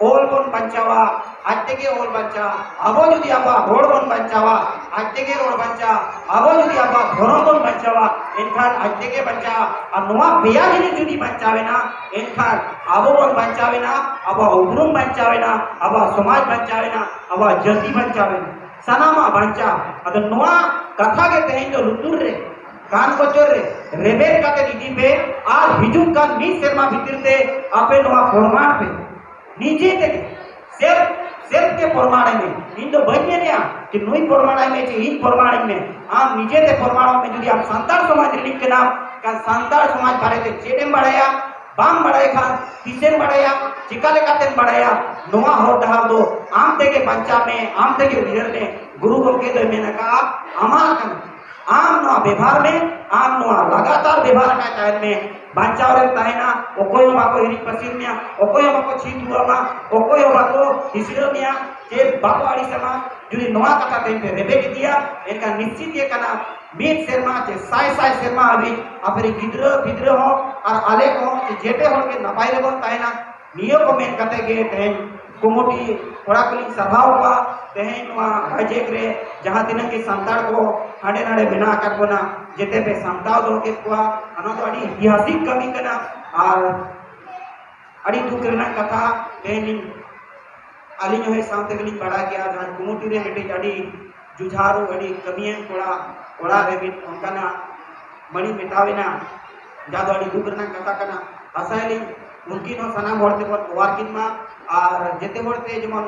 ᱚᱞ ᱵᱚᱱ ᱵᱟᱧᱪᱟᱣᱟ, ᱟᱡ ᱛᱮᱜᱮ ᱚᱞ ᱵᱟᱧᱪᱟᱣᱟ᱾ ᱟᱵᱚ ᱡᱩᱫᱤ ᱟᱵᱚᱣᱟᱜ ᱨᱚᱲ ᱵᱚᱱ ᱵᱟᱧᱪᱟᱣᱟ, ᱟᱡ ᱛᱮᱜᱮ ᱨᱚᱲ ᱵᱟᱧᱪᱟᱣᱟ᱾ ᱟᱵᱚ ᱡᱩᱫᱤ ᱟᱵᱚᱣᱟᱜ ᱫᱷᱚᱨᱚᱢ ᱵᱚᱱ ᱵᱟᱧᱪᱟᱣᱟ, ᱮᱱᱠᱷᱟᱱ ᱟᱡ ᱛᱮᱜᱮ ᱵᱟᱧᱪᱟᱜᱼᱟ᱾ ᱟᱨ ᱱᱚᱣᱟ ᱯᱮᱭᱟ ᱡᱤᱱᱤᱥ ᱡᱩᱫᱤ ᱵᱟᱧᱪᱟᱣ ᱮᱱᱟ, ᱮᱱᱠᱷᱟᱱ ᱟᱵᱚ ᱵᱚᱱ ᱵᱟᱧᱪᱟᱣ ᱮᱱᱟ, ᱟᱵᱚᱣᱟᱜ ᱩᱯᱨᱩᱢ ᱵᱟᱧᱪᱟᱣ ᱮᱱᱟ, ᱟᱵᱚᱣᱟᱜ ᱥᱚᱢᱟᱡᱽ ᱵᱟᱧᱪᱟᱣ ᱮᱱᱟ, ᱟᱵᱚᱣᱟᱜ ᱡᱟᱹᱛᱤ ᱵᱟᱧᱪᱟᱣ ᱮᱱᱟ, ᱥᱟᱱᱟᱢᱟᱜ ᱵᱟᱧᱪᱟᱣ᱾ ᱟᱫᱚ ᱱᱚᱣᱟ ᱠᱟᱛᱷᱟ ᱜᱮ ᱛᱮᱦᱮᱧ ᱫᱚ ᱞᱩᱛᱩᱨ ᱨᱮ ᱜᱟᱱ ᱵᱚᱪᱷᱚᱨ ᱨᱮ ᱨᱮᱵᱮᱫ ᱠᱟᱛᱮ ᱤᱫᱤ ᱯᱮ ᱟᱨ ᱦᱤᱡᱩᱜ ᱠᱟᱱ ᱢᱤᱫ ᱥᱮᱨᱢᱟ ᱵᱷᱤᱛᱤᱨ ᱛᱮ ᱟᱯᱮ ᱱᱚᱣᱟ ᱯᱨᱚᱢᱟᱬ ᱯᱮ᱾ ᱱᱤᱡᱮ ᱛᱮᱜᱮ, self, self ᱜᱮ ᱯᱨᱚᱢᱟᱬ ᱢᱮ᱾ ᱤᱧ ᱫᱚ ᱵᱟᱹᱧ ᱢᱮᱱᱮᱜᱼᱟ ᱡᱮ ᱱᱩᱭ ᱯᱨᱚᱢᱟᱬᱟᱭ ᱢᱮ ᱪᱮ ᱤᱧ ᱯᱨᱚᱢᱟᱬᱟᱹᱧ ᱢᱮ᱾ ᱟᱢ ᱱᱤᱡᱮ ᱛᱮ ᱯᱨᱚᱢᱟᱬᱚᱜ ᱢᱮ᱾ ᱡᱩᱫᱤ ᱟᱢ ᱥᱟᱱᱛᱟᱲ ᱥᱚᱢᱟᱡᱽ ᱨᱤᱱᱤᱡ ᱠᱟᱱᱟᱢ, ᱠᱷᱟᱱ ᱥᱟᱱᱛᱟᱲ ᱥᱚᱢᱟᱡᱽ ᱵᱟᱨᱮ ᱛᱮ ᱪᱮᱫ ᱮᱢ ᱵᱟᱲᱟᱭᱟ, ᱵᱟᱢ ᱵᱟᱲᱟᱭ ᱠᱷᱟᱱ ᱛᱤᱥᱮᱢ ᱵᱟᱲᱟᱭᱟ, ᱪᱤᱠᱟ ᱞᱮᱠᱟᱛᱮᱢ ᱵᱟᱲᱟᱭᱟ? ᱱᱚᱣᱟ ᱦᱚᱨ ᱰᱟᱦᱟᱨ ᱫᱚ ᱟᱢ ᱛᱮᱜᱮ ᱵᱟᱧᱪᱟᱣ ᱢᱮ, ᱟᱢ ᱛᱮᱜᱮ ᱩᱭᱦᱟᱹᱨ ᱢᱮ᱾ ᱜᱩᱨᱩ ᱜᱚᱢᱠᱮ ᱫᱚᱭ ᱢᱮᱱ ᱟᱠᱟᱫᱼᱟ, ᱟᱢᱟᱜ ᱠᱟᱱᱟ᱾ ᱟᱢ ᱱᱚᱣᱟ ᱵᱮᱵᱷᱟᱨ ᱢᱮ, ᱟᱢ ᱱᱚᱣᱟ ᱞᱟᱜᱟᱛᱟᱨ ᱵᱮᱵᱷᱟᱨ ᱟᱠᱟᱫ ᱛᱟᱦᱮᱱ ᱢᱮ, ᱵᱟᱧᱪᱟᱣ ᱨᱮᱢ ᱛᱟᱦᱮᱱᱟ᱾ ᱚᱠᱚᱭ ᱦᱚᱸ ᱵᱟᱠᱚ ᱦᱤᱨᱤᱡ ᱯᱟᱹᱥᱤᱨ ᱢᱮᱭᱟ, ᱚᱠᱚᱭ ᱦᱚᱸ ᱵᱟᱠᱚ ᱪᱷᱤ ᱛᱷᱩᱣᱟᱢᱟ, ᱚᱠᱚᱭ ᱦᱚᱸ ᱵᱟᱠᱚ ᱦᱤᱥᱲᱟᱹ ᱢᱮᱭᱟ, ᱪᱮ ᱵᱟᱠᱚ ᱟᱹᱲᱤᱥ ᱟᱢᱟ᱾ ᱡᱩᱫᱤ ᱱᱚᱣᱟ ᱠᱟᱛᱷᱟ ᱛᱮᱦᱮᱧ ᱯᱮ ᱨᱮᱵᱮᱫ ᱤᱫᱤᱭᱟ, ᱮᱱᱠᱷᱟᱱ ᱱᱤᱥᱪᱤᱛ ᱜᱮ ᱠᱟᱱᱟ, ᱢᱤᱫ ᱥᱮᱨᱢᱟ ᱪᱮ ᱥᱟᱭ ᱥᱟᱭ ᱥᱮᱨᱢᱟ ᱦᱟᱹᱵᱤᱡ ᱟᱯᱮ ᱨᱮᱱ ᱜᱤᱫᱽᱨᱟᱹ ᱯᱤᱫᱽᱨᱟᱹ ᱦᱚᱸ ᱟᱨ ᱟᱞᱮ ᱠᱚᱦᱚᱸ ᱪᱮ ᱡᱮᱛᱮ ᱦᱚᱲ ᱜᱮ ᱱᱟᱯᱟᱭ ᱨᱮᱵᱚᱱ ᱛᱟᱦᱮᱱᱟ᱾ ᱱᱤᱭᱟᱹ ᱠᱚ ᱢᱮᱱ ᱠᱟᱛᱮ ᱜᱮ ᱛᱮᱦᱮᱧ ᱠᱚᱢᱤᱴᱤ ᱠᱚᱲᱟ ᱠᱚᱞᱤᱧ ᱥᱟᱨᱦᱟᱣ ᱠᱚᱣᱟ᱾ ᱛᱮᱦᱮᱧ ᱱᱚᱣᱟ ᱨᱟᱡᱽᱡᱮᱠ ᱨᱮ ᱡᱟᱦᱟᱸ ᱛᱤᱱᱟᱹᱜ ᱜᱮ ᱥᱟᱱᱛᱟᱲ ᱠᱚ ᱦᱟᱸᱰᱮ ᱱᱟᱰᱮ ᱢᱮᱱᱟᱜ ᱟᱠᱟᱫ ᱵᱚᱱᱟ, ᱡᱮᱛᱮ ᱯᱮ ᱥᱟᱢᱴᱟᱣ ᱫᱚᱦᱚ ᱠᱮᱫ ᱠᱚᱣᱟ᱾ ᱚᱱᱟ ᱫᱚ ᱟᱹᱰᱤ ᱤᱛᱤᱦᱟᱥᱤᱠ ᱠᱟᱹᱢᱤ ᱠᱟᱱᱟ᱾ ᱟᱨ ᱟᱹᱰᱤ ᱫᱩᱠ ᱨᱮᱱᱟᱜ ᱠᱟᱛᱷᱟ, ᱛᱮᱦᱮᱧ ᱟᱹᱞᱤᱧ ᱦᱚᱸ ᱦᱮᱡ ᱥᱟᱶ ᱛᱮᱜᱮᱞᱤᱧ ᱵᱟᱲᱟᱭ ᱜᱮᱭᱟ, ᱡᱟᱦᱟᱸ ᱠᱚᱢᱤᱴᱤ ᱨᱮ ᱢᱤᱫᱴᱤᱡ ᱟᱹᱰᱤ ᱡᱩᱡᱷᱟᱨᱩ, ᱟᱹᱰᱤ ᱠᱟᱹᱢᱤᱭᱟᱱ ᱠᱚᱲᱟ ᱚᱲᱟᱜ ᱨᱮ ᱢᱤᱫ ᱚᱱᱠᱟᱱᱟᱜ ᱢᱟᱹᱲᱤ ᱢᱮᱴᱟᱣ ᱮᱱᱟ, ᱡᱟᱦᱟᱸ ᱫᱚ ᱟᱹᱰᱤ ᱫᱩᱠ ᱨᱮᱱᱟᱜ ᱠᱟᱛᱷᱟ ᱠᱟᱱᱟ᱾ ᱟᱥᱟᱭᱟᱞᱤᱧ ᱩᱱᱠᱤᱱ ᱦᱚᱸ ᱥᱟᱱᱟᱢ ᱦᱚᱲ ᱛᱮᱵᱚᱱ ᱚᱣᱟᱨ ᱠᱤᱱ ᱢᱟ ᱟᱨ ᱡᱮᱛᱮ ᱦᱚᱲ ᱛᱮ ᱡᱮᱢᱚᱱ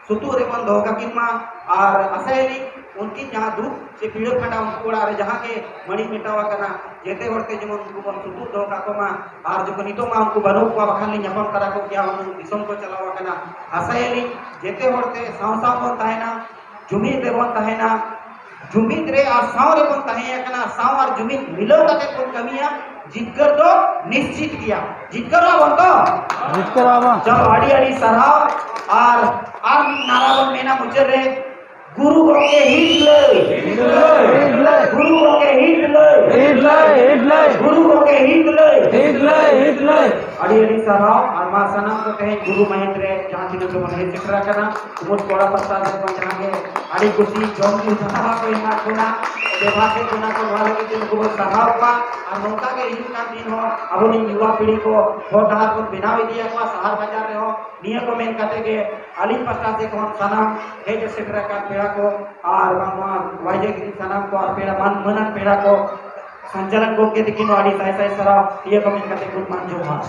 ᱥᱩᱛᱩᱜ ᱨᱮᱵᱚᱱ ᱫᱚᱦᱚ ᱠᱟᱹᱠᱤᱱ ᱢᱟ᱾ ᱟᱨ ᱟᱥᱟᱭᱟᱞᱤᱧ ᱩᱱᱠᱤᱱ ᱡᱟᱦᱟᱸ ᱫᱩᱠ ᱪᱮ ᱯᱤᱲᱟᱹ ᱯᱷᱟᱸᱰᱟ ᱩᱱᱠᱩ ᱚᱲᱟᱜ ᱨᱮ ᱡᱟᱦᱟᱸ ᱜᱮ ᱢᱟᱹᱲᱤ ᱢᱮᱴᱟᱣ ᱟᱠᱟᱱᱟ, ᱡᱮᱛᱮ ᱦᱚᱲ ᱛᱮ ᱡᱮᱢᱚᱱ ᱩᱱᱠᱩ ᱵᱚᱱ ᱥᱩᱛᱩᱜ ᱫᱚᱦᱚ ᱠᱟᱠᱚ ᱢᱟ᱾ ᱟᱨ ᱡᱚᱠᱷᱚᱱ ᱱᱤᱛᱚᱜ ᱢᱟ ᱩᱱᱠᱩ ᱵᱟᱹᱱᱩᱜ ᱠᱚᱣᱟ, ᱵᱟᱠᱷᱟᱱ ᱞᱤᱧ ᱧᱟᱯᱟᱢ ᱛᱟᱨᱟ ᱠᱚᱜ ᱜᱮᱭᱟ, ᱩᱱᱠᱩ ᱫᱤᱥᱚᱢ ᱠᱚ ᱪᱟᱞᱟᱣ ᱟᱠᱟᱱᱟ᱾ ᱟᱥᱟᱭᱟᱞᱤᱧ ᱡᱮᱛᱮ ᱦᱚᱲ ᱛᱮ ᱥᱟᱶ ᱥᱟᱶ ᱵᱚᱱ ᱛᱟᱦᱮᱱᱟ, ᱡᱩᱢᱤᱫ ᱨᱮᱵᱚᱱ ᱛᱟᱦᱮᱱᱟ, ᱡᱩᱢᱤᱫ ᱨᱮ ᱟᱨ ᱥᱟᱶ ᱨᱮᱵᱚᱱ ᱛᱟᱦᱮᱸ ᱟᱠᱟᱱᱟ, ᱥᱟᱶ ᱟᱨ ᱡᱩᱢᱤᱫ ᱢᱤᱞᱟᱹᱣ ᱠᱟᱛᱮ ᱵᱚᱱ ᱠᱟᱹᱢᱤᱭᱟ, ᱡᱤᱛᱠᱟᱹᱨ ᱫᱚ ᱱᱤᱥᱪᱤᱛ ᱜᱮᱭᱟ᱾ ᱡᱤᱛᱠᱟᱹᱨᱚᱜ ᱟᱵᱚᱱ ᱛᱚ? ᱡᱤᱛᱠᱟᱹᱨᱚᱜ ᱟᱵᱚᱱ᱾ ᱪᱚᱞᱚ, ᱟᱹᱰᱤ ᱟᱹᱰᱤ ᱥᱟᱨᱦᱟᱣ᱾ ᱟᱨ, ᱟᱨ ᱢᱤᱫ ᱱᱟᱨᱟ ᱵᱚᱱ ᱢᱮᱱᱟ ᱢᱩᱪᱟᱹᱫ ᱨᱮ, ᱜᱩᱨᱩ ᱜᱚᱢᱠᱮ ᱦᱤᱛ ᱞᱟᱹᱭ᱾ ᱦᱤᱛ ᱞᱟᱹᱭ᱾ ᱜᱩᱨᱩ ᱜᱚᱢᱠᱮ ᱦᱤᱛ ᱞᱟᱹᱭ᱾ ᱦᱤᱛ ᱞᱟᱹᱭ, ᱦᱤᱛ ᱞᱟᱹᱭ᱾ ᱜᱩᱨᱩ ᱜᱚᱢᱠᱮ ᱦᱤᱛ ᱞᱟᱹᱭ᱾ ᱦᱤᱛ ᱞᱟᱹᱭ, ᱦᱤᱛ ᱞᱟᱹᱭ᱾ ᱟᱹᱰᱤ ᱟᱹᱰᱤ ᱥᱟᱨᱦᱟᱣ᱾ ᱟᱨ ᱢᱟ ᱥᱟᱱᱟᱢ ᱠᱚ ᱛᱮᱦᱮᱧ ᱜᱩᱨᱩ ᱢᱟᱹᱦᱤᱛ ᱨᱮ ᱡᱟᱦᱟᱸ ᱛᱤᱱᱟᱹᱜ ᱜᱮᱵᱚᱱ ᱦᱮᱡ ᱥᱮᱴᱮᱨ ᱟᱠᱟᱱᱟ, ᱠᱩᱢᱩᱴ ᱠᱚᱲᱟ ᱯᱟᱥᱴᱟ ᱥᱮᱫ ᱠᱷᱚᱱ ᱡᱟᱦᱟᱸ ᱜᱮ ᱟᱹᱰᱤ ᱠᱩᱥᱤ ᱡᱚᱢ ᱧᱩ ᱥᱟᱱᱟᱢᱟᱜ ᱠᱚ ᱮᱢᱟᱜ ᱵᱚᱱᱟ, ᱵᱮᱵᱷᱟᱨ ᱠᱮᱫ ᱵᱚᱱᱟ ᱠᱚ, ᱱᱚᱣᱟ ᱞᱟᱹᱜᱤᱫ ᱛᱮ ᱱᱩᱠᱩ ᱵᱚᱱ ᱥᱟᱨᱦᱟᱣ ᱠᱚᱣᱟ᱾ ᱟᱨ ᱱᱚᱝᱠᱟ ᱜᱮ ᱦᱤᱡᱩᱜ ᱠᱟᱱ ᱫᱤᱱ ᱦᱚᱸ ᱟᱵᱚᱨᱮᱱ ᱭᱩᱵᱟ ᱯᱤᱲᱦᱤ ᱠᱚ ᱦᱚᱨ ᱰᱟᱦᱟᱨ ᱵᱚᱱ ᱵᱮᱱᱟᱣ ᱤᱫᱤᱭᱟᱠᱚᱣᱟ ᱥᱟᱦᱟᱨ ᱵᱟᱡᱟᱨ ᱨᱮᱦᱚᱸ᱾ ᱱᱤᱭᱟᱹ ᱠᱚ ᱢᱮᱱ ᱠᱟᱛᱮ ᱜᱮ ᱟᱹᱞᱤᱧ ᱯᱟᱥᱴᱟ ᱥᱮᱫ ᱠᱷᱚᱱ ᱥᱟᱱᱟᱢ ᱦᱮᱡ ᱥᱮᱴᱮᱨ ᱟᱠᱟᱱ ᱯᱮᱲᱟ ᱠᱚ ᱟᱨ ᱵᱟᱝᱢᱟ ᱣᱟᱭᱡᱮ ᱜᱤᱨᱤ ᱥᱟᱱᱟᱢ ᱠᱚ ᱟᱨ ᱯᱮᱲᱟ ᱢᱟᱹᱱ ᱢᱟᱹᱱᱟᱱ ᱯᱮᱲᱟ ᱠᱚ ᱥᱚᱧᱪᱟᱞᱚᱱ ᱜᱚᱢᱠᱮ ᱛᱤᱠᱤᱱ ᱦᱚᱸ ᱟᱹᱰᱤ ᱥᱟᱭ ᱥᱟᱭ ᱥᱟᱨᱦᱟᱣ ᱤᱭᱟᱹ ᱠᱚ ᱢᱮᱱ ᱠᱟᱛᱮ ᱠᱚ ᱢᱟᱱ ᱡᱚᱦᱟᱨ᱾